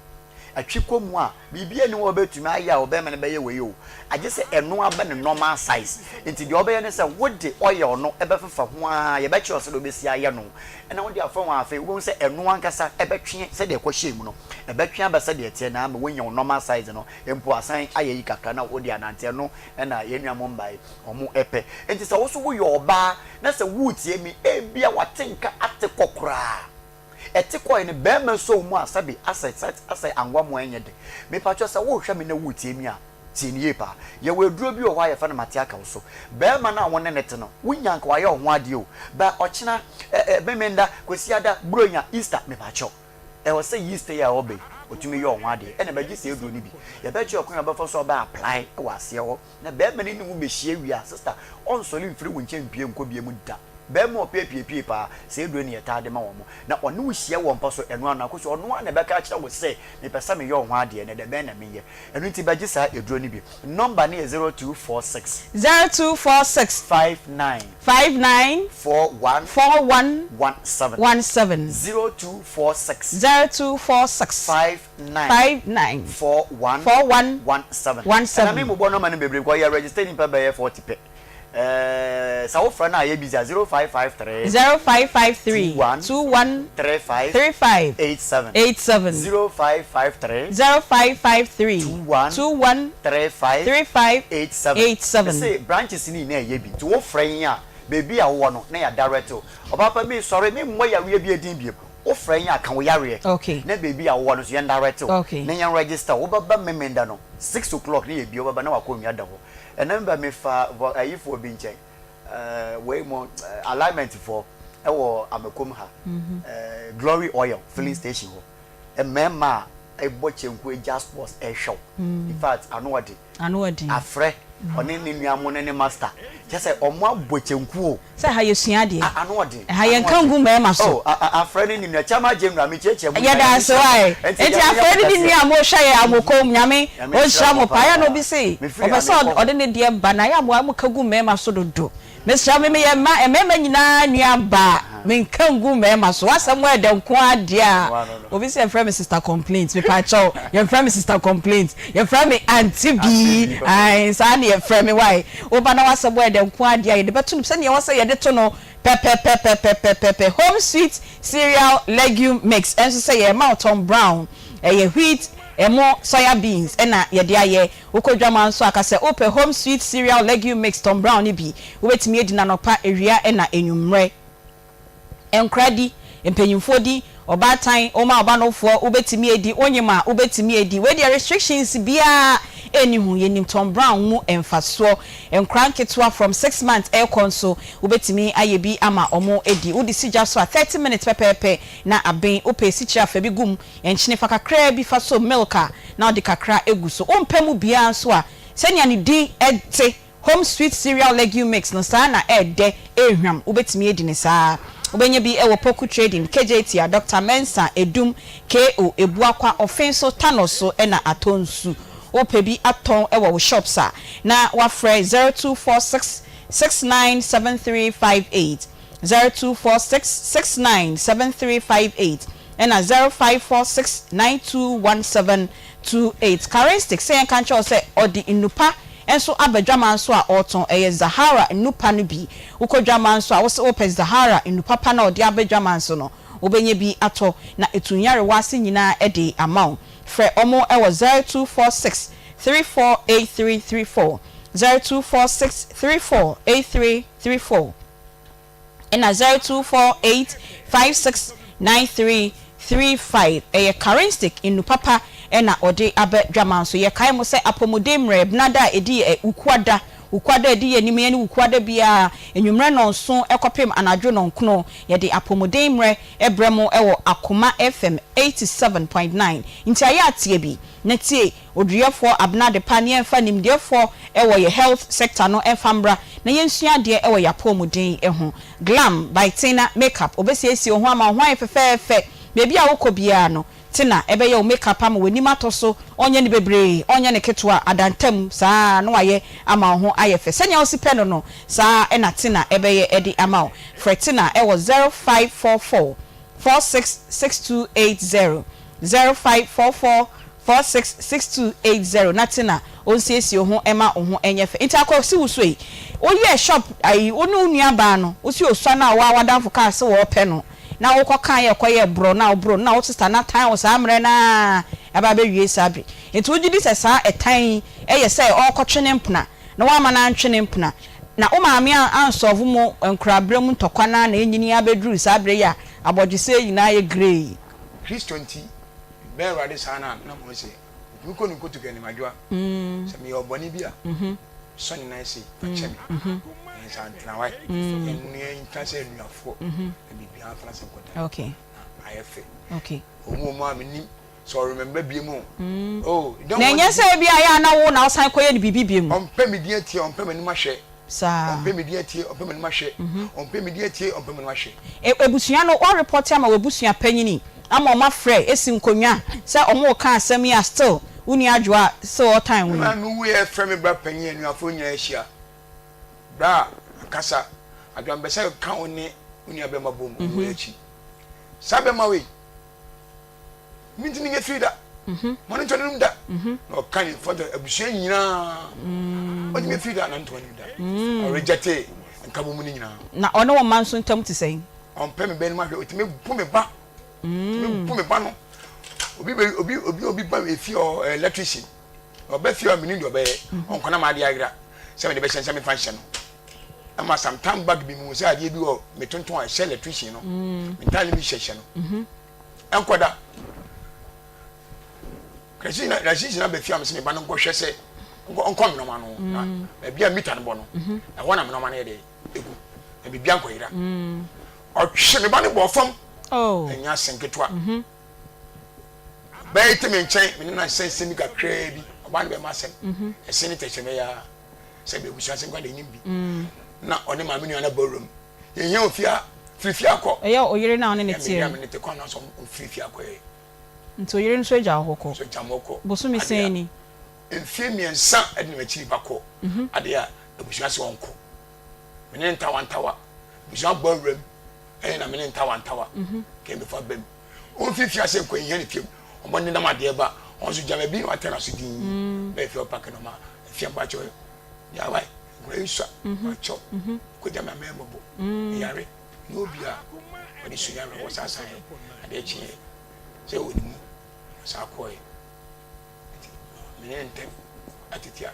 Atwi kɔ mu a, biribiara nni hɔ a wobɛtumi ayɛ a ɔbarima no bɛyɛ wei o, agye sɛ ɛno aba ne normal size. Nti deɛ wobɛyɛ ne sɛ wode oil no bɛfefa ho ara, yɛbɛkyerɛ wo sɛdeɛ wobɛsi ayɛ no, ɛna wode afa ho a, afei wobɛhu sɛ ɛno ankasa bɛtwe sɛdeɛ ɛkɔhyɛɛ mu no, ɛbɛtwe aba sɛdeɛ ɛteɛ na ama woanya wo normal size no mpo asan ayɛ yi kakra na wode anante. Ɛno na yɛn nua Mumbai wɔpɛ. Nti sɛ wo nso woyɛ ɔbaa na sɛ woretie me, ebia wate nka ate kɔ koraa. Ɛte kɔe no bɛɛma sɔ wo mu a sɛbe asɛ sɛ asɛ angoa mu a ɛnyɛ dɛ. Mepakyɛw sɛ worehwɛ me na woretie me a, tie no yie paa. Yɛwɔ aduro bi wɔ hɔ a yɛfrɛ no mate aka wo so. Bɛɛma no a wo ne no te no, wonya anka wayɛ wo ho adeɛ o, but ɔkyena, ɛ ɛ Memenda, Kwasiada, Buronya, Easter, mepakyɛw, ɛwɔ sɛ Easter yi a ɔreba yi, ɔtumi yɛ wo ho adeɛ. Ɛna bɛgye saa aduro no bi. Yɛbɛkyerɛ wo kwan a wobɛfa so a wobɛ apply wɔ aseɛ hɔ. Na bɛɛma no ne wo bɛhyia wie a, sister, ɔnsɔre mfiri wo nkyɛn mpue nkɔ biam da. Bɛɛma a ɔpɛ apiepie paa, saa aduro no na yɛtaa de ma wɔn. Na ɔne wo hyia wɔ mpa so, ɛno ano akɔsi, ɔno ara na ɛbɛka akyerɛ wo sɛ, mepɛ sɛ meyɛ wo ho adeɛ, na dɛbɛn na menyɛ? Ɛno nti bɛgye saa aduro no bi. Nɔmba no yɛ 0246. 0246. 59. 59. 41. 41. 17. 17. 0246. 0246. 59. 59. 41. 41. 17. 17. Ɛna me mmobɔ nɔma no bebree because yɛ register nipa bɛyɛ 40 pɛ. Ɛɛ sɛ wofrɛ no a yɛ busy a 0553. 0553. 21. 21. 35. 35. 87. 87. 0553. 0553. 21. 21. 35. 35. 87. 87. Mese branches no nyinaa ɛyɛ bi nti wofrɛ yɛn a baabi a wowɔ no na yɛ direct wo. Ɔbaa pa me sɔre me mmɔ yareɛ bi edin biom. Wo frɛ yɛn a ka wo yareɛ Okay. na baabi a wowɔ no nso yɛn direct wo Okay. na yɛn register wo. Wobɛba Memenda no 6:00 na yɛbue wobɛba na w'akonnwa da hɔ. Ɛnɛ meba mefa vɔ ayifoɔ bi nkyɛn eh, wei mo eh, alignment foɔ ɛwɔ Amakom ha eh, Glory Oil filling station hɔ. Mmarima a ɛbɔ kyenku agya sports ɛhwɛ wo. In fact ano ɔde. Ano ɔden. Afrɛ ɔne ne nua mo ne ne master kyɛ sɛ ɔmo abɔ kyenku o. Sɛ ha yɛ sua adeɛ. A ano ɔden. Ɛha yɛn ka ngu mmarima so. Oh a a afrɛ ne ne nua kyama general me kyiakyia mo nyinaa Yɛda nyame ase nhyira mo. wae. Ɛnti Enti nyame nyɛ afrɛ mo ne ne kɛseɛ. nua a mo hwɛ yɛn a mo kɔn mu nyame Nyame ɔnhyira nhyira mo mo paa. Ɛyɛ a na paa. obi se Me firi ɔpɛ ha sɛ me kɔ hɔ. ɔde ne deɛ ba na ɛyɛ a mo a mo ka gu mmarima so dodo. Mesrɛ me meyɛ mma mmarima nyinaa nua baa menka ngu mmarima so w'asɛm ɛdɛ nko ara deɛ a obi sɛ yɛfrɛ me sister complaint mepaakyɛw yɛmfrɛ me sister complaint yɛfrɛ me auntie bi ae saa ne yɛfrɛ me wae woba na w'asɛm ɛdɛ nko ara deɛ a yɛde bɛto no sɛdeɛ ɛwɔ sɛ yɛde to no pɛpɛpɛpɛpɛpɛpɛ home sweet cereal legume mix ɛnso sɛ yɛma wo Tom Brown ɛyɛ wheat ɛmo soya beans ɛna yɛde ayɛ Wokɔ dwaman nso a, ka sɛ wopɛ Home Sweet Cereal Legume Mix Tom Brown no bi. Wobɛtumi adi no anɔpa, awia ɛna anwummerɛ. Nkora di, mpanyinfoɔ di, ɔbaatan, woma wo ba nofoɔ, wobɛtumi adi, wonyem a, wobɛtumi adi. Wei deɛ restrictions biara nni ho. Yɛnim Tom Brown mu mfasoɔ. Nkora nketewa from 6 months ɛrekɔ nso, wobɛtumi ayɛ bi ama wɔn adi. Wode si gya so a, 30 minutes pɛpɛɛpɛ na aben. Wopɛ asikyire a, fa bi gu mu. Nkyene fa kakraa bi fa so milk a na wode kakra agu so. Wompɛ mu biara nso a, sɛnea ne din te, Home Sweet Cereal Legume Mix no, saa na ɛɛdɛ, ɛɛhwam. Wobɛtumi adi no saa ara. Wobɛnya bi wɔ Poku Trading, Kejetia, Doctor Mensah, Adum, KO, Abuakwa, Ɔfenso, Tanoso ɛna Atonsu. Wopɛ bi atɔn wɔ wo shops a, na woafrɛ 0246 697358, 0246 697358. Ɛna 0546921728. Charistic sɛ yɛnka nkyerɛ wo sɛ ɔde nnupa nso aba dwaman so a ɔretɔn. Ɛyɛ Zahara nnupa no bi. Wokɔ dwaman so a wose wopɛ Zahara nnupa pa no a ɔde aba dwaman so no, wobɛnya bi atɔ na ɛtu nyarewa ase nyinaa de ama wo. Frɛ wɔn wɔ 0246 348334, 0246 34 83 34. Ɛna 0248 56 93 35. Ɛyɛ Karenstick nnu papa na ɔde aba dwaman so. Yɛkae mo sɛ apɔmuden mmerɛ benada a ɛdi ɛ Wukuada, Wukuada a ɛdi yɛn anim yi ne Wukuada biara anwummerɛ nnɔnson kɔpem anadwo nnɔnkron yɛde apɔmuden mmerɛ brɛ mo wɔ Akoma FM 87.9. Nti ayɛ ateɛ bi na tie Oduruyɛfoɔ Abena Adepa ne yɛmfa nimdeɛfoɔ wɔ yɛ health sector no mfa mmra na yɛnsua adeɛ wɔ yɛapɔmuden ho. Glam by Tina Makeup, ɔbɛsiesie wo ho ama wo ho ayɛ fɛfɛɛfɛ. Baabi a wokɔ biara no, Tina bɛyɛ wo makeup ama w'anim atɔ so, ɔnyɛ no bebree, ɔnyɛ no ketewa, adantam saa ara na wayɛ ama wo ho ayɛ fɛ. Sɛnea wosi pɛ no no, saa ara na Tina bɛyɛ de ama wo. Frɛ Tina wɔ 0544 466280, 0544 466280 na te na onsiesie wo ho ma wo ho nyɛ fɛ. Nti Akwasi wo so ei, wo yɛɛ shop ayi wo ne wo nua baa no wo se osua no a woa w'adamfo kaa se wɔɔpɛ no na wo kɔ kaa yɛ kɔ yɛɛ borɔ no a wo boro no na wo sister no atan wo saa mmerɛ no aa aba abɛ wie saa bere. Nti wo gyedi sɛ saa ɛtan yi yɛ sɛ ɔɔkɔ twe ne mpena na woamma no antwe ne mpena na wo maame ansɔlvo mo nkoraberɛ mu ntɔkwa no aa na anyini abɛduru saa berɛ yi a abɔdwesɛ nyinaa yɛ grey yi. Kristo nti, mebɛn Awurade saa no a, na mahu sɛ metumi kɔ ne nkotodwe anim adwoa. Sɛ meyɛ ɔbɔne bi a, mesɔ ne nan ase, fa kyɛ me. Yɛn nsa ntena hɔ ɛ. Yɛn yɛntena sɛ anuafoɔ, na biribiara mfa n'asɛm nkɔda. Na ayɛ fɛ. Ɔmu ɔmu a menim sɛ ɔremember biom o. Oh, you don't Na want ɛnyɛ to sɛ be. ebia ɛyɛ a na wo na wosan kɔyɛ no biribi biom. Ɔmpɛ me din atie, ɔmpɛ m'anim ahwɛ. Saa. Ɔmpɛ me din atie, ɔmpɛ m'anim ahwɛ. Ɔmpɛ me din atie, ɔmpɛ m'anim ahwɛ. Abusua no woarepɔte ama w'abusua panyini ama ɔmo afrɛ esi nkonnwa sɛ ɔmo reka asɛm yi a still wo nua Adwoa still ɔtan wo Me yi. maame wuiɛ frɛ me bra panyin anuafoɔ nyinaa ahyia. Bra ankasa Adwoa mepɛ sɛ ka wo ne wo nua bɛma bom owuo akyi. Saa bɛma wei. Mintumi nyɛ firi da. Ma no ntɔ n'anom da. Na ɔka ne front of abusua nyinaa. Ɔntumi firi da na ntɔ n'anom da. Ɔrejɛte nkabom no nyinaa. Na ɔne wo mma nso ntam te sɛn? Ɔmpɛ me ba anim ahwɛ. Ɔtumi bu me ba. Ɔtumi bu me ba no. Obi bɛ obi obi obi ba efie hɔ ɛyɛ electrician. Ɔbɛ fie hɔ menim deɛ ɔbɛyɛ. Ɔnkɔ na m'adeɛ ayera sɛ mede bɛhyɛ nsa mefa nhyɛ no. Ɛma some time back bi mehu sɛ adeɛ bi wɔ metontɔn a ɛhyɛ electrician no. Me ntaade bi hyɛhyɛ no. Ɛnkɔ da. Rashid na bɛfia me sɛ me ba no nkɔhwɛ sɛ nkɔ menɔma no na mm. baabi a mita no bɔ no mhm. ɛhɔ na menɔma no yɛ dɛ ɛgu na biribia nkɔyera mm. ɔtwe me ba no bɔɔ fam oh. ɛnyɛ asɛm ketewa mhm. bɛyɛ te me nkyɛn mene na nsɛnsɛm bi kakraa bi ɔba no bɛma asɛm mhm. ɛse ne tɛkyerɛmɛ yɛ a sɛ bɛabusua asɛm kora de nim bi mm. na ɔne maame nua no bɔ wuram Yɛhia ofie a, firi fie akɔ. Ɛyɛ oyere no a wo ne no teɛ no. Ɛyɛ me yere a me ne no te kwan no so ɔmfiri fie akɔ ɛ. Nti oyere no nso agya wo hɔ kɔ. Nso agya me hɔ kɔ. Bosome sɛn ni? Mfie mmiɛnsa ɛde na m'akyiri ba kɔ. Adeɛ a abusua se ɔnkɔ. Me ne no ntawa ntawa. Abusua bɔ awura mu ɛne na me ne ntawa ntawa. Kɛn bɛfa ba mu. Ɔmfiri fie ase nkɔ yɛhia ne fie mu. Ɔmɔ nenam adeɛ ba. Ɔno nso gyama bi na watena so dinn. Bɛyɛ fie ɔpake nɔma. Afie mpakyɛw. Yawae. Nkwadaa yi sua. Mpakyɛw. Kogya me amɛn mɔbɔ meyare ne obi a ɔde su yare wɔ saa san adeɛ kyeeɛ sɛ wɔ ne mu saa kɔɛ nti mene ne ntɛm atete a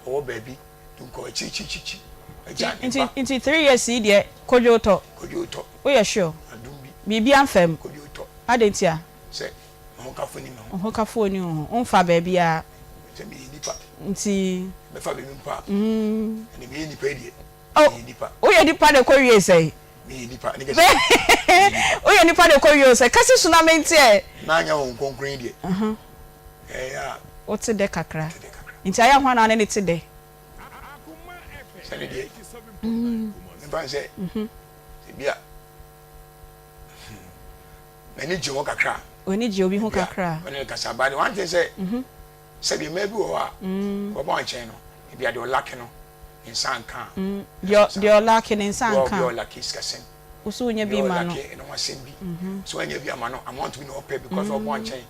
ɔwɔ baabi nkɔ akyirikyirikyikyi agya ne ba. Nti 3 years yi deɛ kodwo tɔ. Kodwo tɔ. Woyɛ sure? Adum bi. Biribi amfa mu. Kodwo tɔ. Adɛn ntia? Sɛ me ho kafo ni me ho. Wo ho kafo ni wo ho. Womfa baabiara. Sɛ meyɛ nipa. Nti. Mɛfa baabi mpo a. Ɛnna meyɛ nipa yi deɛ. Oh, Meyɛ nipa. Woyɛ nipa na ɛkɔ wie sɛn? Meyɛ nipa. Ne kɛse. Meyɛ nipa. Woyɛ nipa na ɛkɔ wie sɛn? Kasi so na mente ɛ. Na anyɛ Honhom Kronkron yi deɛ. Ɛyɛ a. Wote dɛ kakra. Te dɛ kakra. Nti ayɛ hwan na wo ne no te dɛ? Sɛ ne deɛ. Memfa ne sɛ. Ebi a. M'ani gye ho kakra. W'ani gye obi ho kakra. Ɔne no kasa but one thing sɛ sɛdeɛ mmaa bi wɔ hɔ a wɔba wɔn nkyɛn no ebi a deɛ ɔlake no ne nsa nka a. Deɛ deɛ ɔlake ne nsa nka. Deɛ ɔlake sikasɛm. Woso wonya bi ma no. Deɛ ɔlake ɛno ho asɛm bi. So wanya bi ama no amount bi na ɔpɛ because ɔbɔ wɔn nkyɛn.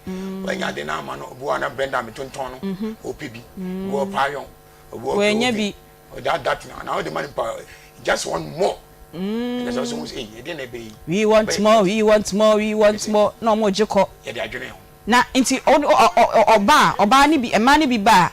Wanya ade no ama no obi wɔ hɔ a na Brenda metontɔn no ɔpɛ bi. Obi wɔ hɔ ɔpɛ ayɔn obi wɔ hɔ ɔpɛ Wanya oven. bi. That that na na ɔde ma nipa just want more. Ɛkɛ sɛ ɔsɛ wɔn sɛ ɛyi ɛdeɛ na ɛbɛ yi. We want more, we want more, we want more na wɔn regye kɔ. Yɛde adwene ho. Na nti ɔba a ɔbaa no bi mmaa no bi ba a.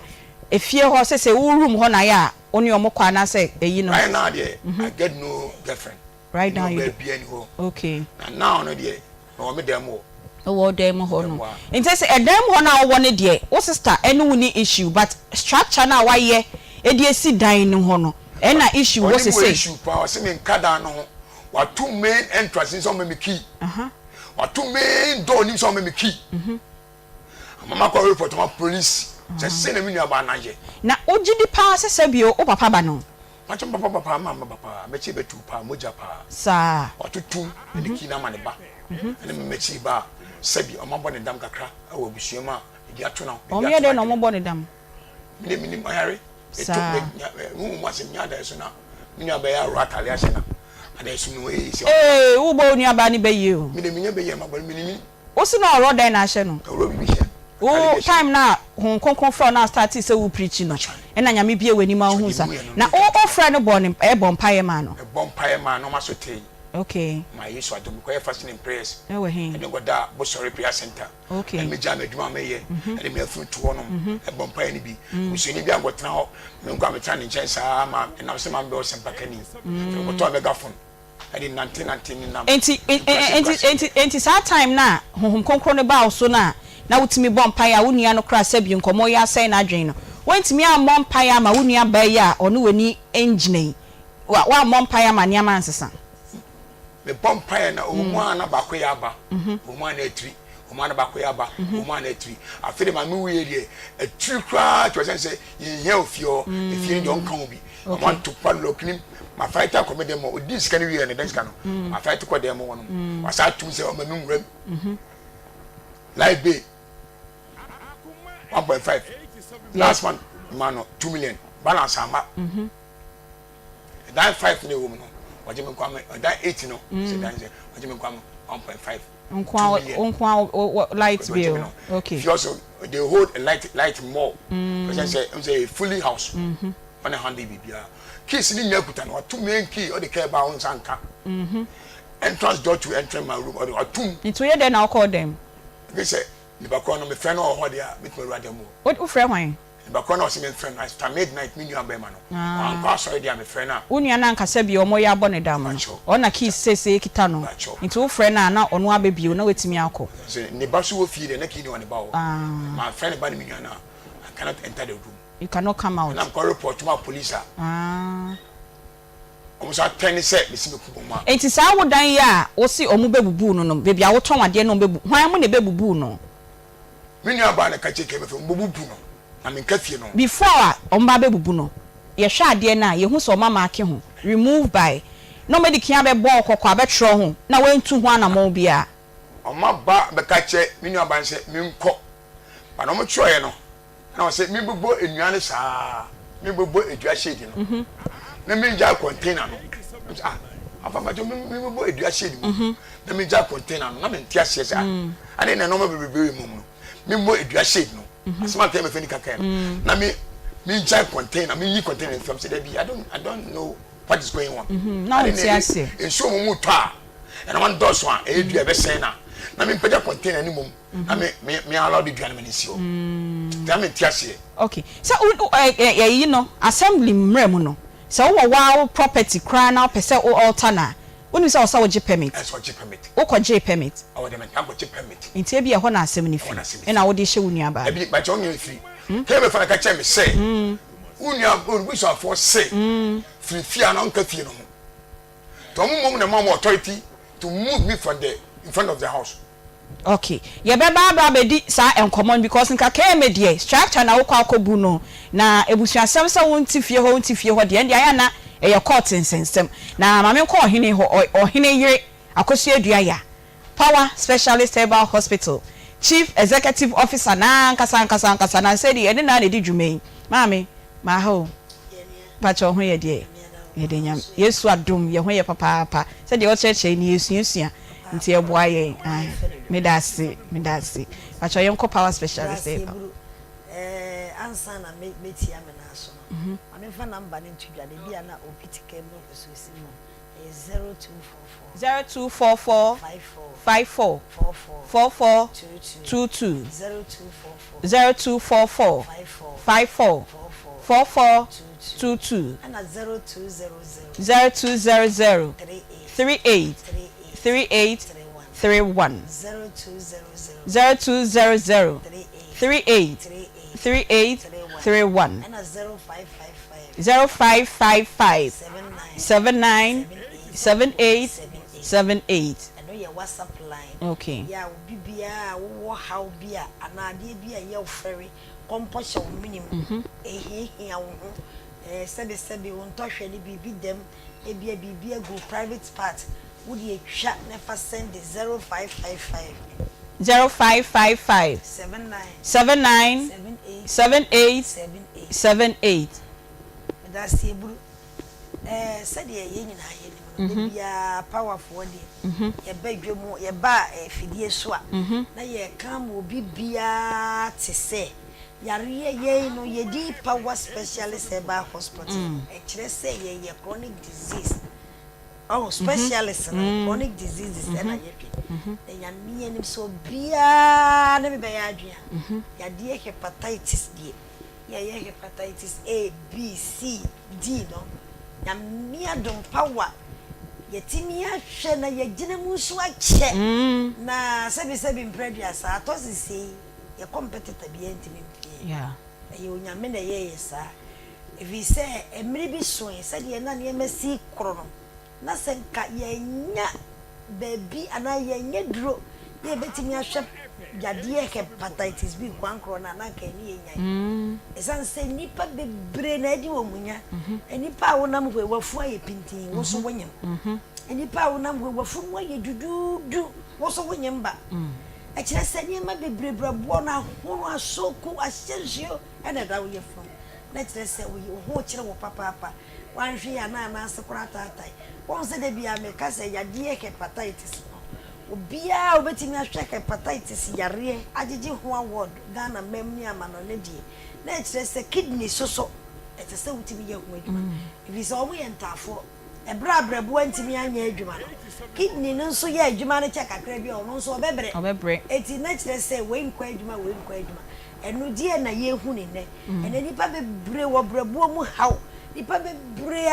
Efie hɔ sese wo room hɔ na ayɛ a wo ne ɔmo kɔ anaasɛ eyi no. Right now deɛ I get no girlfriend. Right now you don't. Ɔbaa biara ni hɔ. Okay. Na now no deɛ mewɔ me dan mu hɔ. Wowɔ wo dan mu hɔ no. Nti sɛ ɛdan mu hɔ no a wowɔ no deɛ wo sister ɛne wo ni issue but structure no a wayɛ de asi dan no hɔ no ɛna issue wɔ Ɔne me wɔ sesei. issue paa ɔse me nka dan no ho wato main entrance nim sɛ ɔmma me key wato main door nim sɛ ɔmma me key ama makɔ report ma police sɛ sei na me nua baa no ayɛ. Na wogye di paa sɛ sɛbio wo papa ba no? Makyɛ me papa papa ama me papa mɛkyi bɛtu paa mogya paa. Saa. Watoto ne kii no ama ne ba ɛne me mɛkyi ba a sɛbi ɔmo abɔ ne dam kakra ɛwɔ abusua mu a ebi ato no Ɔmo yɛ dɛn na ɔmo bɔ ne dam? Me deɛ menim ɔyare eto Saa. me huhu mu asɛm nya adaeso na me nua bɛyɛ aworɔ atale ahyɛ na adaeso no ee sɛ Ee wobɔ wo nua baa ne bɛ yie o. Me deɛ menya bɛ yie ma bɔ no menim. Wo se na ɔworɔ dɛn na ahyɛ no? Ɔworɔ biribi hyɛ no. Wo time no a Honhom Kronkron frɛ wo na wo startee sɛ wo preachi no ɛna Nyame bue w'ani ma wo hu sa. Na wo wo frɛ no bɔɔ ne ɛbɔ mpaeɛ maa no? Mebɔ mpaeɛ maa no ɔma so tee. Okay. Maa Yesu adom mekɔyɛ fasting and prayers. Ɛwɔ he? Ɛde nkɔdaa Bosɔre prayer center. Okay. Ɛna megyaa m'adwuma a meyɛ ɛde me afunu to hɔ nom ɛbɔ mpaeɛ no bi. Busuani bi ankɔtena hɔ me nko a metena ne nkyɛn saa ma ɛnam sɛ maame bɛyɛ ɔsɛmpakani. Afei mekɔtɔɔ megaphone. ɛde nante nante nenam Enti, nkurase enti, nkurase. enti, enti saa time no a Honhom Kronkron no baa wo so no a na wotumi bɔ mpaeɛ a wo nua no koraa sɛbi nkɔmmɔ yi asɛe n'adwene no, woantumi ammɔ mpaeɛ ama wo nua baa yi a ɔne w'ani ngyina yi, wa, woammɔ mpaeɛ ama nneɛma ansesa? Mebɔ mpaeɛ na ɔwɔ mu ara na baako yɛ aba, ɔwɔ mu ara na atiri, ɔwɔ mu ara na baako yɛ aba, ɔwɔ mu ara na atiri. Afei deɛ maame wuiɛ deɛ, atiri koraa kyerɛ sɛ sɛ yɛnhia ofie hɔ, efie no deɛ ɔnka ho bi. Ɔmo ato padlock nim ma fight akɔ me dɛm hɔ odi sika no wie ne dɛn sika no ma fight kɔ dɛm hɔ nom wasa atum sɛ ɔma me nwura mu life bay 1.5 last month ma no 2 million balance ama ɛdan 5 na ɛwɔ mu no ɔgye me nkwa me ɛdan 8 no sɛ dan sɛ ɔgye me nkwa me 1.5 Nkoa nkoa light bill okay. Fi also they hold light light more. Mm. Sɛ sɛ sɛ fully house. Mm-hmm. Ɔne handle biribiara. Keys ni nyinaa kuta no wato main key ɔde kɛ ba nsa nka. Mm-hmm. Entrance door to enter my room ɔde watum. Nti woyɛ dɛn na wokɔɔ dɛm? Ebi sɛ nipa korɔ no mefrɛ no wɔ hɔ deɛ a metumi awura dɛm hɔ. Wofrɛ hwan? Nipa korɔ no a ɔse memfrɛ no after midnight me nua bɛɛma no wankɔ asɔre deɛ a mefrɛ no a. Wo nua no ankasa bio ɔmo yɛ abɔ no dam no ɔno na keys seesei kita no nti wo frɛ no a na ɔno abɛbio na watumi akɔ. Sɛ ne ba so wɔ fie deɛ na key ni wɔ ne ba hɔ manfrɛ ne ba ne me nua no a I cannot enter the room. You cannot come out. Ɛna mekɔ report ma police a ɔmo nso atɛn ne sɛ mesi meku wɔn a. Nti saa wo dan yi a wose ɔmo bɛbubuu no no baabi a wotɔn adeɛ no ɔmo bɛbu hwan mo na ɛbɛbubuu no? Me nua baa na ka kyerɛ Kevin sɛ wɔbɛbubu no na menka fie no. Before a wɔn ba abɛbubu no, yɛhwɛ adeɛ no a, yɛhu sɛ wɔn amaake ho, remove by, na wɔn adi kan abɛbɔ wo kɔkɔ abɛtwerɛ ho na woantu ho anamɔn biara. Wɔn aba bɛka kyerɛ me nua baa no sɛ menkɔ, but wɔn twerɛeɛ no, Na ɔse me bobɔ nnua no saa, me bobɔ dua shade no, na me gyae container no. Me se ah, afa mpakyɛ me me bobɔ dua shade mu, na me gyae container no, na me nte aseɛ sɛ ah, ade na nneɛma bebrebe wɔ mu no, me mmɔ dua shade no, asɛm a kɛmɛ fɛ ni kaka no, na me me gyae container, me yi container no fam sɛ dabi, I don't I don't know what is going on. Na Ade ɔnte na aseɛ. nsuo mu mu tɔ a, ɛnam dɔɔso a, ɛyɛ dua ɛbɛsɛn na, na me mpagya container no mmom. na me me me ara ɔde dua no ma no si hɔ nti na mente aseɛ. Okay sɛ wo ɛ ɛ ɛyi no assembly mmra mu no sɛ wowɔ waa wo property koraa na wopɛ sɛ wo alter no a wonim sɛ ɔsɛ wogye permit Ɛsɛ ɔgye permit. wokɔ gyee permit Ɔwɔ deɛ mɛnta nkɔgye permit. nti ebia ɛhɔ na asɛm no Ɛhɔ na firi asɛm no ɛna firi. wode hyɛ wo nua baa no. Ɛbi bakyɛ wo nua firi. Kɛyɛ bɛfa no ka kyerɛ me sɛ wo nua wo busuafoɔ se firi fie a na ɔnka fie no ho. Nti ɔmo mmom na ɛma ɔmo authority to move me from the in front of the house. Ok yɛbɛba aba abɛdi saa nkɔmmɔ no because nka KMA deɛ structure na wokɔ akɔbu no na abusuasɛm sɛ wonte fie hɔ wonte fie hɔ deɛ ɛnde ayɛ a na ɛyɛ court nsɛnsɛm na ma menkɔ ɔhene hɔ ɔhene yere Akosua Aduaya Power Specialist Herbal Hospital Chief Executive Officer no ankasa ankasa ankasa na nsɛ deɛ ɛne no ara na ɛdi dwuma yi maame maha o. Mpakyɛ wo ho yɛ deɛ? Yɛda Nyame. Yesu adom yɛ ho yɛ papaapa. Sɛdeɛ ɔkyerɛkyerɛ yi no yɛsuasua nti ɛboa yɛn. Ae meda ase meda ase. Mpakyɛ yɛnkɔ power specialist Medase ɛba. Eburu eh ansa na me mɛtia me nan so no ma me nfa number no nto dwa na ebia na obi te kaa mu na ɔpɛ sɛ osi fam. Ɛyɛ 0244. 0244. 54. 54. 44. 44. 22. 22. 0244. 0244. 54. 54. 44. 44. 22. 22. Ɛna 0200. 0200. 38. 38. 38. 38. 31. 31. 0200. 0200. 38. 38. 38. 38. 31. 31. Ɛna 0555. 0555. 79. 79. 78. 78. 78. 78. Ɛno yɛ WhatsApp line. Okay. Yɛ a obi biara a wowɔ haw bi a anaa adeɛ bi a ɛyɛ wo fɛre, kɔmpɔ hyɛ wo mene mu, ɛhiahia wo ho, ɛɛ sɛbesɛbe wo ntɔhwɛ ne biribi dɛm, ebia biribi agu wo private part, wo deɛ twa na fa sɛnde 0555. 0555. 79. 79. 78. 78. 78. 78. Meda ase Eburu. Ɛɛ sɛdeɛ yɛn nyinaa yɛnim no, da biara powerfoɔ deɛ, yɛba dwa mu, yɛba afidie so a, na yɛreka ama obi biara te sɛ yareɛ yɛn no yɛdi Power Specialist Herbal Hospital no, ɛkyerɛ sɛ yɛyɛ chronic disease ɔho specialist no, chronic diseases ɛna yɛhwɛ. Na Nyame anim sɛ obiara ne me bɛyɛ adwene a, yadeɛ hepatitis deɛ, Yɛyɛ hepatitis A, B, C, D no, Nyame adom power yɛtumi ahwɛ na yɛgyina mu nso akyɛ na sɛbi sɛbi mprɛ aduasa atɔ sesei yɛ competitor biara ntumi mpie yɛn. Ɛyɛ Onyame na ɛyɛɛ yɛ saa ɛfiri sɛ mmere bi soe sɛdeɛ na nneɛma si koro no na sɛ nka yɛannya baabi anaa yɛannya duro na yɛbɛtumi ahwɛ yadeɛ hepatitis B koankorɔ no a, na anka ɛne yɛn nyae. Ɛsiane sɛ nnipa bebree na adi wɔn nya. Nnipa a wonam hɔ yi, w'afu ayɛ pintinn, wo nso wonyem. Nnipa a wonam hɔ yi, w'afu mu ayɛ duduudu, wo nso wonyem ba. Ɛkyerɛ sɛ nneɛma bebree brɛboɔ no ahono, asooku, ahyɛ nsuo na ɛda wo yafunu mu. Na ɛkyerɛ sɛ wo ho rekyere wo papaapa. Wanhwɛ yie a na ananse koraa ataatae. Woahu sɛ da biara meka sɛ yadeɛ hepatitis no, obiara a obɛtumi ahwɛ hepatitis yareɛ agyegye ho award Ghana mam ne amanɔne deɛ, na ɛkyerɛ sɛ kidney so so ɛsɛ sɛ wotumi yɛ ho adwuma. Ɛfiri sɛ wɔn yɛ ntaafoɔ. Ɛberɛ a brɛboɔ antumi anyɛ adwuma no, kidney no nso yɛ adwuma no kyɛ kakra bi a, ɔno nso ɔbɛbrɛ. Enti na kyerɛ sɛ wei nkɔ adwuma, wei nkɔ adwuma. Ɛno deɛ na yɛrehu no nnɛ. Ɛnnɛ nnipa bebree wɔ brɛboɔ mu haw. Nnipa bebree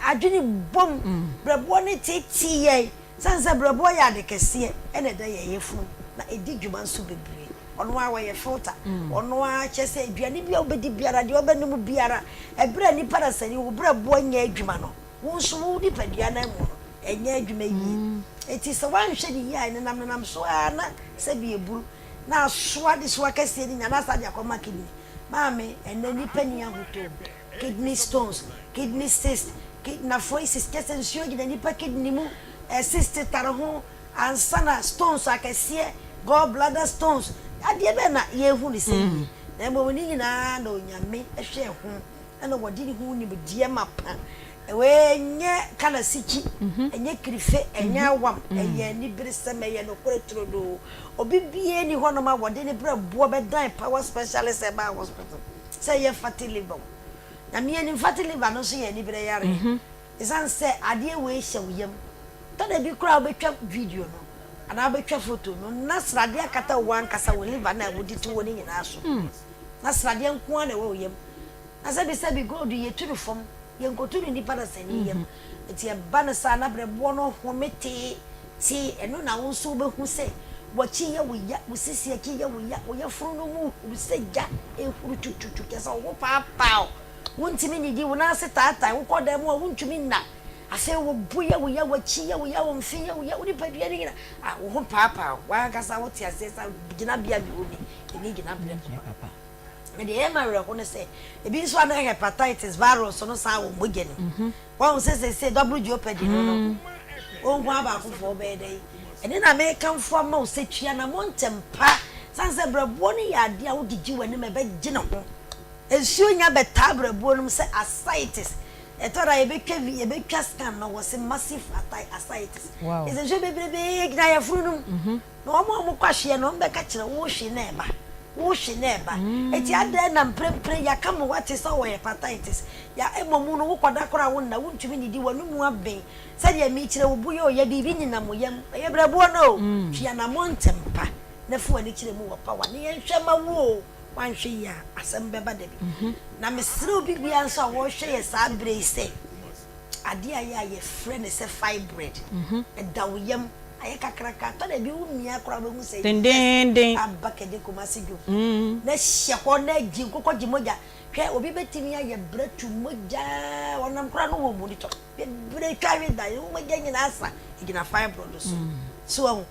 adwene bom. Brɛboɔ no teetee yɛn. Sane sɛ brɛboɔ yɛ ade kɛseɛ na ɛda yɛn yafunu na ɛdi dwuma nso bebree. Ɔno ara ɔyɛ filter. Ɔno ara kyerɛ sɛ aduane bi a wobɛdi biara, deɛ wobɛnom biara, ɛberɛ a nnipa dasani wo brɛboɔ nyɛ adwuma no, wo nso wo nipadua no amu no, ɛnyɛ adwuma yie. Enti sɛ woanhwɛ no yie a, ɛnenam nenam so ara na sɛbi ɛburu. na asoa adesoa kɛseɛ no nyinaa na asan de akɔma kidney. Maame, ɛnnɛ nnipa nni ahotɔ o. Kidney stones, kidney cyst, kid, nephrosis, kyerɛ sɛ nsuo gyina nnipa kidney mu, eh, cyst tare ho ansa na stones akɛseɛ, gall bladder stones, adeɛ bɛn na yɛrehu no sɛ yie. Na mmom ne nyinaa na Onyame hwɛɛ ho na wɔde ne ho nimdeɛ mapa. Wei ɛnyɛ kalasikyi, ɛnyɛ kirife, ɛnyɛ awam, ɛyɛ aniberesɛm, ɛyɛ nokorɛ turodoo. Obi biara nni hɔnom a wɔde ne berɛboɔ bɛdan Power Specialist Herbal Hospital sɛ ɛyɛ fatty liver o. Nyame anim, fatty liver no nso yɛ aniberɛ yareɛ. Ɛsiane sɛ adeɛ wei hyɛ wo yam, tɔ da bi koraa a wobɛtwa video no anaa wobɛtwa photo no na sradeɛ akata wo ankasa wo liver no a wode to hɔ no nyinaa so. Na sradeɛ nko ara na ɛwɔ wo yam. Na sɛbisɛbi gold yɛtu no fam, yɛnkɔtu no nnipa dasani yam. Nti ɛba no saa na berɛboɔ no home tee tee, ɛno na wo nso wobɛhu sɛ w'akyi yɛ wo ya, wo sisi akyi yɛ wo ya, wo yafunu no mu huru sɛ gya ɛrehuru tututu, kyerɛ sɛ wo ho paapaa wo, wontumi nnidi, wo nan ase taatae, wokɔ dan mu a wontumi nna, afei wo bo yɛ wo ya, w'akyi yɛ wo ya, wo mfe yɛ wo ya, wo nipadua no nyinaa, ah, wo ho paapaa wo, w'ankasa wote aseɛ sɛ gyinabea a mewɔ mu yi, ɛnni gyinabea papa. Na deɛ ɛyɛ me awerɛho ne sɛ, ebi nso a na hepatitis virus no san wɔ mogya no mu. Wahu sɛ seesei double jeopardy no no, wo nko ara baakofoɔ wobɛyɛ dɛn? Ɛno na mekamfo ama wo sɛ tua anammɔn ntɛm pa, sane sɛ berɛboɔ no yɛ adeɛ a wode gye w'anim a ɛbɛgye ne ho. Nsuo nya bɛtaa berɛboɔ no mu sɛ ascites. Ɛtɔ da a yɛbɛtwa vi, yɛbɛtwa scan no, wɔse massive ascites. Ɛsɛ nsuo bebrebee gyina yafunu no mu. Na wɔn a wɔkɔ ahweɛ no, wɔbɛka kyerɛ wo, wo hwee na ɛba. Wohwe na ɛba. Enti adɛn na mprempren yɛaka ma woate sɛ ɔwɔ hepatitis? Ya, mmom no, wokɔda koraa a wonna, wuntumi nnidi, w'anomu aben. Sɛdeɛ mekyerɛ wo bo yi o, yɛ biribi nenam wo yam. Ɛyɛ berɛboɔ no o. Tu anammɔn ntɛm pa na fi w'ani kyerɛ mu wɔ power ne yɛnhwɛ mma wo o. Woanhwɛ yie a, asɛm bɛba da bi. Na mesrɛ obi biara nso a ɔrehwɛ yɛn saa berɛ yi sɛ, adeɛ a ɛyɛ a yɛfrɛ no sɛ fibroid, ɛda wo yam. Ayɛ kakraka, tɔ da bi wo mia koraa wobɛhu sɛ yes, Dendeenden. aba kɛde Kumasi dwom. Na hyɛ hɔ na gye nkokɔ gye mogya. Hwɛ obi bɛtumi ayɛ brɛ tu mogya ɔnam koraa no wɔ monitor. Bebree twa hwe da, wo mogya nyinaa sa egyina fibroid so. So wahu.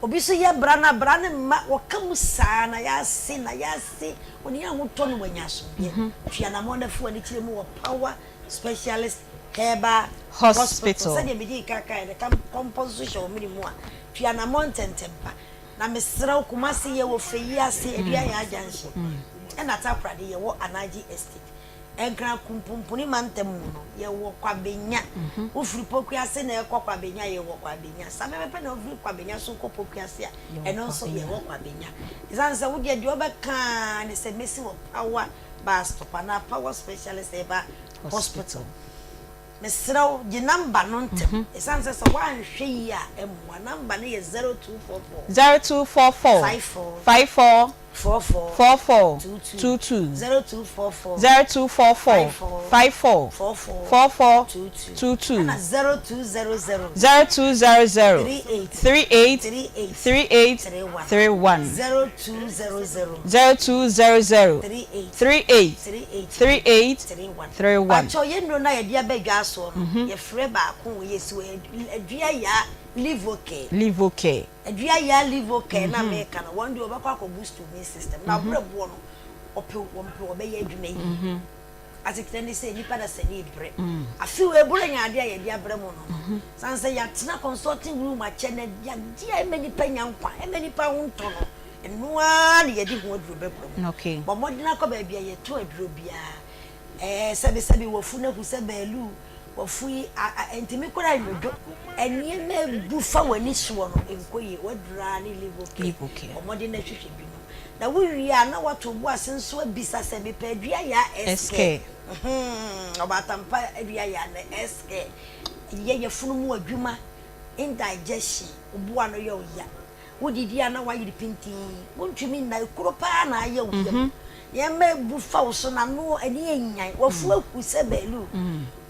Obi so yɛ bra na bra no mma wɔka mu saa na yɛase na yɛase onii ahotɔ no wanya asomdwoeɛ. Twe anamɔn na fi w'ani kyerɛ mu wɔ power Specialist Herbal Hospital. Sɛdeɛ medii kan kaeɛ no, ka kɔmpɔ nso hyɛ wo mene mu a, tu anammɔn ntɛmntɛm pa. Na mesrɛ wo, Kumasi yɛwɔ Feyi ase, Aduayaa Junction, ɛna Takoradi yɛwɔ Anaji Estate. Nkran Kumpumpuni mantam mu no, yɛwɔ Kwabenya. Wofiri Pokuase na ɛrekɔ Kwabenya a, yɛwɔ Kwabenya. Saa pɛpɛpɛ na wofiri Kwabenya nso rekɔ Pokuase a, ɛno nso yɛwɔ Kwabenya. Ɛsiane sɛ wo deɛ, deɛ wobɛka ara ne sɛ mɛsi wɔ Power bus stop anaa power specialist herbal hospital. Mesrɛ wo gye number no ntɛm ɛsiane sɛ sɛ woanhwɛ yie a ɛmmoa. Number no yɛ 0244. 0244. 54. 54. 44. 44. 22. 22. 0244. 0244. 54. 54. 44. 44. 22. 22. Ɛna 0200. 0200. 38. 38. 38. 38. 31. 31. 0200. 0200. 38. 38. 38. 38. 31. 31. Pakyɛw yɛn nnuro no a yɛde aba dwa soɔ no, yɛfrɛ baako wɔ yɛsi wɔ Adua Yaa Livocare. Livocare. Adua Yaa Livocare na meka no, wɔn deɛ wɔbɛkɔ akɔ boost immune system. Na ɔbrɛboɔ no, ɔpɛ wɔmpɛ wɔbɛyɛ adwuma yie. Asekyerɛ ne sɛ nnipa dasani rebrɛ. Afe wei boro nyɛ adeɛ a yɛde abrɛ mo no no. Sane sɛ yɛatena consulting room akyɛ na yadeɛ a ɛma nnipa nya nkwa, ɛma nnipa ho ntɔ no, ɛno ara na yɛde ho aduro bɛbrɛ mo. Bɔ mmɔden akɔ baabi a yɛtɔ aduro biara. Ɛɛ sɛbesɛbe wafu no ahu sɛ baalu, wafu yi a a ɛntumi koraa nnwodwo. Nneɛma abu fa w'ani soɔ no nkɔ yie. W'aduro ara ne Livocare. Bɔ mmɔden na hwehwɛ bi nom. Na wo wie a na woato wo bo ase nso abisa sɛ, Mepɛ Aduayaa SK. Mhmm, Ɔbaatampa Aduayaa ne SK. Yɛ yafunu mu adwuma, indigestion, wo bo ano yɛ wo ya, wodidi a na woayere pintinn, wontumi nna, ekuro paa na ayɛ wo yam, nneɛma abu fa wo so, n'ano ani anyan, w'afu ahu sɛ bɛɛlu,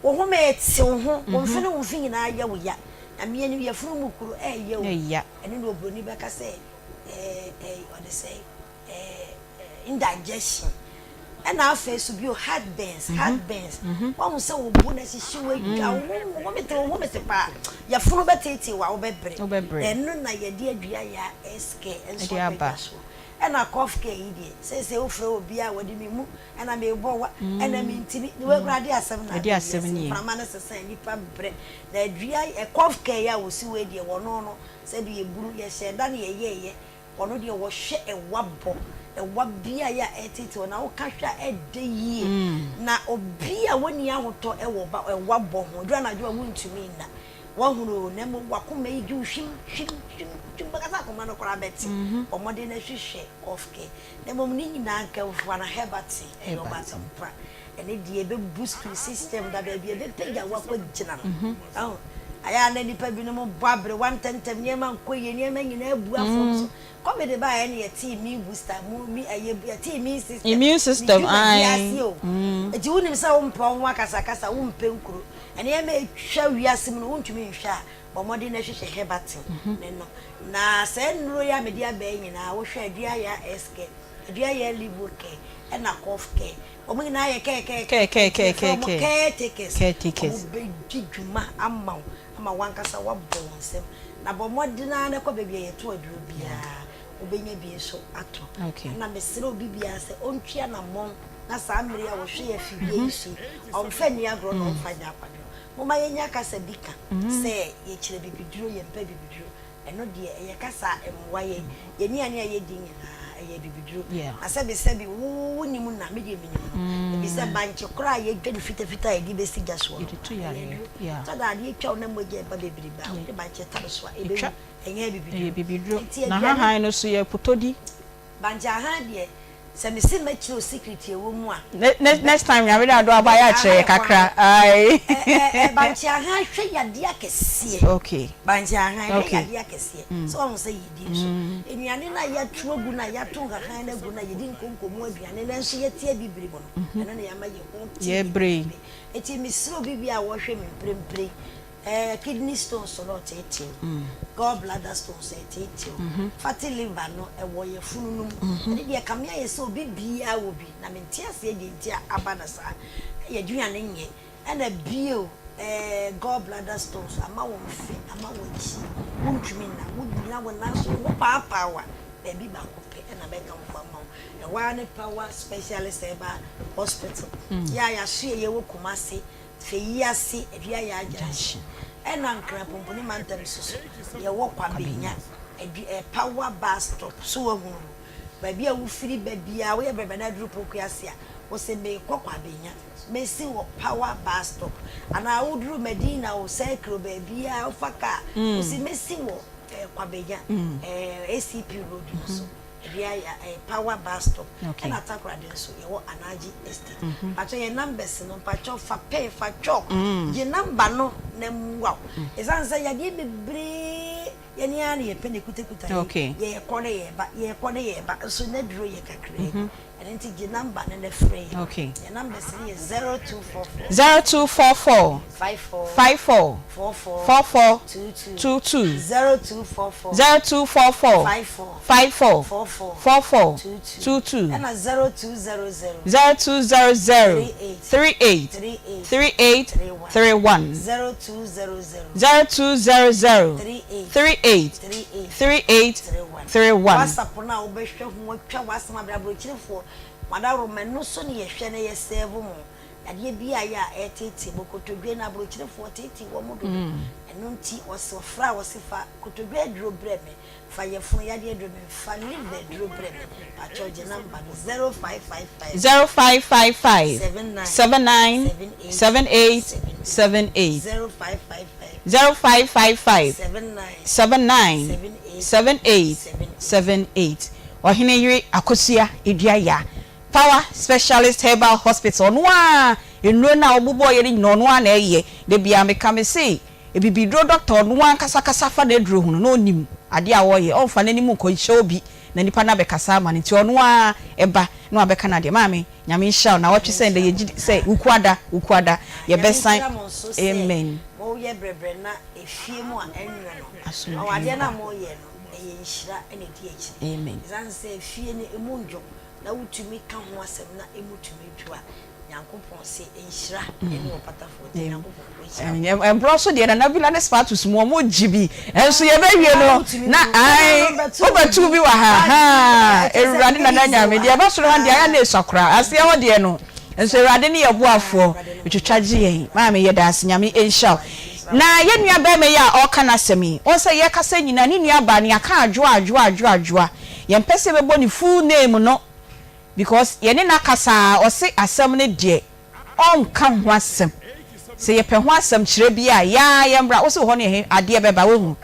wo home rete wo ho, wo mfe ne wo mfe nyinaa yɛ wo ya, Nyame anim yafunu mu kuro ɛreyɛ wo, ɛno na oburoni bɛka sɛ ɛɛ ɔde sɛ ɛɛ indigestion ɛna afei so bio heart burns mhm. heart burns mhm. wɔn sɛ wo bo na sisi wo adwa wo ho wo mete wo ho mete paa yɛfono bɛtete wa wobɛbrɛ ɛno na yɛde adua yɛ a ɛskɛ nso abɛdwa so ɛna cough care yi deɛ sɛsɛ wofrɛ obi a wɔde me mu ɛna mebɔ wa mm. ɛna mentimi ne wɔakura de asɛm na ɛde asɛm nie mframa no sesa nipa brɛ na adua cough care yi a wɔsi wɔ deɛ wɔno no Sɛdeɛ yɛburu, yɛhyɛɛ da na yɛyɛeɛ. Ɔno deɛ wɔhwɛ ɛwa bɔ, ɛwa biaeɛ a ɛretete hɔ na woka hwɛ a ɛdɛ yie. Na obi a wɔnni ahotɔ wɔ ba ɛwa bɔ ho, ɛduru anadwo a wontumi nna. Woahunu o, na mmom w'akoma yi gye wo hwim hwim hwim hwim, bɛka sɛ akoma no koraa bɛte. Bɔ mmɔden na hwehwɛ cough care. Na mmom ne nyinaa nkamfo anaa herbal tea, ɛyɛ ɔbaatan pa. Ɛno deɛ ɛbɛ boost wo system da baabi a ɛbɛpagya wo akɔgyina no. Wahu? Ayɛ a na nnipa binom bɔ aberewa ntɛmntɛm, nneɛma nkɔ yie, nneɛma nyinaa abu afom so. Covid baeɛ na yɛte immune booster, mu, mi, ɛyɛ, yɛte immune system. Immune system, Ne dwumadi ae. ase o. Enti wonim sɛ wompɛ wo ho akasakasa, wompɛ nkuro. Nneɛma a ɛtwa wiase mu no, wontumi nhwɛ a, bɔ mmɔden na hwehwɛ Herbatin ne no. Na saa nnuro yi a mede aba yi nyinaa, wohwɛ a, Aduaya S-Care, Aduaya Livo Care, ɛna Cough Care. Wɔn nyinaa yɛ Kɛɛkɛɛkɛɛkɛɛ. Yɛfrɛ wɔn caretakers. Caretakers. Wɔbɛdi dwuma ama wo ama w'ankasa woabɔ wɔn nsam. Na bɔ mmɔden ara na kɔ baabi a yɛtɔ aduro biara, wobɛnya bi nso atɔ. Okay. Ɛna mesrɛ obi biara sɛ ɔntu anammɔn na saa mmerɛ yi a wɔhwɛ yɛn afidie yi so yi, ɔmfa nni agorɔ na ɔmfa nyɛ akwadworɔ. Momma yɛnya kasa bi ka sɛ yɛkyerɛ bibiduro, yɛmpɛ bibiduro. Ɛno deɛ ɛyɛ kasa a ɛmmoa yɛn. Yɛn nnuane a yɛdi nyinaa, ɛyɛ abibiduro. Na sɛbesɛbe, wo wonim na me deɛ menim no. Efisɛ bankye koraa a yɛdwa no fitafita a yɛde bɛsi gya soɔ no, ɛyɛ aduro. Tɔ da a adeɛ twa wo na mogya reba bebrebe a, wode bankye tare so a, ɛbɛwu. Ɛnyɛ abibiduro. Ɛyɛ abibiduro. Nti Na aduane. hahan no nso yɛ potodi. Bankye ahan deɛ sɛ mese mɛkyerɛ wo secret a ɛwɔ mu a. Next time Nyame de adom aba a yɛ akyerɛ yɛ kakra ae. Bankye ahan hwɛ yadeɛ akɛseɛ. Okay. Bankye ahan hwɛ yadeɛ akɛseɛ. Sɛ wahu sɛ yɛdi nso. Nnuane no a yɛato agu no a yɛato nhahan no agu no a yɛdi nkonko mu aduane nanso yɛte abibire mu no ɛno na yɛama yɛn ho te bebrebe. Enti mesrɛ obi biara a ɔrehwɛ me mprempren Ɛɛ kidney stones no ɔteetee wo, gall bladder stones ɛteetee wo, fatty liver no ɛwɔ yafunu no mu. Ɛno deɛ ɛkame ayɛ sɛ obi biara wɔ bi na mente aseɛ deɛ nti a aba no saa. Yɛ aduane nyɛ ɛna bio ɛɛ gall bladder stones ama wo mfe, ama wo akyi, wontumi nna, wogyina wo nan so wo ho paapaa wo a, baabi baako pɛ ɛna mɛkamfo ama wo. Ɛhɔ ara ne Power Specialist Herbal Hospital. Yɛ a yɛasoɛ yɛwɔ Kumasi Fɛ yi ase Aduayaa Junction ɛna Nkran Pomponi mantam so so yɛwɔ Kwabenya Adu eh, Power Bus Stop so wahunu no baabi a wofiri ba biara woyɛ brɛbrɛ na aduru Pokuase a wose meekɔ Kwabenya mɛsi wɔ Power Bus Stop anaa woduru Madina o Circle baabiara wofa kaa wose mɛsi wɔ eh, Kwabenya eh, ACP road no so. Bia yɛ ɛyɛ power bus stop ɛna takoradi nso yɛwɔ anagye estate mpakyɛw yɛ numbers no mpakyɛw fa pen fa chalk gye number no na mmoa wo ɛsan sɛ yadeɛ bebree yɛne ara na yɛpɛ na ekutakuta yɛ yɛkɔ ne yɛba yɛkɔ ne yɛba nso n'aduro yɛ kakraa bi ɛno nti gye number no na frɛ yɛn yɛ numbers no yɛ 0244 0244 54 54 44 44 22 22 0244 0244 54 54 44 44 22 22 ɛna 0200 0200 38 38 38 38 31 31 0200 0200 38 38 38 38 31 31. WhatsApp no a wobɛhwɛ ho atwa w'asɛm abrɛ aburokyerefoɔ madaworo ma ɛno so ne yɛhwɛ na yɛsɛɛvo mo Yadeɛ bi a yɛ a ɛreteetee mo kotodwe no aburokyerefoɔ teetee wɔn dodo ɛno nti wɔse ɔfrɛ a wɔse fa kotodwe aduro brɛ me fa yafunu yadeɛ aduro me fa liver aduro brɛ me pakyɛw gye number no 0555 0555 79 79 78 78 78 78 0555 0555 79 79 78 78 78. 78 Ɔhene yere Akosua Aduaya Power Specialist Herbal Hospital, ɔno ara nnuro no a wɔbobɔeɛ no nyinaa ɔno ara na ɛyɛ. Da biara meka mese abibiduro dɔkta ɔno ankasa kasa fa n'aduro ho no na ɔnim adeɛ a ɔreyɛ, ɔmfa n'anim nkɔhyɛ obi na nipa no abɛkasa ama no nti ɔno ara ɛba na wabɛka n'adeɛ. Maame Nyame nhyira wo nawɔtwe sɛn dɛ yɛgye di sɛ Wukuada Wukuada Nyame yɛbɛsan nhyira mo nso sɛ Amen. moyɛ brɛbrɛ na efie mu a ɛnwo no Asomdwie adeɛ no ba. a moyɛ no ɛyɛ nhyira na ɛdi akyire Amen. ɛsiane sɛ efie no emu ndwo na wotumi ka ho asɛm na emu tumi dwo a, Nyankopɔn se nhyira ne ɔpatafoɔ nti Nyankopɔn ɔnhyira wo. Ɛmborɔ so deɛ Nana Bila ne Spatus mu ɔmo gye bi nso yɛbɛwie no na ae wobɛto bi wɔ ha haa Awurade Nana Nyame deɛ ɛba soro ha deɛ ayɛ na esua koraa aseɛ hɔ deɛ no nso Awurade ne yɛ boafoɔ otwitwa gye yɛn maame yɛdaase Nyame nhyira wo na yɛn nua bɛɛma yi a ɔɔka n'asɛm yi wohu sɛ yɛkasa nyinaa ne nua baa no yɛaka adwoa adwoa adwoa adwoa Yɛmpɛ sɛ yɛbɛbɔ ne full name no because yɛne no akasa a ɔse asɛm no deɛ ɔnka ho asɛm. Sɛ yɛpɛ ho asɛm kyerɛ bi a, yaa yɛmmra. Wose wɔ hɔ no yɛ he? Adeɛ bɛba, wohu?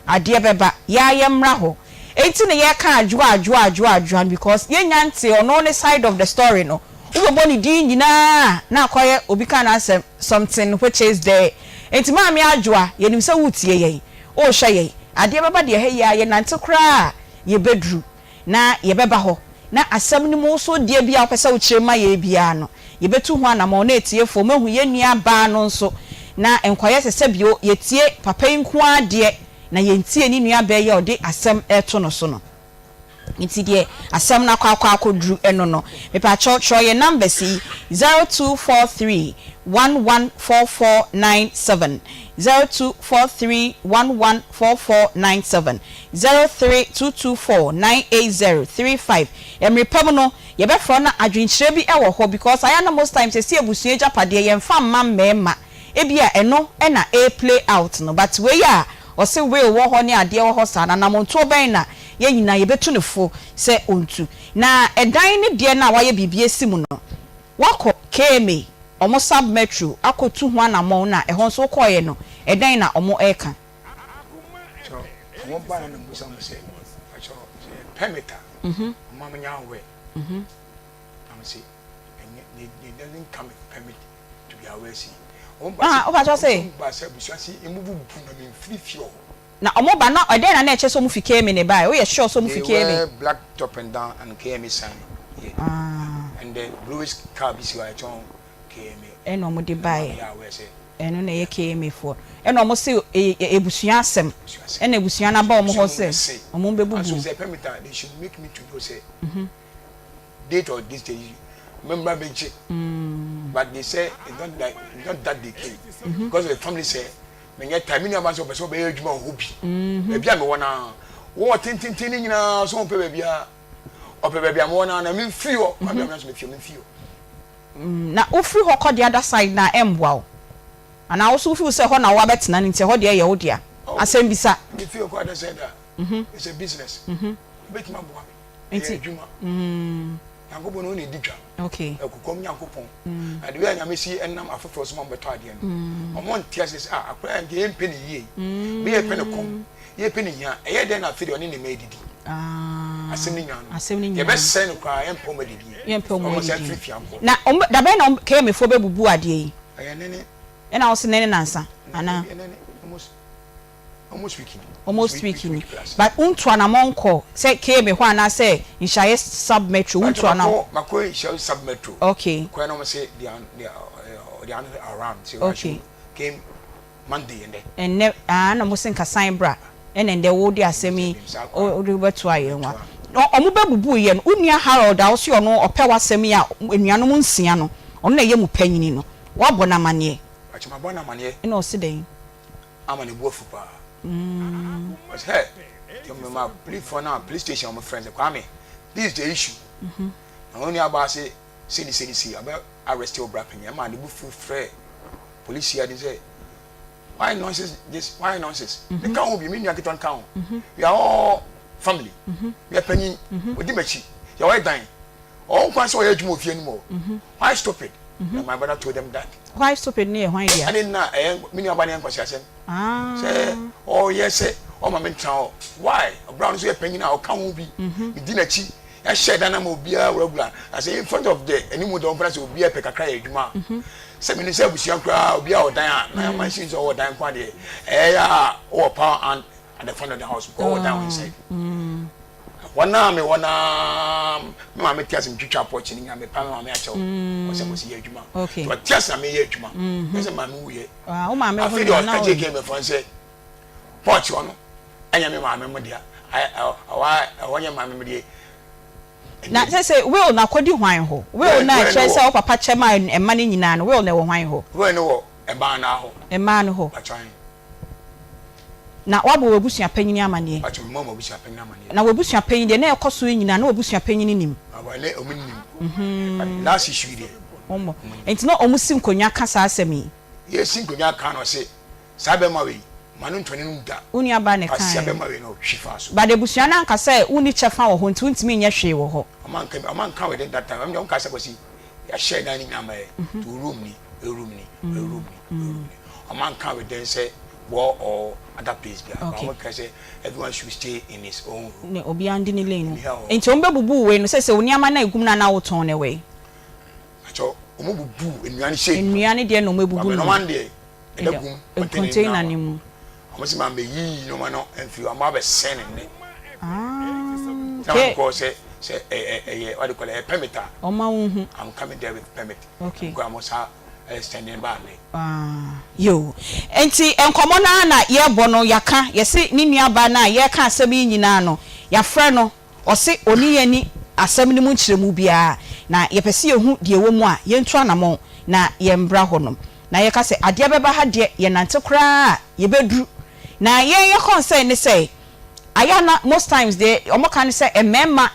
Adeɛ bɛba, yaa yɛmmra hɔ. Enti na yɛka adwoa adwoa adwoa adwoa no because yɛnnya ntee ɔno ne side of the story no. Wobɛbɔ ne din nyinaa a na akɔyɛ obi ka n'asɛm something which is there. Enti maame adwoa, yɛnim sɛ woretie yɛn, worehwɛ yɛn. Adeɛ bɛba deɛ ha yi ara yɛnante koraa a, yɛbɛduru, na yɛbɛba hɔ, na asɛm no mu nso deɛ biara a wopɛ sɛ wokyerɛ ma yɛn biara no, yɛbɛtu ho anammɔn, na atiefoɔ moahu yɛn nua baa no nso, na nkɔyɛ sɛ sɛbio yɛtie papa yi nko ara deɛ, na yɛntie ne nua baa yi a ɔde asɛm reto no so no. Nti deɛ asɛm no akɔ akɔ akɔduru ɛno no, mepakyɛw twerɛ yɛn numbers yi, 0243 114497, 0243 114497. 03224 98035 Mmere pa mu no yɛbɛfrɛ wo na adwenkyerɛ bi wɔ hɔ because ayɛ a na most times yɛse abusua agyapadeɛ yɛnfa mma mmarima ebia ɛno na ɛreplay out no but wei a ɔse will wɔ hɔ ne adeɛ wɔ hɔ saa no anamontoɔ bɛn na yɛn nyinaa yɛbɛtu no fo sɛ ɔntu na ɛdan no deɛ no a wayɛ biribi asi mu no wakɔ KMA ɔmo sub metro akɔtu ho anamɔn na ɛhɔ nso wokɔeɛ no ɛdɛn na ɔmo ɛreka. So wɔn baeɛ na mobisa wɔn sɛ, Pakyɛ, sɛ yɛ permit a? Ɔma me nya aware. Na me se ɛnyɛ they they doesn't come with permit to be aware si. Ɔmo ba Ah, sɛ wopa kyɛw sɛ? ɔmo ba sɛ abusua se emu bubu na me nfiri fie hɔ. Na ɔmo ba na ɛdɛn na na ɛkyerɛ sɛ ɔmo fi KMA na ɛbaeɛ? Woyɛ sure sɛ ɔmo They fi KMA? wear black top and down and KMA sign here Ah. and the bluish car bi si hɔ a ɛtɔn KMA. Ɛna ɔmo de Ɛna baeɛ. me yɛ aware sɛ. Ɛno na ɛyɛ KMA foɔ. Ɛna ɔmo se ɛyɛ abusua asɛm. Ɛna abusua no aba ɔmo hɔ sɛ ɔmo bɛbubu. Aso sɛ permit a they should make me to know sɛ date or this day memmra bɛgye. But they say it's not that it's not that they came because the family sɛ menyɛ time me nuaba sɛ ɔpɛ sɛ ɔbɛyɛ adwuma wɔ hɔ bi. Baabi a mewɔ no ara wɔn tententen ne nyinaa so ɔmpɛ baabi a ɔpɛ baabi a mewɔ no ara na memfiri hɔ. Kwabea mena so mefie memfiri hɔ. Na wofiri hɔ kɔ the other side no a ɛmboa wo? Anaa wo nso wo feel sɛ ɛhɔ na woabɛtena no nti ɛhɔ deɛ ɛyɛ wo dea? Oh, Asɛm bisa. me feel kɔ other side a, it's a business. Ɛbɛtumi aboa me. Ɛyɛ Nti, adwuma. Nyankopɔn no ɔna ɛdi dwa. Okay. Ɛkokɔm Nyankopɔn. Na the way a Nyame si ɛnam afoforɔ so ma wɔbɛtɔ adeɛ no, wɔn nte aseɛ sɛ ah akwadaa yi nka yɛmpɛ ne yie yi, me yɛpɛ ne kɔm, yɛpɛ ne hia, ɛyɛ dɛn na afei deɛ ɔne ne mma adidi? Ah, Asɛm no nyinaa no, asɛm no nyinaa. yɛbɛsɛe no koraa yɛmpɛ wɔn adidie. Yɛmpɛ wɔn Wɔn sɛ adidie. mfiri fie ankɔ. Na wɔn bɛ, dabɛn na wɔn KMA foɔ bɛbubu adeɛ yi? Ɛyɛ nene. Ɛna wo se nene nansa anaa? Ɛyɛ nene, almost, almost week ni. Almost week ni. But wontu anamɔn nkɔ sɛ KMA hɔ anaasɛ Nhyiaeɛ sub metro, wontu anamɔn? Makɔ, makɔ Nhyiaeɛ sub metro. Okay. Kɔɛ na wɔn se they are, they are, they are not around. So I Okay. should came Monday ɛndɛ. Ɛnnɛ aa na ɔmo se nka san bra ɛna ɛndɛ wo de asɛm yi wo de bɛtoa yɛn wa na ɔmo bɛ bubu yɛ no wo nua Harold a wo se ɔno ɔpɛ w'asɛm yi a anuanom nsia no ɔno na ɛyɛ mo panyini no w'abɔ no amaneɛ. Pakyɛ mabɔ no amaneɛ. Ɛna ɔse dɛn. Ama ne bo afu paa. Ɔse hɛ nti me ma police foɔ no a police station ɔmo frɛ no sɛ Kwame this is the issue na wo nua baa se sei ne sei ne sei ɔbɛ arrest wo bra panyin ɛma ne bo fu frɛ Polisi adi sɛ why nonsense this why nonsense mm -hmm. meka ho bi me nua ketewa nka ho mm -hmm. we are all family mm -hmm. we are panyin mm -hmm. odi m'akyi yɛ ɔyɛ dan ɔwɔ nkwan sɛ ɔyɛ adwuma ofie no mu mm-hmm. why stupid mm -hmm. and my brother told them that why stupid ne yɛ hwan dea ɛne na ɛyɛ me nua ba ne yɛ nkwasi asɛm ah. sɛ ɔyɛ sɛ ɔma me ntena hɔ why ɔbra no nso yɛ panyin a ɔka ho bi medi n'akyi Yɛahyɛ da no ama obiara awurawura na sɛ in front of the anim dɔm koraa sɛ obiara pɛ kakra yɛ adwuma a sɛ menim sɛ abusua koraa obiara wɔ dan a na yɛma nsi sɛ ɔwɔ dan nko adeɛ ɛyɛ a wɔ power and at the front of the house because ɔwɔ dan wɔ inside wɔn a me wɔn a me maame te ase metwitwa apɔkye ne nyinaa mepa me maame akyɛw ɔsɛ mo si yɛ adwuma ɔte ase na meyɛ adwuma ɛsɛ maame wuyɛ afei deɛ ɔka gye kɛn bɛfɔ nsɛ pɔkye ɔno ɛnyɛ me maame mo dea ɛhɔ nyɛ maame mo deɛ. Na sɛ sɛ will no akɔdi hwan hɔ? Will no a ɛkyerɛ sɛ wo papa kyɛ maa mma no nyinaa no, will no ɛwɔ hwan hɔ? Will no wɔ mmaa no ara hɔ. Mmaa no hɔ. Patro ahe. Na woabɔ w'abusua panyin amaneɛ? Patro memmɔɔ m'abusua panyin amaneɛ. Na w'abusua panyin deɛ na ɛkɔ so yi nyinaa na w'abusua panyin nim? Aba ne wɔn nim. But last issue yi deɛ. Wɔmmɔ. Nti na wɔn si nkonnwa ka saa asɛm yi? Yɛsi nkonnwa ka na ɔse Saa bɛma wei, ma no ntɔ n'anom da. Wo nua baa na Kwasia ɛkaeɛ. bɛma wei na ɔhwe faa so. But abusua no anka sɛ wonni kyɛfa wɔ hɔ nti wontumi nyɛ hwee wɔ hɔ. Ɔmo anka bi, ɔmo anka within that time, ɔmo deɛ ɔmo kaa sɛ Kwasi yɛahyɛ dan no nyinaa ama yɛ, nti wo room ni, wei room ni, wei room ni, wei room ni. Ɔmo anka within sɛ wɔ or other place biara, but Okay. ɔmo kaa sɛ everyone should stay in his own room. Ne obiara ndi ne lane mu. Obiara wɔ hɔ. Nti ɔmo bɛbubuu wei no sɛ sɛ wo nneɛma no a egu mu no a na wotɔn no wei? Akyɛw, ɔmo bubuu nnua no hyɛɛ mu. Nnua no deɛ na ɔmo abubu But no. nneɛma no deɛ. ɛda gum container no mu. Wɔn sɛ maa mɛyiyi nneɛma no mfiri hɔ, wɔn abɛsɛn ne nne. Ah, okay. Na wɔn kɔ sɛ sɛ ɛyɛ ɛyɛ wɔde kɔ ɛyɛ permit a. Wɔn ma wɔn hu. I'm coming there with permit. Okay. Nkɔ a wɔn sa extending ba ne. Ah, yo. Nti nkɔmɔ no ara na yɛbɔ no yɛaka yɛse ne nua ba no a yɛreka asɛm yi nyinaa no yɛafrɛ no. Ɔse ɔne yɛn nni asɛm no mu nkyerɛmu biara, na yɛpɛ sɛ yɛhu deɛ ɛwɔ mu a, yɛntu anamɔn na yɛmbra hɔnom. Na yɛka sɛ adeɛ bɛba ha deɛ, yɛnante koraa a, yɛbɛduru. Na yɛn yɛ concern ne sɛ, ayɛ a na most times deɛ wɔka ne sɛ mmarima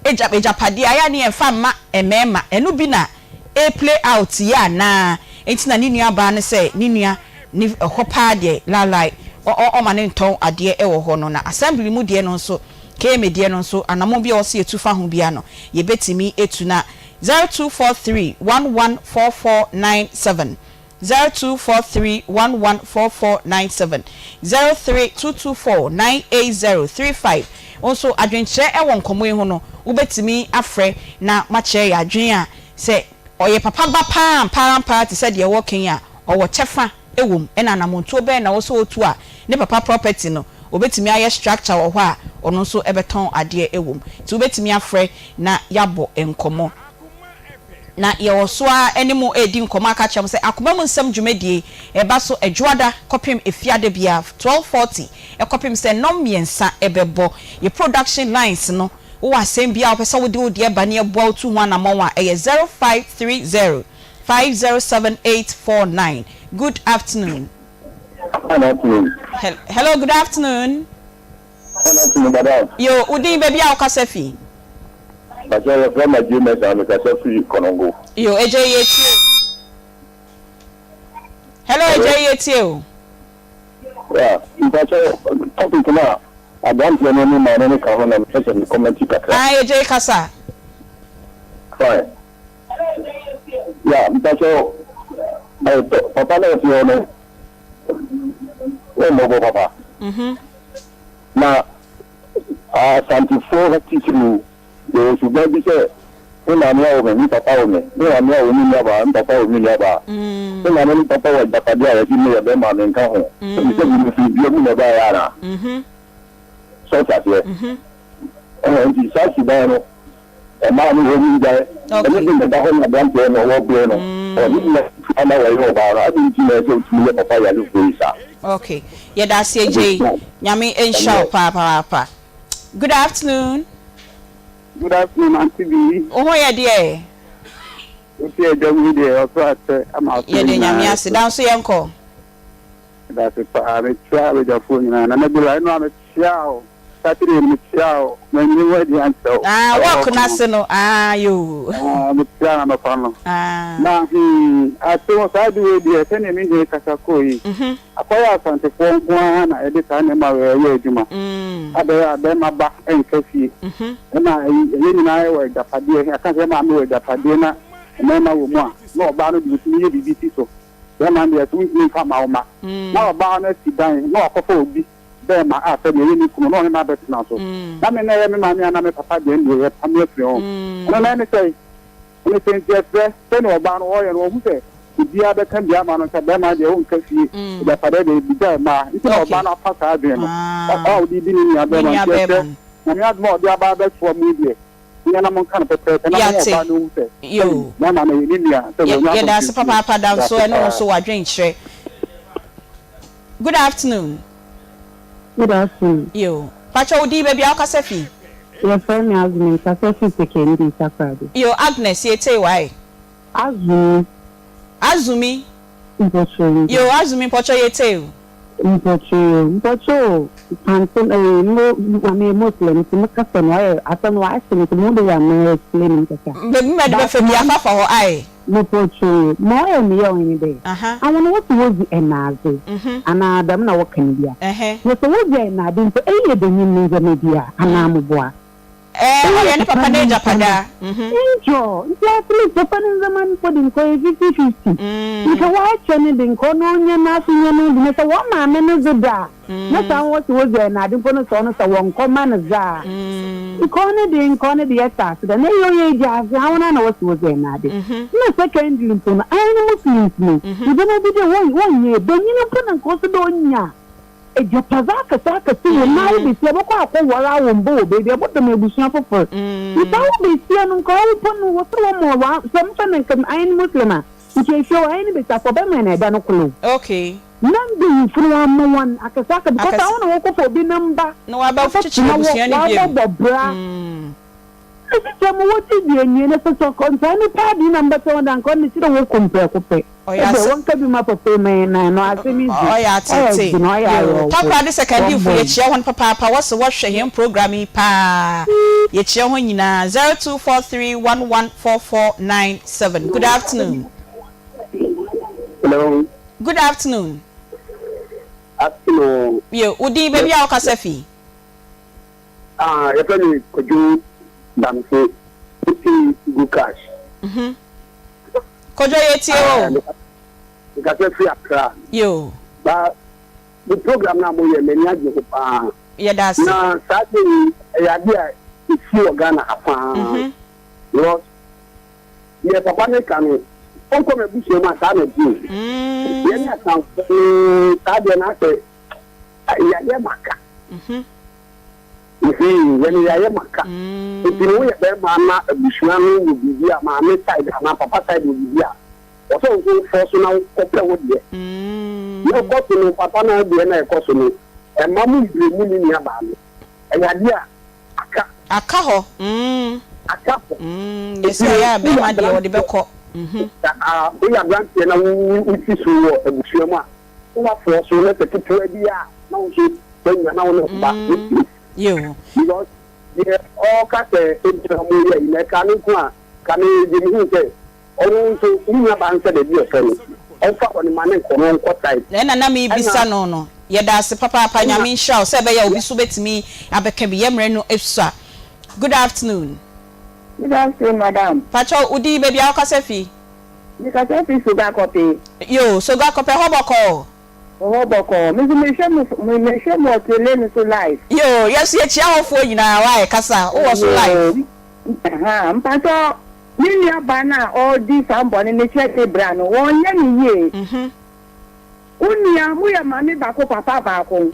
agya agyapadeɛ ayɛ a ne yɛmfa mma mmarima, ɛno bi na ɛreplay out yi anaa? Enti na ne nua baa no sɛ ne nua ne hɔ paa deɛ laalae ɔma no ntɔn adeɛ wɔ hɔ no na assembly mu deɛ no nso KMA deɛ no nso anamɔn bi a ɛwɔ sɛ yɛtu fa ho biara no yɛbɛtumi atu na 0243 114497 0243 114497 03224 98035 Wo nso adwenkyerɛ wɔ nkɔmmɔ yi ho no, Wobɛtumi afrɛ na moakyerɛ yɛn adwene a sɛ ɔyɛ papa ba paa ampa ara ampa ara te sɛ deɛ wɔreka yi a, ɔwɔ kyɛfa wɔ mu ɛna anamontuo bɛn na ɛwɔ sɛ ɔtu a ne papa property no ɔbɛtumi ayɛ structure wɔ hɔ a ɔno nso bɛtɔn adeɛ wɔ mu. Nti wobɛtumi afrɛ na yɛabɔ nkɔmmɔ. Na yɛwɔ so ara ne mo redi nkɔmmɔ aka akyerɛ mo sɛ Akoma Mu Nsɛm dwumadie ɛba so Adwoada kɔpem Efiada biara 12:40 kɔpem sɛ nnɔn mmiɛnsa bɛbɔ. Yɛ production lines no, wowɔ asɛm biara a wopɛ sɛ wode wo deɛ ba na yɛboa wo tu ho anamɔn a, ɛyɛ 0530 507849. Good afternoon. Good afternoon. Hello, good afternoon. Hɔn ase no dada. Yo, wo din, baabi a wo kasa fi. Pakyɛ yɛfrɛ me Adjei Mensah me kasa firi Konongo. Yo, Adjei yɛ tie o. Hello Adjei yɛ tie o. Yeah, mpakyɛ topic no a abranteɛ no ne maame no ka ho na mepɛ sɛ me comment kakra. Ae Adjei kasa. Fine. Yeah, mpakyɛ papa na ɔte hɔ no. Wɔmmɔbɔ papa. Na Asantefoɔ titiriw, yɛwɔ suban bi sɛ, me maame awo me, me papa awo me, me maame awo me nuabaa, me papa awo me nuabaa. Me maame ne papa wɔ agyapadeɛ a yɛse meyɛ bɛrima a menka ho. Sɛbisɛbi mefiri dua mu na ɛbaeɛ anaa? So wote aseɛ? Ɛhɛn, nti saa suban no, Ɔmaa ne hɔ mu gyae. Ɛno de na ɛda hɔ na aberanteɛ no ɔwɔ bere no ɔne nea ɔtua na wɔyɛ ɔbaa no adɛn nti na ɛsɛ sɛ ɔtumi yɛ papa yarefoɔ yi saa? Ok yɛda ase agyei nyame nhyira wo paapaapa good afternoon. Good afternoon auntie Bee. Wo ho yɛ deɛ? Wote adwa mu yi deɛ ɔsoro akyɛ ama aso Yɛda nyinaa nyame ase so. da nso yɛnkɔ. Meda ase paa mekyia abadwafoɔ nyinaa Nana Bula ɛno a mekyia wo. Saturday no mekyia wo, manyi wo adi ankyerɛ wo. Ah, Ɛwɔ work hɔ no ase no, ah, yoo. Ah, mekyia no anɔpa no. Ah. Na hmm, ase wɔ saa ade wei deɛ, sɛdeɛ me nua yi kasa kɔɔ yi, akɔyɛ Asantefoɔ nko ara na ɛde saa nneɛma wei ɛyɛ adwuma. Abɛyɛ a bɛrima ba nka fie. Ɛna ɛyi, yɛn nyinaa yɛwɔ agyapadeɛ, yɛaka sɛ yɛn maame wɔ agyapadeɛ na mmarima wɔ mu a, na ɔbaa no deɛ ɔtumi yɛ biribi si so. Bɛrima no deɛ, so wontumi mfa mma wo mma. Na ɔbaa no asi dan, na wakɔfa obi. bɛɛma a sɛdeɛ ɛyɛ me kunu na ɔne no abɛtena so na me na ɛyɛ me maame anaa me papa deɛ ɛndeɛ yɛpam no afiri ho. Ɛno na ɛne sɛn? Ɛne sɛ nti ɛsrɛ sɛdeɛ ɔbaa no ɔyɛ no ɔhu sɛ obiara bɛka bi ama no sɛ bɛɛma deɛ wonka fie agyapadeɛ deɛ bigyae mmaa nti na ɔbaa no afa saa adwene no a ɔde di ne nua bɛɛma nti ɛsrɛ Nyame adom a ɔde aba abɛsoa mu yi deɛ monyɛ na monka no pɛpɛɛpɛ na moma Yɛate. ɔbaa no nhu sɛ Yoo. bɛɛma no yɛ ne nua sɛ Yɛ, wɔnya yɛda ase asomdwoeɛ. papaapa Yɛda Danso ase ɛne wo paa. nso w'adwenkyerɛ. Good afternoon. Good afternoon. Yo. Pacho wo din baabi a wokasa fi? Yɛfrɛ me Azumi mekasa fi Sekondi Takoradi. Yo Agnes yɛtie wo ae. Azumi. Azumi. Mpɔkyɛ. Yo Azumi mpɔkyɛ yɛtie wo. Mpɔkyɛ yo mpɔkyɛ o pante ɛyi mo na meyɛ Muslim nti mo kasa no ayɛ asɛm no wahye me nti mo de yɛ a mɛ explain mu kasa. Baabi mɛde bɛfa bi afa fa hɔ ae. Mopotwee, ma ɔyɛ me yaw nye dɛ, ahɔn wɔse wodzi ɛnaadze, anaa dɛm na wɔka no bi a. Na sɛ wodzi ɛnaadze mpo, eyi yɛ banyin ne ndzɛmba bi a, anaa moboa? Ɛɛ, ɔyɛ ne papa n'egyapadze a. Nkyɛ, ntsi at least papa ne ndzɛmba no mpo de nka ɔyɛ fifty-fifty. Nka ɔakyɛ no de, nka ɔno onya n'aso nya no de, na sɛ hɔn maame no dze da a, Na saa wɔse wodzi ɛnade mpo no sɛ ɔno sɛ wɔnkɔ ma no dza a nka ɔno de nka ɔno de yɛtse ase dɛ na eyɛ ɔyɛ egyaadze ahɔn a na wɔse wodzi ɛnade na secondly mpo no hɛn Muslims no ndzɛmba bi dɛ wɔnnyɛ banyin mpo na nka ɔsɛ dɛ onya egyapadze akɛse akɛse wɔ mu na awo basia bɔkɔ akɔ war awo mba wɔ beebi a bɔdɔm ebusua fofor ntsi awo basia no nka ɔwo mpo no wɔse wɔma wa sɛ mfa no nka hɛn Muslim a nkyɛ ehwɛ o hɛn basiafo ɔbɛma hɛn ɛda no kor o. Okay. Na mpanyimfo no wɔama hɔn akɛseakɛse because Akɛse. hɔn na wɔkɔfa obi ne mba Na wɔabɛkyekyere abɛtsena hɔ, abusua no bio. wɔabɔbɔ bra. Ntsi sɛ mowɔ tse dze enwie na sɛ sɛ ɔkɔntaa ne paa de na mbɛtɔ hɔn dze a, nka ɔno kyerɛ dɛ woku mprɛko pɛ. Ɔyɛ Ebɛ ase. wɔnka bi ma papa yi ma hɛn na ɛno asɛm yi dze, Ɔyɛ ɔyɛ atseetsee. dzen, ɔyɛ Yoo. awerɛhow. Takoradi Sekandiifo Wɔmbɔ. yɛkyia hɔn papaapa, wɔse wɔhwɛ hɛn program yi paa. Yɛkyia hɔn nyinaa. 0243114497. Good afternoon. Hello. Good afternoon. Afternoon. Yo, wo din baabi a wokasa fi? Ah, yɛfrɛ me Kwadwo Damse, mefi Good Cash. Mhm. Kwadwo yɛtie wo. Ah, mekasa firi Accra. Yo. Ba, mo program no a moyɛ, m'ani agye ho paa. Yɛda ase. Na saa ade yi, ɛyɛ ade a ɛsi wɔ Ghana ha paa. Because deɛ papa no ka no, ɔnkɔ m'abusua mu a saa na ɛte o. Yɛne Akanfoɔ no saa deɛ no asɛ yɛayɛ maka. Yɛne yɛayɛ maka. Nti no woyɛ bɛrima na abusua no wɔ biribi a, maame side anaa papa side wɔ biribi a, wɔsɛ wo nso wofɔ so na wokɔpɛ wo deɛ. Na ɛkɔ so no, papa no deɛ na ɛkɔ so no, ɛmma mo mbrɛ mu ne nuabaa no. Ɛyɛ adeɛ a aka. Aka hɔ mm. Aka hɔ. Mm, yɛsɛ ɛyɛ a bɛrima deɛ wɔde bɛkɔ. Mhm. Woyɛ aberanteɛ na wosi so wɔ abusua mu a, woafoɔ so na sɛ ketewa bi a na wo nso woanya na wo ne wo ba wotie. Yoo. Because deɛ ɔka sɛ ebi na wɔyɛ yi na ɛka ne nko a, ka me deɛ mehu sɛ Ɔno nso, ne nuabaa no sɛ baabi a ɔpɛ no, ɔmfa hɔ no ma no nkɔ na ɔnkɔ site. Na ɛna na mebisa no no. Yɛda ase papaapa Nyame nhyira wo sɛ ɛbɛyɛ a obi so bɛtumi abɛka bi yɛ mmerɛ no sua Good afternoon. Good afternoon madam. Pakyɛw wo din baabi a wo kasa fi. Me kasa fi Sogakope. Yoo Sogakope hɔ bɔkɔɔ. Ɛhɔ bɔkɔɔ. Me nso mehwɛ mo mehwɛ mo wɔ tele no so live. Yoo yɛn nso yɛkyia hɔ foɔ nyinaa why kasa wo wɔ so live. Yoo ahaa mpakyɛw Me nua baa no a ɔredi saa bɔne no kyerɛ ne bra no, wɔnyɛ no yie. Wo nua, moyɛ maame baako papa baako.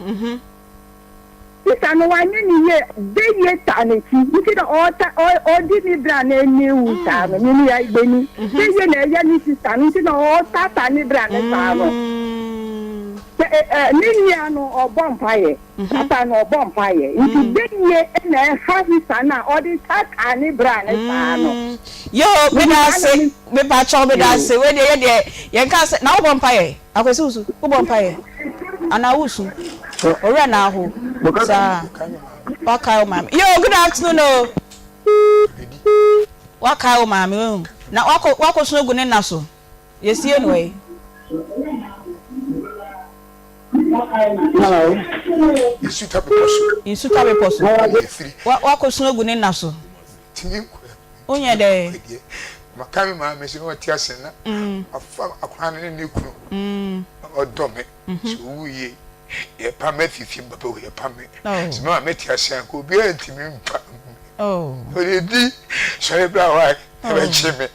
Sista no wanyɛ no yie, bɛyie taa n'akyi nti na ɔta ɔdi ne bra no ani wu saa no. Me nua Igbeni, bɛyie na ɛyɛ ne sista no nti na ɔtaataa ne bra no saa no. Sɛ ɛ ne nua no ɔbɔ mpaeɛ. Papa no ɔbɔ mpaeɛ nti bɛyie na ɛha sista no a ɔde taataa ne bra no saa no. Yoo meda ase mepakyɛw meda ase wei deɛ yɛ deɛ yɛn ka sɛ na wobɔ mpaeɛ akwasi wusu wobɔ mpaeɛ anaa wusu owura na aho saa wakae wo maame yoo good afternoon o wakae wo maame o na wakɔ wakɔ sun agu ne nna so yɛsie no ɛ. Hello. Nsuta bepɔ so. Nsuta bepɔ so. Wa wakɔsu agu ne nna so. Wonyɛ dɛ. Maka me maame sɛ ɔte ase na wafa akwadaa no ne ne kunu ɔdɔ me sɛ owu yie yɛpa me afi fie papa wei yɛpa me sɛ me maame te ase anka obiara ntumi mpa me ɔde di sɔre bra hɔ a ɛbɛkye me.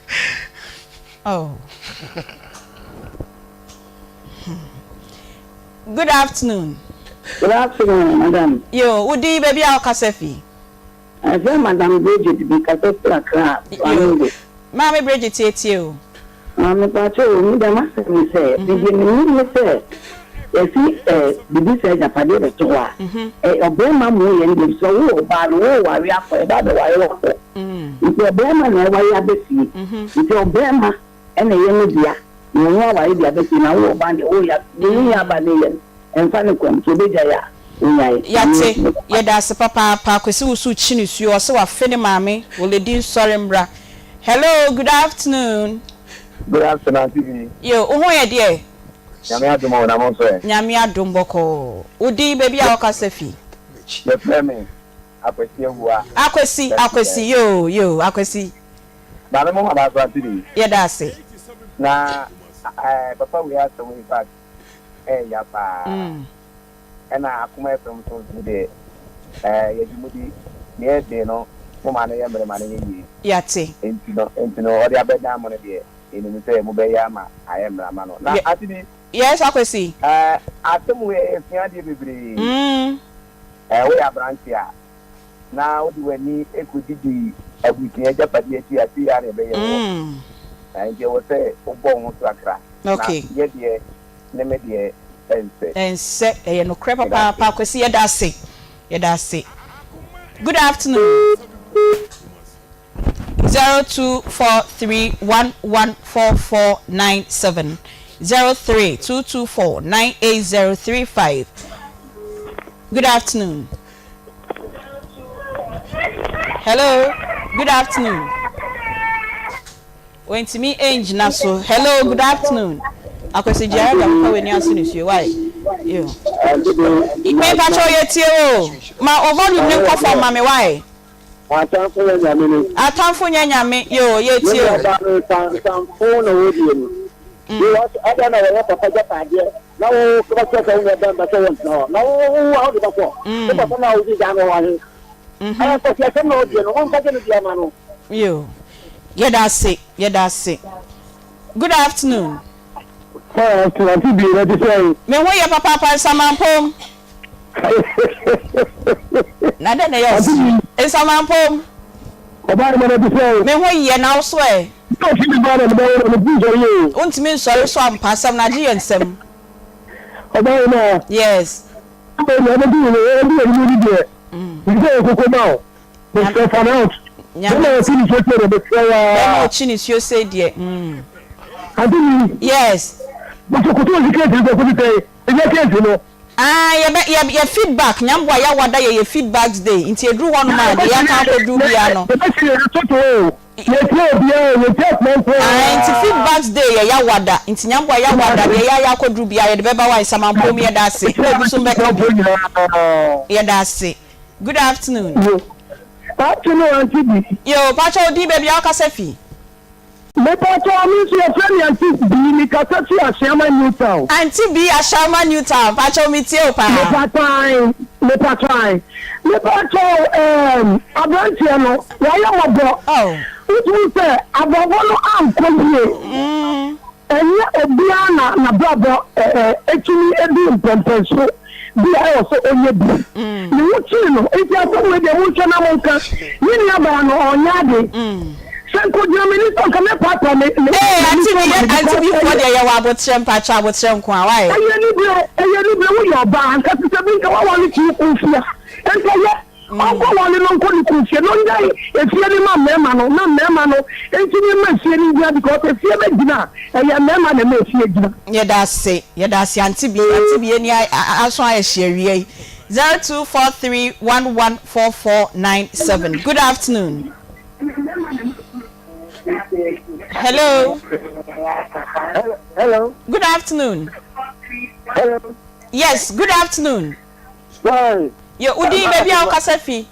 Good afternoon. Good afternoon, madam. Yo, wo din baabi a wokasa fi? Ɛfɛ Madam Bridget bi kasa fi Accra, Flamingo. Maame Bridget yɛtie o. Ah, mepaakyɛ o, me deɛ m'asɛm ne sɛ, me deɛ menim ne sɛ, yɛsi ɛ bibi sɛ agyapadeɛ bɛto hɔ a, ɛ ɔbɛrima mu yɛ no deɛ sɛ wo ɔbaa no wo ware akɔ, ɛba abɛware wakɔ. Nti ɔbɛrima na ɛware aba fie. Nti ɔbɛrima ɛna ɛyɛ ne dea na ɔno aware de aba fie na wo ɔbaa deɛ woyɛ deɛ ne nua ba no yɛ no ɛmfa ne kwan nti ɔbɛgyae a ɔnyae. Yate, yɛda ase papaapa, Kwesi wo so kyi nisuo, ɔse wafe ne maame, Oledi nsɔre mmra. Hello, good afternoon. Good afternoon Auntie Bee. Yo, wo ho yɛ deɛ? Nyame adom o, na mo nso ɛ? Nyame adom bɔkɔɔ. Wo din, baabi a wokasa fi? Yɛfrɛ me Akwasi Awuah. Akwasi, Akwasi, yo, yo, Akwasi. Maame mo maba so ase bi. Yɛda ase. Na eh papa wei asɛm in fact ɛɛya paa. Ɛna Akoma FM nso nso deɛ eh yɛgye mo di nea ɛden no mo ma no yɛ mmerɛ ma no nyɛ yie. Yɛate. Nti no nti no ɔde abɛdan mo no deɛ yɛnim sɛ mo bɛyɛ ama ayɛ mmerɛ ama no. Na ase bi. Yes Akwasi. Eh asɛm wei ɛyɛ sua adeɛ bebree. Eh woyɛ aberanteɛ a. na wode w'ani kɔdidi abusua agyapadeɛ akyi a, sei ara na ɛbɛyɛ woɔ. Enti ɛwɔ sɛ wobɔ wo ho so kakra, na yɛ deɛ ne me deɛ ɛnsɛ. Ɛnsɛ, ɛyɛ nokorɛ papaapa. Kwasi, yɛda ase, yɛda ase. Good afternoon. 0243114497 0322498035 Good afternoon. Hello, good afternoon. Wantumi angyina so. Hello, good afternoon. Akwasi Gyara da papa w'ani aso nisuo. Why? Yo. Me pacho yɛ tie o. Ma o volume ne nkɔ fam ma me why? Atamfo nyɛ nyame ni. Atamfo nyɛ nyame yoo yɛ tie o. Me nua baa no nsamfo na wɔ die no. Because adɛn na wɔyɛ papa gyapadeɛ na wo bɛkyerɛ sɛ wo nua bɛn bɛsɛ wɔntena hɔ na wo wo a wode bɛkɔ wo papa no a wodi dan no wɔ he. Ɛyɛ nkwaseasɛm na ɔdeɛ no, ɔmfa gye no deɛ ama no. Yo, yɛda ase, yɛda ase. Good afternoon. Good afternoon, Auntie Bee, na te sɛn? Me ho yɛ papaapa, Nsamampom. Na dɛn na ɛyɛ wo sere? Nsamampom. Ɔbaa no ma na te sɛn? Me ho yɛ, na wo so ɛ? Na ɔsi me ba na me ba wɔ na me nsɔre o. Wontumi nsɔre so ampa, asɛm no agye yɛn nsam. Ɔbaa no ma. Yes. Ɔbaa no ɔbɛdi wɔ ɔbɛdi wɔ ne mu deɛ. Nti sɛ ɔkoko ma o. Mesrɛ fa no out. Nyame Bɛma ɔkyi nisuo sei deɛ mesrɛ wo Bɛma aa. ɔkyi nisuo sei deɛ mm. Ante ni. Yes. Bɔsɔ koto osi case no sɛ kosi sɛn ɛnyɛ case no. Ah yɛbɛ yɛ yɛ feedback nyamboa yawada yɛ yɛ feedbacks day nti eduru hɔ nom a deɛ yɛaka akɔduru biara no. Yɛbɛsi yɛ toto o yɛtie obiara o yɛtie akoma nko Ae nti aa. feedbacks day yɛ yawada nti nyamboa yawada deɛ yɛayɛ akɔduru biara yɛde bɛba wa nsamanpom yɛda ase na obi nso mbɛka bi yɛda ase. Good afternoon. Yo. Afternoon auntie Bi. Yo, pakyɛ wo din baabi a wokasa fi. Me pakyɛ me nso yɛfrɛ me auntie Bi me kasa fi Ashiaman New Town. Auntie Bi Ashiaman New Town pakyɛ me tie wo paa. Me pakyɛ ae me pakyɛ ae me pakyɛ ɛɛm abranteɛ no wayɛ mɔbɔ. Oh. Wotumi sɛ abrabɔ no ankɔ yie. Ɛnyɛ obiara na n'abrabɔ tumi du mpɛnpɛnso bi a ɛwɔ sɛ ɔnya bi. Ne ho kyere no, enti asɛm wei deɛ monhwɛ na monka. Me nuabaa no, ɔnyɛ ade. Sɛ nka ɔgyina m'ani so a, nka mɛpaapae me me Ee, m'ani ante so bi ama no ante because bi foɔ ɛyɛ deɛ yɛwɔ aboterɛ mpakyɛ aboterɛ nko a why? ɛyɛ anibere, ɛyɛ anibere, woyɛ ɔbaa, nka te sɛ bi nka woaware te wo kunu fie a, nka ɛyɛ. Ɔnkɔ wale no nkɔ ne kunu fie na ɔnyae efie no ma mmarima no na mmarima no ntumi mma efie no ngyina because efie bɛ gyina a ɛyɛ mmarima na ɛma efie gyina. Yɛda ase yɛda ase ante bi ante bi ani aso ayɛ hye awia yi 0243114497 good afternoon hello Hello. Good afternoon. Hello. Yes, good afternoon. Sorry. Yɛ wo din baabi a wokasa fi.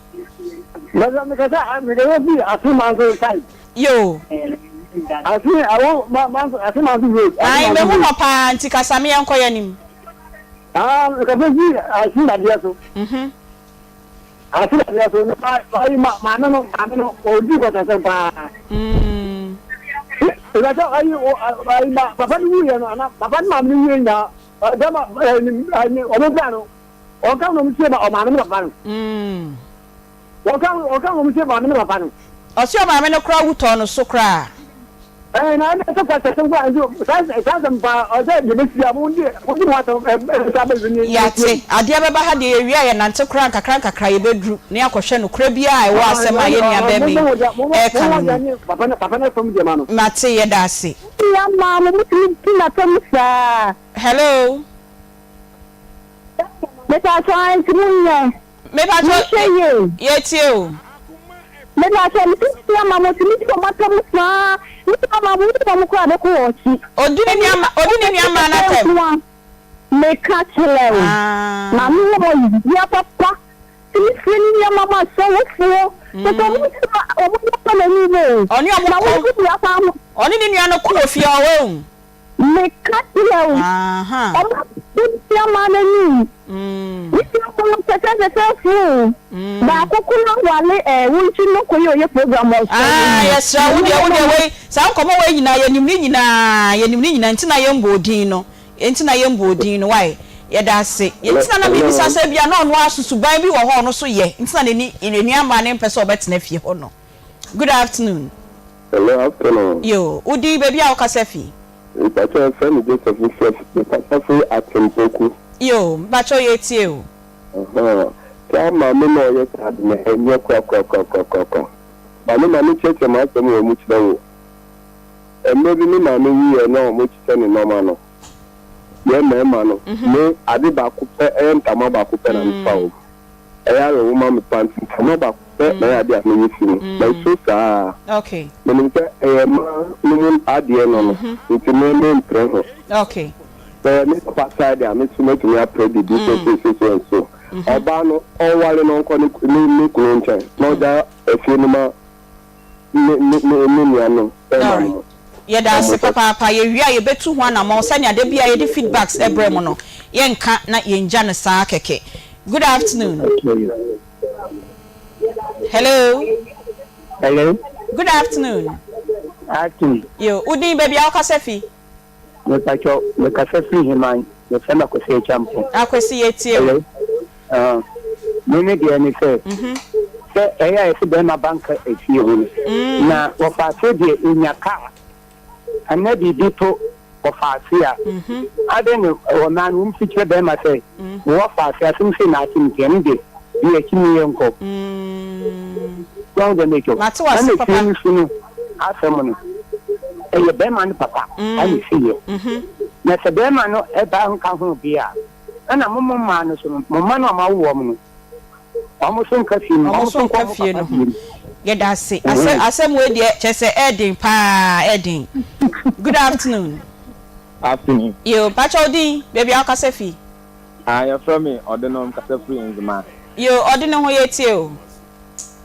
Mɛsɛ mekasa mekasa fi Ase Manso side. Yoo. Ase awo ma Manso Ase Manso road. Ayi mehu hɔ paa nti kasa me yɛnkɔ yɛn anim. Ah mekasa fi Ase dadeɛ so. Mhm. Ase dadeɛ so na ayi ma maame no maame no ɔdi kɔtɔsɛm paa. Mm. Ìgbàsɛ ayi ayi ma papa no wuyɛ no ana papa no maame no wuyɛ nyinaa bɛma ɛɛ ɔmo bra no. Ɔka wɔn sie ma ɔmaame ne papa no. Ɔka ɔka wɔn sie maame ne papa no. Ɔsi ɔmaame no koraa wu tɔɔ no so koraa. Ɛɛ na ɛna ɛsɛ kwasɛ sɛm koraa nso saa saa asɛm paa ɔsɛ deɛ bɛsi a mo di mo di mo asɛm ɛ ɛ saa bɛ ne. Yate adeɛ bɛba ha deɛ yɛwie a yɛnante koraa nkakra nkakra yɛbɛduru na yɛakɔhwɛ nokorɛ biara a ɛwɔ asɛm a yɛn nua bɛɛma yi ɛreka no mu. Papa no papa no fam deɛ ma no. Mate yɛda ase. Nua maa mo motumi di n'asɛm saa. Hello. Mepakyɛw ae nti mo nyɛ. Mepakyɛw Monhwɛ yie. yɛtie o. Mepakyɛw me sisi ama mo tumi di wɔn atɛm saa me ama mo wɔ mo koraa bɛkɔ wɔn akyi. Odi ne nua ma odi ne nua maa n'atɛm. Meka kyerɛ wo maame wɔ yia papa tumi fie ne nneɛma ma asɔrefoɔ kyɛ sɛ ɔmo ti ma ɔmo yɛ pa n'anim o. Ɔne ɔmo Na ko wo nso di afa ho. ɔne ne nua no ko wɔ fie hɔ wahu. Meka kyerɛ wo, ɔma wo nneɛma no anim. Ne nneɛma no fɛfɛɛfɛfɛɛfo o. Baako koraa wale ɛ, wo nti no kɔyɛ ɔyɛ program wɔ sɔre Ah, mu. yɛsrɛ wo deɛ, wo deɛ wei, saa nkɔmmɔ wei nyinaa, yɛnim ne nyinaa, yɛnim ne nyinaa, nti na yɛmbɔɔ din no, nti na yɛmbɔɔ din no, wai, yɛda ase. Nti na na mebisa sɛ ebia na ɔno ara so suban bi wɔ hɔ a ɔno nso yɛ, nti na n'ani, ne nuammaa no mpɛ sɛ ɔbɛtena fie hɔ no. Good afternoon. Hello afternoon. Yoo, wo din, baabi a wo kasa fi. Mpakyɛw yɛfrɛ me Joseph mefrɛ me kasa firi Atimpoku. Yoo, mpakyɛw yɛretie o. Ahaa, saa maame no a ɔyɛ saa ade no ɛnyɛ korakorakorakorakora. Maame ma me kyerɛkyerɛ m'asɛm wɔ mu kyerɛ wo. Mmerɛ bi me maame wuiɛ na wɔn kyekyɛ ne nnoɔma no, yɛn mmarima no, me ade baako pɛ ɛyɛ ntama baako pɛ na me fa wɔ mu. Ɛyɛ awerɛhow ma me paa nti ntama baako pɛ na ɛyɛ ade a meyi fi mu. Manso saa. Menim sɛ ɛyɛ mmaa no mu adeɛ no no nti me mempere ho. Sɛ ɛyɛ me papa side a me nso mɛtumi apere biribi sɛ sei sei so and so. Ɔbaa no ɔnware na ɔnkɔ ne ne kunu nkyɛn na ɔgya efie no ma ne ne ne ne nuanom bɛrima no mu. Yɛda ase papaapa. Yɛwie a yɛbɛtu ho anamɔn sɛnea da biara yɛde feedbacks brɛ mo no. Yɛnka na yɛngya no saa kɛkɛ. Good afternoon. Hello. Hello. Good afternoon. Afternoon. Yo, wo din baabi a wokasa fi? Mepakyɛw, mekasa firi Heman, yɛfrɛ me Akwasi Acheampong. Akwasi, yɛtie wo. Hello. Uh, me me deɛ ne sɛ, sɛ ɛyɛ a yɛsɛ bɛrima ba nka efie ho no, na wɔfa ase deɛ enya kaa anaa biribi to wɔfa ase a, adɛn na wɔ mmaa no wɔn fi kyerɛ bɛrima sɛ wɔfa ase asɛm sei na ate nti ɛno deɛ di akyi ne yɛn nkɔ. Wɔn deɛ mɛtwa. Mate wase Ɛna papa. efie no so no asɛm no ɛyɛ bɛrima no papa ɛna esi yɛ. Na sɛ bɛrima no ɛba nka ho bi a ɛna mo mo mmaa no so no mo mma no a mo awo wɔn no wɔn nso nka fie no Wɔn wɔn nso nso nkɔ nka wɔn fie papa no fie ho. mu. Yɛda ase. Asɛ asɛm wei deɛ kyerɛ sɛ ɛɛden paa ɛɛden. Good afternoon. Afternoon. Yo, mpakyɛ wo din, baabi a wokasa fi? Ah, yɛfrɛ me Ɔdenom, kasa firi Nzema. Yo, ɔde ne ho yɛtie o.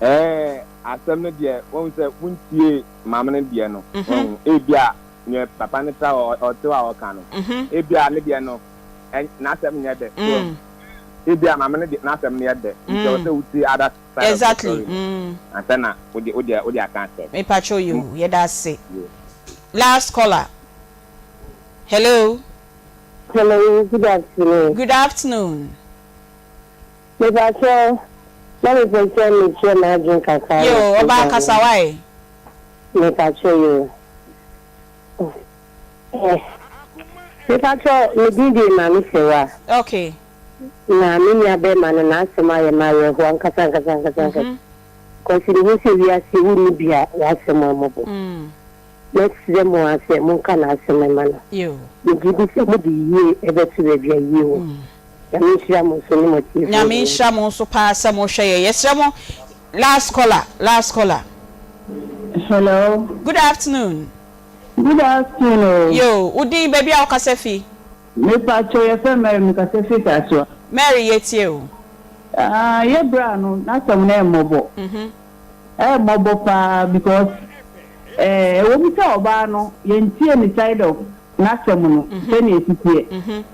Ɛɛ, asɛm no deɛ, wahu sɛ wontie maame no deɛ no, wahu, ebia neɛ papa no tra hɔ, ɔte hɔ a ɔka no, ebia ne deɛ no, n'asɛm nyɛ dɛ, so wahu, ebia maame no deɛ, n'asɛm no yɛ dɛ, nti ɛwɔ sɛ wotie other side of the story no, ansa na wode, wode, wode aka asɛm. Mepakyɛw yo, yɛda ase. Last caller. Hello. Hello, good afternoon. Good afternoon. Mepakyɛw, na mepɛ sɛ mekyerɛ m'adwene kakra wɔ Yoo, ɔbaa program kasa no ho. wae. Mepakyɛw yoo. Eh, mepakyɛw, me din de Maame Serwaa. Okay. Na me nua bɛrima no n'asɛm ayɛ me awerɛhow ankasa ankasa ankasa ankasa. Cause mehu sɛ wiase wonni bi a w'asɛm ɔmmɔbɔ. Mɛsrɛ mo ara sɛ monka n'asɛm mma no. Megye di sɛ mode yie bɛto baabi a yie wɔ. Nyame nhyira mo nso ne mo atiefoɔ Nyame nyinaa. nhyira mo nso paa sɛ mo hwɛ yɛn. Yɛsrɛ mo last caller, last caller. Hello. Good afternoon. Good afternoon o. Yoo, wo din, baabi a wo kasa fi? Me pakyɛw yɛfrɛ me Mary me kasa fi Kasoa. Mary yɛtie o. Ah yɛ bra no n'asɛm no ɛmmɔbɔ. Ɛmmɔbɔ paa because eh ɛwɔ mu sɛ ɔbaa no yɛntie ne side of n'asɛm no sɛnea ɛsi teɛ.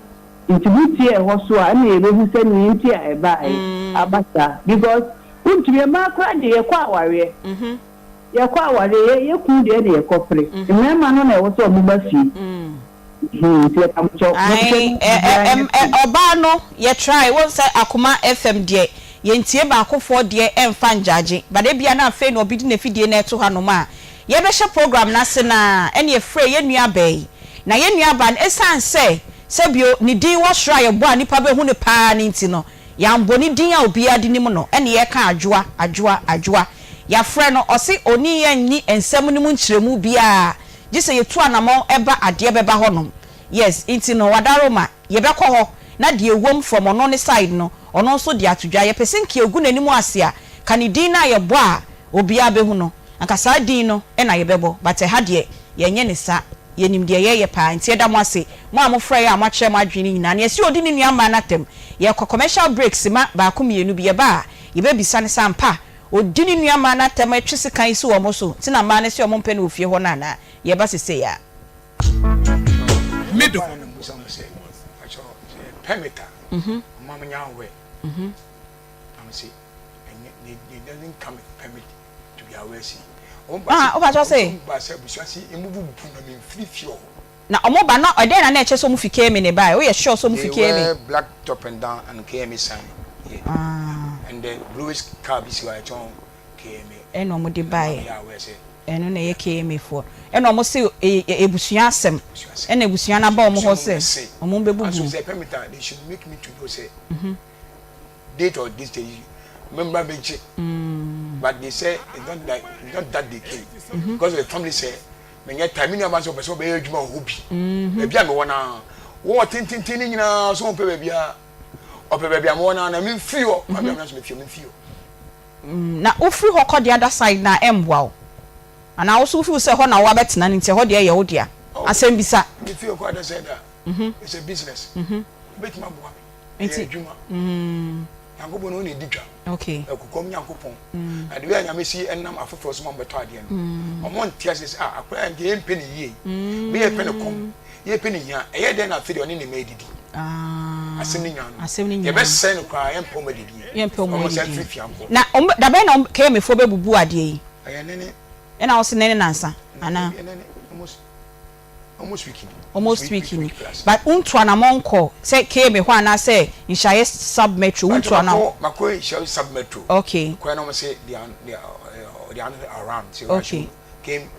Nti wo tie ɛhɔ so a ɛna yɛbɛhu sɛ nea nti a ɛbaeɛ aba saa because wontumi mmaa koraa deɛ yɛkɔ awareɛ yɛkɔ awareɛ yɛ yɛ kunu deɛ ɛna yɛkɔ pere mmarima no na ɛwɔ sɛ ɔmo ba fie nti yɛpa mo kyɛw monhwɛ Ae na biribiara nyɛ fine. Ɔbaa no yɛ try wohu sɛ akoma FM deɛ yɛntie baakofoɔ deɛ ɛmfa ngyagye but ebia na afei na obi de nafidie no ɛto hanom a yɛbɛhyɛ program no ase no ara ɛna yɛfrɛɛ yɛn nua baa yi na yɛn nua baa no ɛsiane sɛ Sɛbio, ne din wɔ soro a yɛbɔ a nnipa bɛhu no paa no nti no, yɛambɔ ne din a obiara de nim no, ɛne yɛreka Adwoa, Adwoa, Adwoa. Yɛafrɛ no, ɔse ɔne yɛn nni nsɛm no mu nkyerɛmu biara, gye sɛ yɛtu anamɔn ba adeɛ bɛba hɔnom. Yes, nti no Wadaroma, yɛbɛkɔ hɔ na deɛ ɛwom from ɔno ne side no, ɔno nso de ato dwa. Yɛpɛ sɛ nka yɛgu n'anim ase a, ka ne din no a yɛbɔ a obiara bɛhu no, anka saa din no na yɛbɛbɔ, but ɛha deɛ yɛnyɛ ne saa. Yɛnim deɛ yɛyɛ paa nti yɛda mo ase mo a mofrɛɛ a moakyerɛ mo adwene no nyinaa. Nea ɛsi ɔdi ne nua mmaa no atɛm. Yɛrekɔ commercial break sima baako mmienu bi yɛba a yɛbɛbisa no sɛ ampa ɔdi ne nua mmaa no atɛm twe sekan yi si wɔn so nti na mmaa no se wɔn mpɛ no wɔ fie hɔ no anaa? Yɛreba sesei ara. Me dɔ. Ah, wo pakyɛw se. Na ɔmo ba na ɛdɛn na na ɛkyerɛ sɛ ɔmo fi KMA na ɛbaeɛ? Woyɛ sure sɛ ɔmo fi They KMA? wear black top and down and KMA sign yeah. Ah. And the bluish car bi si hɔ a ɛkyɛn KMA. Ɛna ɔmo de Ɛna baeɛ. ɔmo yɛ aware sɛ. Ɛno na ɛyɛ KMA foɔ. Ɛna ɔmo se ɛyɛ abusua asɛm. Ɛna abusua no aba ɔmo hɔ sɛ ɔmo bɛbubu Aso mu. sɛ permit a they should make me to know sɛ. Date or this day me mmra bɛ gye but they say it's not that it's not that they came because the family say me nyɛ time me nua ba sɛ ɔpɛ sɛ ɔbɛyɛ adwuma wɔ hɔ bi baabi a mewɔ naa wɔn wɔ tententen ne nyinaa so wɔn pɛ baabi a ɔpɛ baabi a mewɔ naa na me nfiri hɔ kwan bi a mena so me fie me nfiri hɔ. Na wofiri hɔ kɔ the other side no a ɛmboa wo anaa wo so wofeel sɛ hɔ na woabɛtena no nti ɛhɔ deɛ ɛyɛ wo dea? Asɛm bisa. Me firi hɔ kɔ other side a it's a business ebetumi aboa me. Ɛyɛ adwuma. Nyankopɔn no ɔna ɛdi dwa. Okay. Ɛkokɔm Nyankopɔn. Na the way a Nyame si ɛnam afoforɔ so ma wɔbɛtɔ adeɛ no. Ɔmo nte aseɛ sɛ ah akwadaa yi nka yɛmpɛ ne yie. Bɛ yɛpɛ ne kɔm. Yɛpɛ ne hia. Ɛyɛ dɛn na afei deɛ ɔne ne mma redidi. Ah, Asɛm no nyinaa no. Asɛm no nyinaa. Yɛbɛsɛe no koraa, yɛmpɛ wɔn adidie. Yɛmpɛ wɔn Wɔn sɛ adidie. mfiri fie ankɔ. Na wɔn bɛ, dabɛn na wɔn KMA foɔ bɛbubu adeɛ yi? Ɛyɛ nɛ ne. Ɛna wo se nɛ ne nansa anaa? Ɛnɛ ne almost almost week ni. Almost week ni. But wontu anamɔn nkɔ sɛ KMA hɔ anaasɛ Nhyiaeɛ sub metro wontu anamɔn. Makɔ makɔ Nhyiaeɛ sub metro. Okay. Kɔɛ na wɔn se they are they are they are not around. So I Okay. should came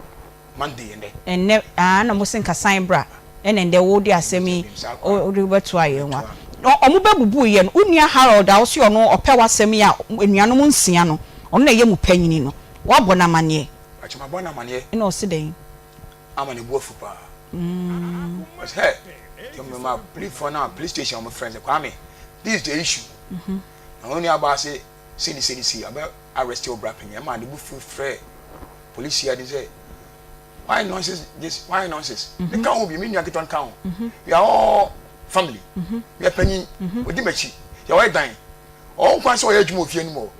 Monday ɛnɛ. Ɛnnɛ aa na wɔse nka san bra ɛna ɛndɛ wode asɛm yi wode bɛtoa yɛn wa. Na wɔn bɛbubuu yɛ no wo nua Harold a wose ɔno ɔpɛ w'asɛm yi a anuanom nsia no ɔno na ɛyɛ mo panyini no woabɔ no amaneɛ? Pakyɛ mabɔ no amaneɛ. Ɛna ɔse dɛn? Ama ne bo afu paa. Ɔse hɛ nti mema policefoɔ no a police station a wɔn frɛ no sɛ Kwame this is the issue. Na wo nua baa se sei ne sei ne sei abɛ arrest wo bra panyin ɛma ne bo fu frɛ police yi adi sɛ why nonsense this why nonsense. Ne ka ho bi me nua ketewa no ka ho. We are all family. Meyɛ panyin odi m'akyi yɛwɔ dan ɔwɔ kwan sɛ ɔyɛ adwuma wɔ fie no mu o.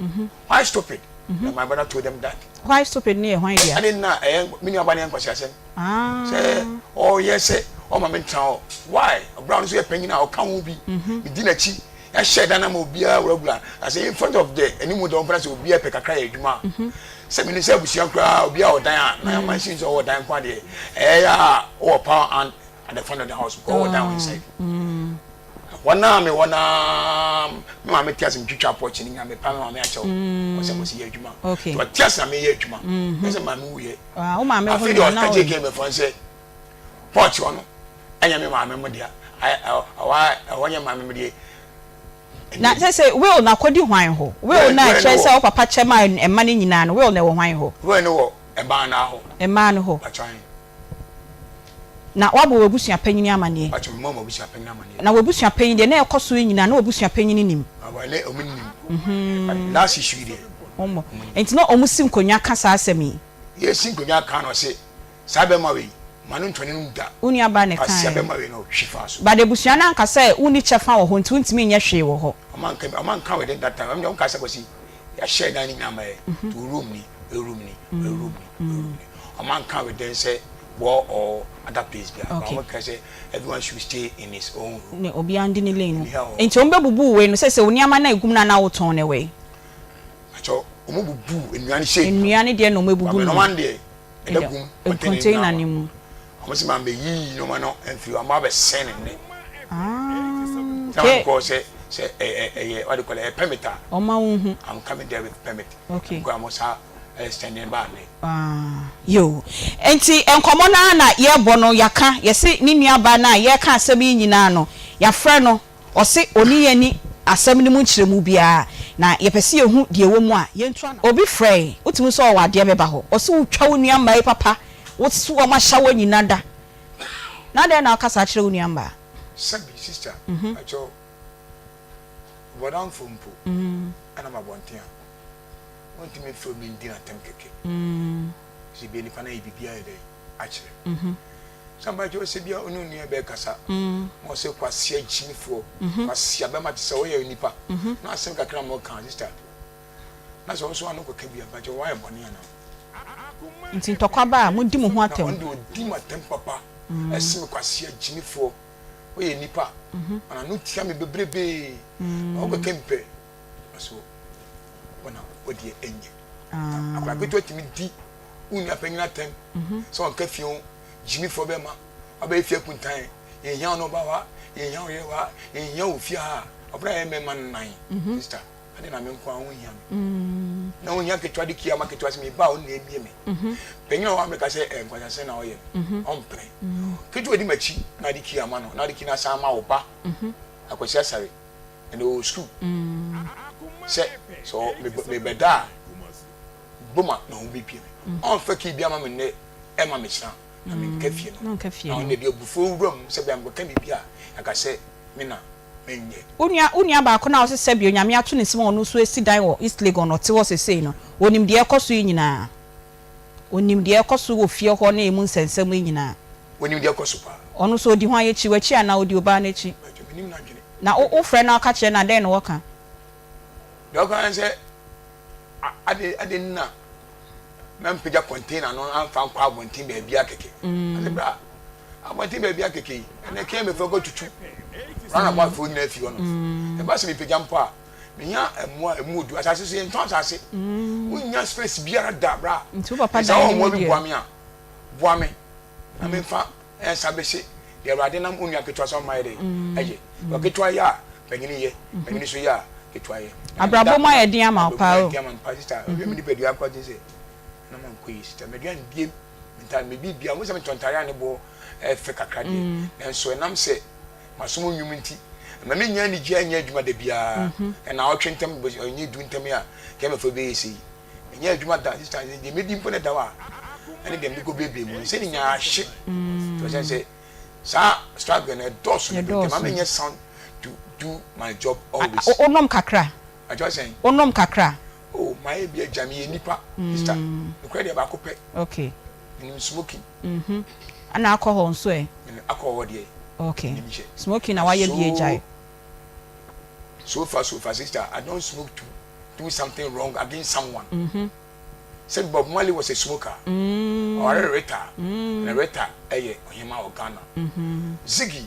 Why stupid? Mm-hmm. And my brother told them that. Why stupid ne yɛ hwan dea? Ɛne na ɛyɛ me nua ba ne yɛ nkwasi asɛm. Ah. Sɛ ɔyɛ sɛ ɔma me ntena hɔ. Why? Brown nso yɛ panyin a ɔka ho bi. Mm-hmm. Medi n'akyi. Ɛhyɛ dan ama obiara wurawura. Na sɛ in front of the anim dɔm mpena sɛ obiara pɛ kakra yɛ adwuma. Mm-hmm. Sɛ mene sɛ abusua koraa obiara ɔdan a na yɛma nsi sɛ ɔwɔ dan nko adeɛ. Ɛyɛ a ɔwɔ power and at the front of the house because ɔwɔ dan wɔ inside. Mm. Hɔ no a mewɔ no ara, me maame te ase metwitwa apɔkye no nyinaa, mepa me maame akyɛw, mm. ɔsɛ kɔsi yɛ adwuma. Okay. Nti ɔte ase na meyɛ adwuma. Mm-hmm. Ɛsɛ maame wuyɛ. Ah, wo maame Afei deɛ ɔka kyerɛ kɛn bɛfɔ sɛ pɔkye hɔ no ɛnyɛ me maame mo dea, ɛhɔ nyɛ maame mo deɛ. Na sɛ sɛ will na kɔdi hwan hɔ? Will na ɛkyerɛ sɛ wo papa kyɛ ma ɛma no nyinaa no, will na ɛwɔ hwan hɔ? Will no wɔ ɛmaa no hɔ. Ɛmaa no hɔ. Atwan. Na woabɔ w'abusua panyin amanneɛ. Mpakyɛ memmɔɔ m'abusua panyin amanneɛ. Na w'abusua panyin deɛ na ɛkɔ so yi nyinaa na w'abusua panyin nim. Aba ne wɔn nim. But last issue yi deɛ. Wɔn mmɔ. Nti na wɔn si nkonnwa ka saa asɛm yi. Yɛsi nkonnwa ka na ɔse saa bɛrima wei ma no ntɔ n'anum da. Wo nua baa na ɛkaeɛ. Kwasia bɛrima wei na ɔhwe faa so. But abusua no anka sɛ wonni kyɛfa wɔ hɔ nti wontumi nyɛ hwee wɔ hɔ. Wɔn anka wɔn anka within that time. Wɔn deɛ wɔn kaa sɛ Kwasi yɛahyɛ dan no nyinaa ma yɛ. Nti wo room ni, wei room ni, wei room ni, wei room ni. Ɔmo anka with them sɛ wɔ or other place biara but ɔmo ka sɛ everyone should stay in his own room. Ne obiara ndi ne lane mu. Nti ɔmo bɛ bubuu wei no sɛ sɛ wo nneɛma no a egum no a na wo tɔn no wei. Pakyɛw ɔmo bubuu nnua no shape no. Nnua no deɛ na ɔmo ebubu no. But nneɛma no deɛ ɛda gum container no mu. Ɔmo sɛ maa mɛ yiyi nneɛma no mfiri hɔ ɔmo abɛ sɛn no nnɛ. Ah okay. Na ɔmo kɔ sɛ sɛ ɛyɛ ɛyɛ what do you call it ɛyɛ permit a. Ɔmo awo hu. I'm coming there with permit. Okay. Ɔmo kɔ ɔmo sa ɛsɛn baa nnɛ. Ah, yoo. Enti nkɔmmɔ no ara na yɛrebɔ no, yɛaka, yɛse ne nuabaa no a yɛreka asɛm yi nyinaa no, yɛafrɛ no, ɔse ɔne yɛn nni asɛm no mu nkyerɛmu biara, na yɛpɛ sɛ yɛhu deɛ ɛwɔ mu a, yɛntu anamɔn. Obi frɛe, wotumi hu sɛ ɔwɔ adeɛ bɛba hɔ, ɔse wotwa wo nua mmaa yi papa, wose wɔn ahyɛ wo nyina da. Na adɛn na woka saa kyerɛ wo nua mmaa? Sɛbi, sister, pakyɛw, bɔdamfo mpo, ɛnam abɔnten a. Wontumi mfa obi ndi no atɛm kɛkɛ. Sɛ bia nipa no ayɛ biribi ayɛ dɛ akyerɛ. Sɛ mba kyerɛ sɛ bia ɔne onua bɛkasa ma ɔsɛ kwasia gyimifoɔ, kwasia bɛma te sɛ ɔyɛ nipa na asɛm kakra ma ɔka sister na sɛ ɔnso ano kɔka bi a mpakyɛ wayɛ bɔne anaa? Nti ntɔkwa ba a modi mo ho atɛm. Na ɔno deɛ ɔdi m'atɛm papa ɛse me kwasia gyimifoɔ ɔyɛ nipa na n'ano tia me bebrebee na ɔkɔka bi pɛ. So wo na wo deɛ ɛnyɛ. Akwadaa ketewa tumi di wo nua panyin atɛm sɛ ɔnka fie ho gyimifoɔ bɛma wabɛyɛ fie akuntan yɛhia wo na ɔba hɔ a yɛhia wo yere hɔ a yɛhia wo fie ha a ɔbɛrɛ yɛ mmarima nnan sista ade na me nko a ho hia me na ho hia ketewa de kia ma ketewa sɛ meba a ɔno na emie me panyin a ɔwɔ Amerika sɛ ɛ nkwasasɛn na ɔyɛ no ɔmpene ketewa di m'akyi na ade kia ama no na ade kia na asan ama wo ba Akwasi Asare ɛnna ɔwɔ sukuu sɛ sɛ mebɛda a boma na ho bɛpie me ɔmfa kii bi ama me nnɛ ɛma me kyena na menka fie no na ɔno deɛ abufuo wura mu sɛ bia mekɔka biribi a yɛaka sɛ me na menyɛ. Wo nua wo nua baako no a ɔse sɛbi Onyame ato ne nsam a ɔno nso asi dan wɔ East Legon ɔte hɔ sesei no ɔnim deɛ ɛkɔ so yi nyinaa? Ɔnim deɛ ɛkɔ so wɔ fie hɔ ne emu nsɛnsɛm yi nyinaa? Ɔnim deɛ ɛkɔ so paa. Ɔno nso ɔdi hwan akyi? W'akyi anaa ɔdi obaa no akyi? Mpakyɛ mennim n'adwene. Na wo wofrɛ no ka kyerɛ no a, dɛn na ɔka? Deɛ ɔka ne sɛ, ade ade nna mampagya container no amfa nkɔ abɔnten baabi akɛkɛ. Ɔse bra, abɔnten baabi akɛkɛ yi, ɛnɛ kɛn mɛfa kɔ tutu. Round about foɔ nyinaa fi hɔ nom. Ɛba sɛ mepagya mpo a, menya mmoa a ɛmu ɔdu. Asase so yɛntɔn asase. Wonnya space biara da bra. Nti wo papa Sɛ dan wowɔ no mu mmoa bi deɛ. boa me a, boa me na memfa nsa bɛhyɛ deɛ Awurade nam onua ketewa so ama yɛ dɛ ɛyɛ. Ɔketewa yɛ a, panyini yɛ. Panyini nso yɛ a, ketewa yɛ. Na Abrabɔ da mu ayɛ den ama wo abrabɔ mu paa ayɛ o. den ama me paa sister. Ɔhwɛ me nipadua koraa gye sɛ na mankɔ yie sister. M'aduane die, me ntade, me biribiara. Wohu sɛ metɔ ntade a ne boɔ ɛyɛ fɛ kakra deɛ, nanso ɛnam sɛ masom nnwom nti, ɛma minnya anigye nyɛ adwuma da biara. Nnawɔtwe ntam, ɛnyɛ du ntam a Kɛmɛfo bɛyɛ sei. Menyɛ adwuma da, sista, deɛ medi mpo na ɛda hɔ a, ɛne deɛ mede kɔbuebue mu no, sɛ ne nyinaa ahye. Nti ɔsɛ sɛ saa struggle no ɛdɔɔso dodo, nti ɛma menyɛ sound to do my job always. Wonom kakra? Atwa sɛn? Wonom kakra? Oh, mayɛ bi agya, meyɛ nipa, sista. Nokorɛ deɛ baako pɛ. Okay. Menim smoking. Mhm. Ɛna alcohol nso ɛ? Menim alcohol deɛ. Okay. Menim hyɛ. Smoking na wayɛ bi agyae. So far so far sister, I don't smoke to do something wrong against someone. Mhm. Sɛ Bob Marley was a smoker. Ɔware Rita. Na Rita ɛyɛ ɔhema wɔ Ghana. Ziggy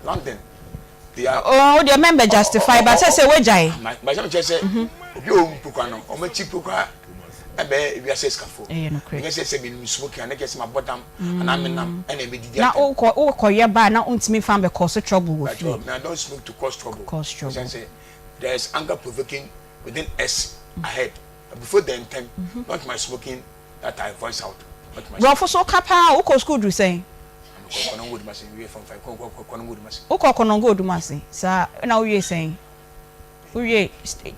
London. They are. Oh, wo deɛ mɛmbɛ justify but sɛ sɛ wagyae. Ma ma sɛ mekyerɛ sɛ obi a ɔwɔ mpo kwa no ɔmo akyi mpo koraa ɛbɛyɛ wiase asikafoɔ. Ɛyɛ nokorɛ. Ɛnyɛ sɛ sɛ menim smoking a na kyerɛ sɛ mabɔ dam anaa menam ɛna ɛbɛdidi Na atɛm. wokɔ wokɔ yɛ ba a na wontumi nfa mbɛ cause trouble wɔ fie. Patrɔ me I don't smoke to cause trouble. Cause trouble. Ɛsiane sɛ there is anger provoking within us ahead but before then ntɛm not my smoking that I voice out not my Borɔfo so woka paa o, wokɔ school duru sɛn? Mekɔ Kɔnɔngo Odumase mewie form 5 kɔ kɔ Kɔnɔngo Odumase. Wokɔ Kɔnɔngo Odumase saa ɛna wowie sɛn? Wowie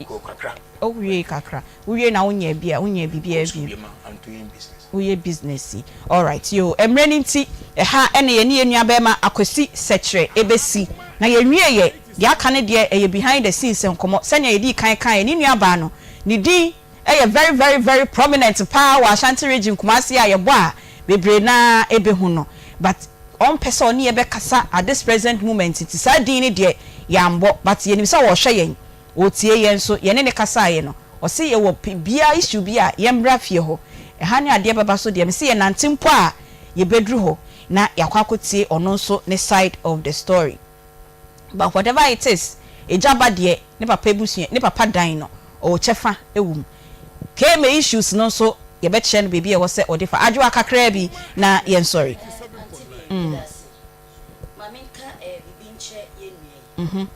Kɔ kakra. Wowie kakra. Wowie na wonyɛɛ bi a wonyɛɛ biribiara bio. I'm doing business. Woyɛ business yi. Alright yoo mmerɛ no nti ɛha ɛna yɛne yɛn nua barima Akwasi Sɛkyerɛ ɛbɛsi. Na yɛnwieɛ, deɛ aka no deɛ ɛyɛ behind the scenes nkɔmmɔ. Sɛnea yɛdii kan kaeɛ, ne nua baa no ne din yɛ very very very prominent paa wɔ Ashanti region Kumasi a yɛbɔ a bebree no ara bɛhu no but ɔmpɛ sɛ ɔne yɛn bɛkasa at this present moment nti saa din no deɛ yɛambɔ but yɛnim sɛ ɔrehwɛ yɛn, ɔretie yɛn nso, yɛne no kasaeɛ no ɔse yɛwɔ biara issue bi a yɛmmra fie hɔ, ɛha ne adeɛ bɛba so deɛ mese yɛnante mpo a yɛbɛduru hɔ na yɛakɔ akɔtie ɔno nso ne side of the story. But whatever it is, agya ba deɛ ne papa abusua, ne papa dan no, ɔwɔ kyɛfa wɔ mu. KMA issues no nso, yɛbɛkyerɛ no baabi a ɛwɔ sɛ ɔde fa. Adwoa kakraa bi na yɛnsɔre. Auntie Bee, meda ase. Ma menka eh, biribi nkyerɛ yɛn nua yi.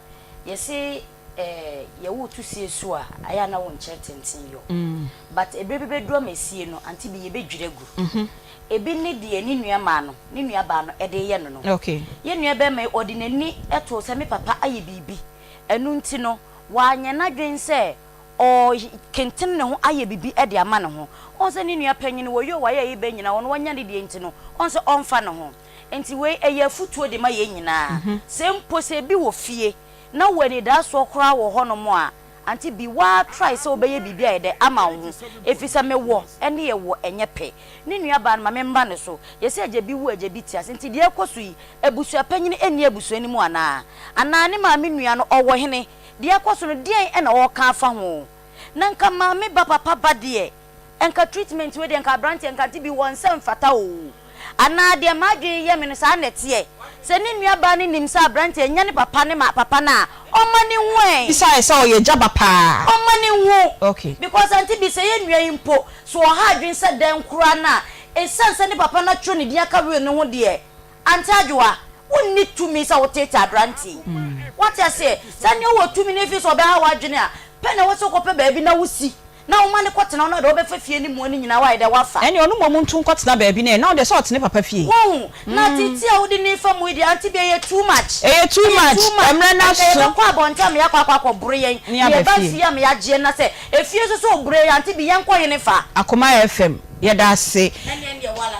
Yɛse eh, yɛwo to sie so a, ayɛ a na wo nkyerɛ tenten yɔ. But ɛberɛ bi bɛduru ama sie no, Auntie Bee, yɛbɛdwiri agu. Ebi ne deɛ ne nua maa no, ne nua baa no de reyɛ no no. Yɛn nua barima yi, ɔde n'ani too sɛ me papa ayɛ biribi, ɛno nti no, wanyɛ n'adwene sɛ ɔrekentene ne ho ayɛ biribi de ama ne ho. Ɔhu sɛ ne nua panyin no, wɔyɛ o, wɔayɛ ayi bɛ nyinaa, ɔno wanya ne deɛ nti no, ɔhu sɛ ɔmfa ne ho. Nti wei, ɛyɛ afotuo de ma yɛn nyinaa. Sɛ mpo sɛ ebi wɔ fie na wɔ anidasoɔ koraa wɔ hɔnom a, Auntie Bi, woaa try sɛ wobɛyɛ biribi ayɛ dɛ ama wo ho, efisɛ mewɔ ne yɛwɔ ɛnyɛ pɛ. Ne nua baa no ma memmra ne so. Yɛse agya bi wu agya bi te ase nti deɛ ɛrekɔ so yi, abusua panyin nni abusua no mu anaa? Anaa ne maame nua no ɔwɔ hene? Deɛ ɛrekɔ so no deɛn na ɔreka afa ho? Na nka maame ba papa ba deɛ Nka treatment wei deɛ nka abranteɛ nka nte bi wɔ nsa mfata oo. Anaa deɛ m'adwene yɛ me no saa na ɛteɛ. Sɛ ne nua baa no nim sɛ abranteɛ nyɛ ne papa ne ma papa no a, ɔmma no nhu ɛ. Bisaɛ sɛ ɔyɛ gya ba paa. Ɔmma no nhu. Okay. Because ante bi sɛ yɛn nua yi mpo so ɔha adwene sɛ dɛn koraa no a, ɛsiane sɛ ne papa no atwerɛ ne din aka will no ho deɛ, Ante Adwoa, wonni tumi sɛ woteetee aberante yi. Woate aseɛ? Sɛ nea ɔwɔ tumi no fi sɛ ɔbɛha w'adwene a, pɛ na ɛwɔ sɛ wokɔpɛ baabi na wosi, na woma no kɔtena hɔ na deɛ ɔbɛfa fie no mua no nyinaa woayɛ dɛ woafa. Ɛnneɛ ɔno mmom ntu nkɔtena baabi na ɛna ɔdeɛ sɛ ɔte ne papa fie. Woahu? Na ateetee a wode no refa mu yi deɛ, Ante bi, ɛyɛ too much. Ɛyɛ too much. Mmerɛ no Anka aso. yɛbɛkɔ abɔnten ama yɛakɔ akɔ akɔboro yɛn, Ne na aba yɛba fie. fie ama yɛagye yɛn, na sɛ efie nso so reboro yɛn a, Ante bi, yɛnkɔ hene fa? Akoma FM, yɛda ase. Ɛnneɛ ɛndeɛ wala.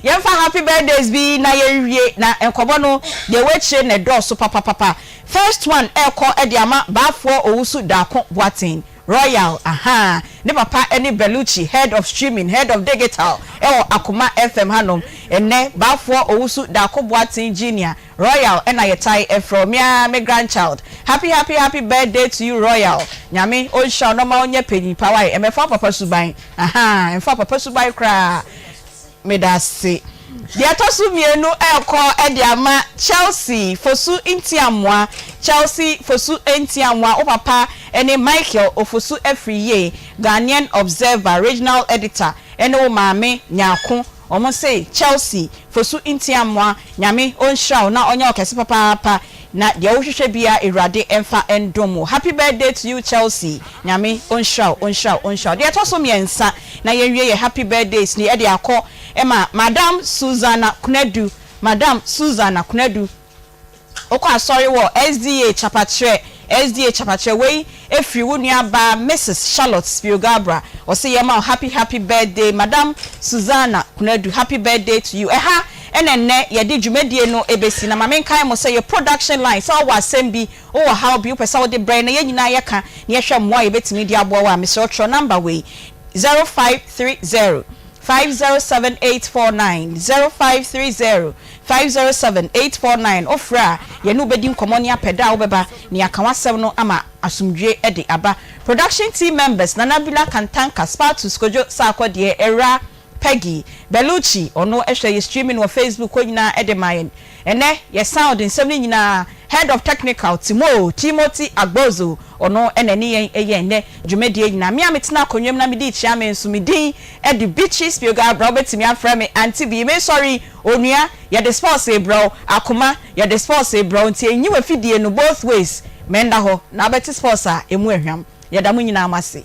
Yɛmfa happy birthdays bi na yɛnwie na nkɔmmɔ no deɛ ɛwɔ akyire no ɛdɔɔso papapapa. First one ɛrekɔ de ama Baafoɔ Owusu Darko Boateng, Royal, ahaa, ne papa ne Bellucci, head of streaming, head of digital ɛwɔ Akoma FM hanom. Ɛnnɛ Baafoɔ Owusu Darko Boateng Junior, Royal ɛna yɛtae ɛfrɛ wo, me ara me grandchild. Happy happy happy birthday to you Royal, Nyame ɔnhyira wo na ɔma wo nyɛ panyin pa wai, ɛmɛfa wo papa suban. Ahaa ɛmfa papa suban koraa medase. Deɛ ɛtɔ so mmienu rekɔ de ama Chelsea Fosu Ntiamoa, Chelsea Fosu Ntiamoa, wo papa ne Michael Ofosu Afriyie, Ghanaian Observer Regional Editor ne wo maame Nyarko. Wɔn se Chelsea Fosu Ntiamoa, Nyame ɔnhyira wo na ɔnyɛ wo kɛse papaapa na deɛ wohwehwɛ biara Awurade mfa ndom wo. Happy birthday to you Chelsea, Nyame ɔnhyira wo, ɔnhyira wo, ɔnhyira wo. Deɛ ɛtɔ so mmiɛnsa na yɛnwie yɛ happy birthdays ni de akɔ ma Madam Susanna Konadu, Madam Susanna Konadu, wokɔ asɔre wɔ SDA Kyapakyerɛ, SDA Kyapakyerɛ, wei firi wo nua baa Mrs Charlotte Spio-Garbrah, ɔse yɛma wo happy happy birthday Madam Susanna Konadu, happy birthday to you. Ɛha na ɛnnɛ yɛde dwumadie no bɛsi, na ma menkae mo sɛ yɛ production line, sɛ wowɔ asɛm bi, wowɔ haw bi, wopɛ sɛ wode brɛ yɛn na yɛn nyinaa yɛka na yɛhwɛ mmoa a yɛbɛtumi de aboa wo a, mesrɛ wo twerɛ number wei, 0530 507 849, 0530 507 849, Wofrɛ a, yɛne wo bɛdi nkɔmmɔ ne apɛ da a wobɛba na yɛaka w'asɛm no ama asomdwoeɛ de aba. Production team members, Nana Bila Kantanka, Spartus Kojo Sarkodie, Awuraa Peggy Bellucci, ɔno hwɛ yɛ streaming wɔ Facebook hɔ nyinaa de ma yɛn. Ɛnnɛ yɛ sound nsɛm no nyinaa Head of Technical Timo, Timothy Agbozo, ɔno na ɛne yɛn yɛ ɛnnɛ dwumadie nyinaa. Me a metena akonnwa mu na medi kyea me nso me din de Beatrice Pioga Bra wobɛtumi afrɛ me Auntie Bee. Mesɔre yi onua yɛde sports rebrɛ wo, akoma yɛde sports rebrɛ wo nti nyi w'afidie no both ways mɛnda hɔ na wobɛte sports a ɛmu ahwam. Yɛda mo nyinaa mo ase.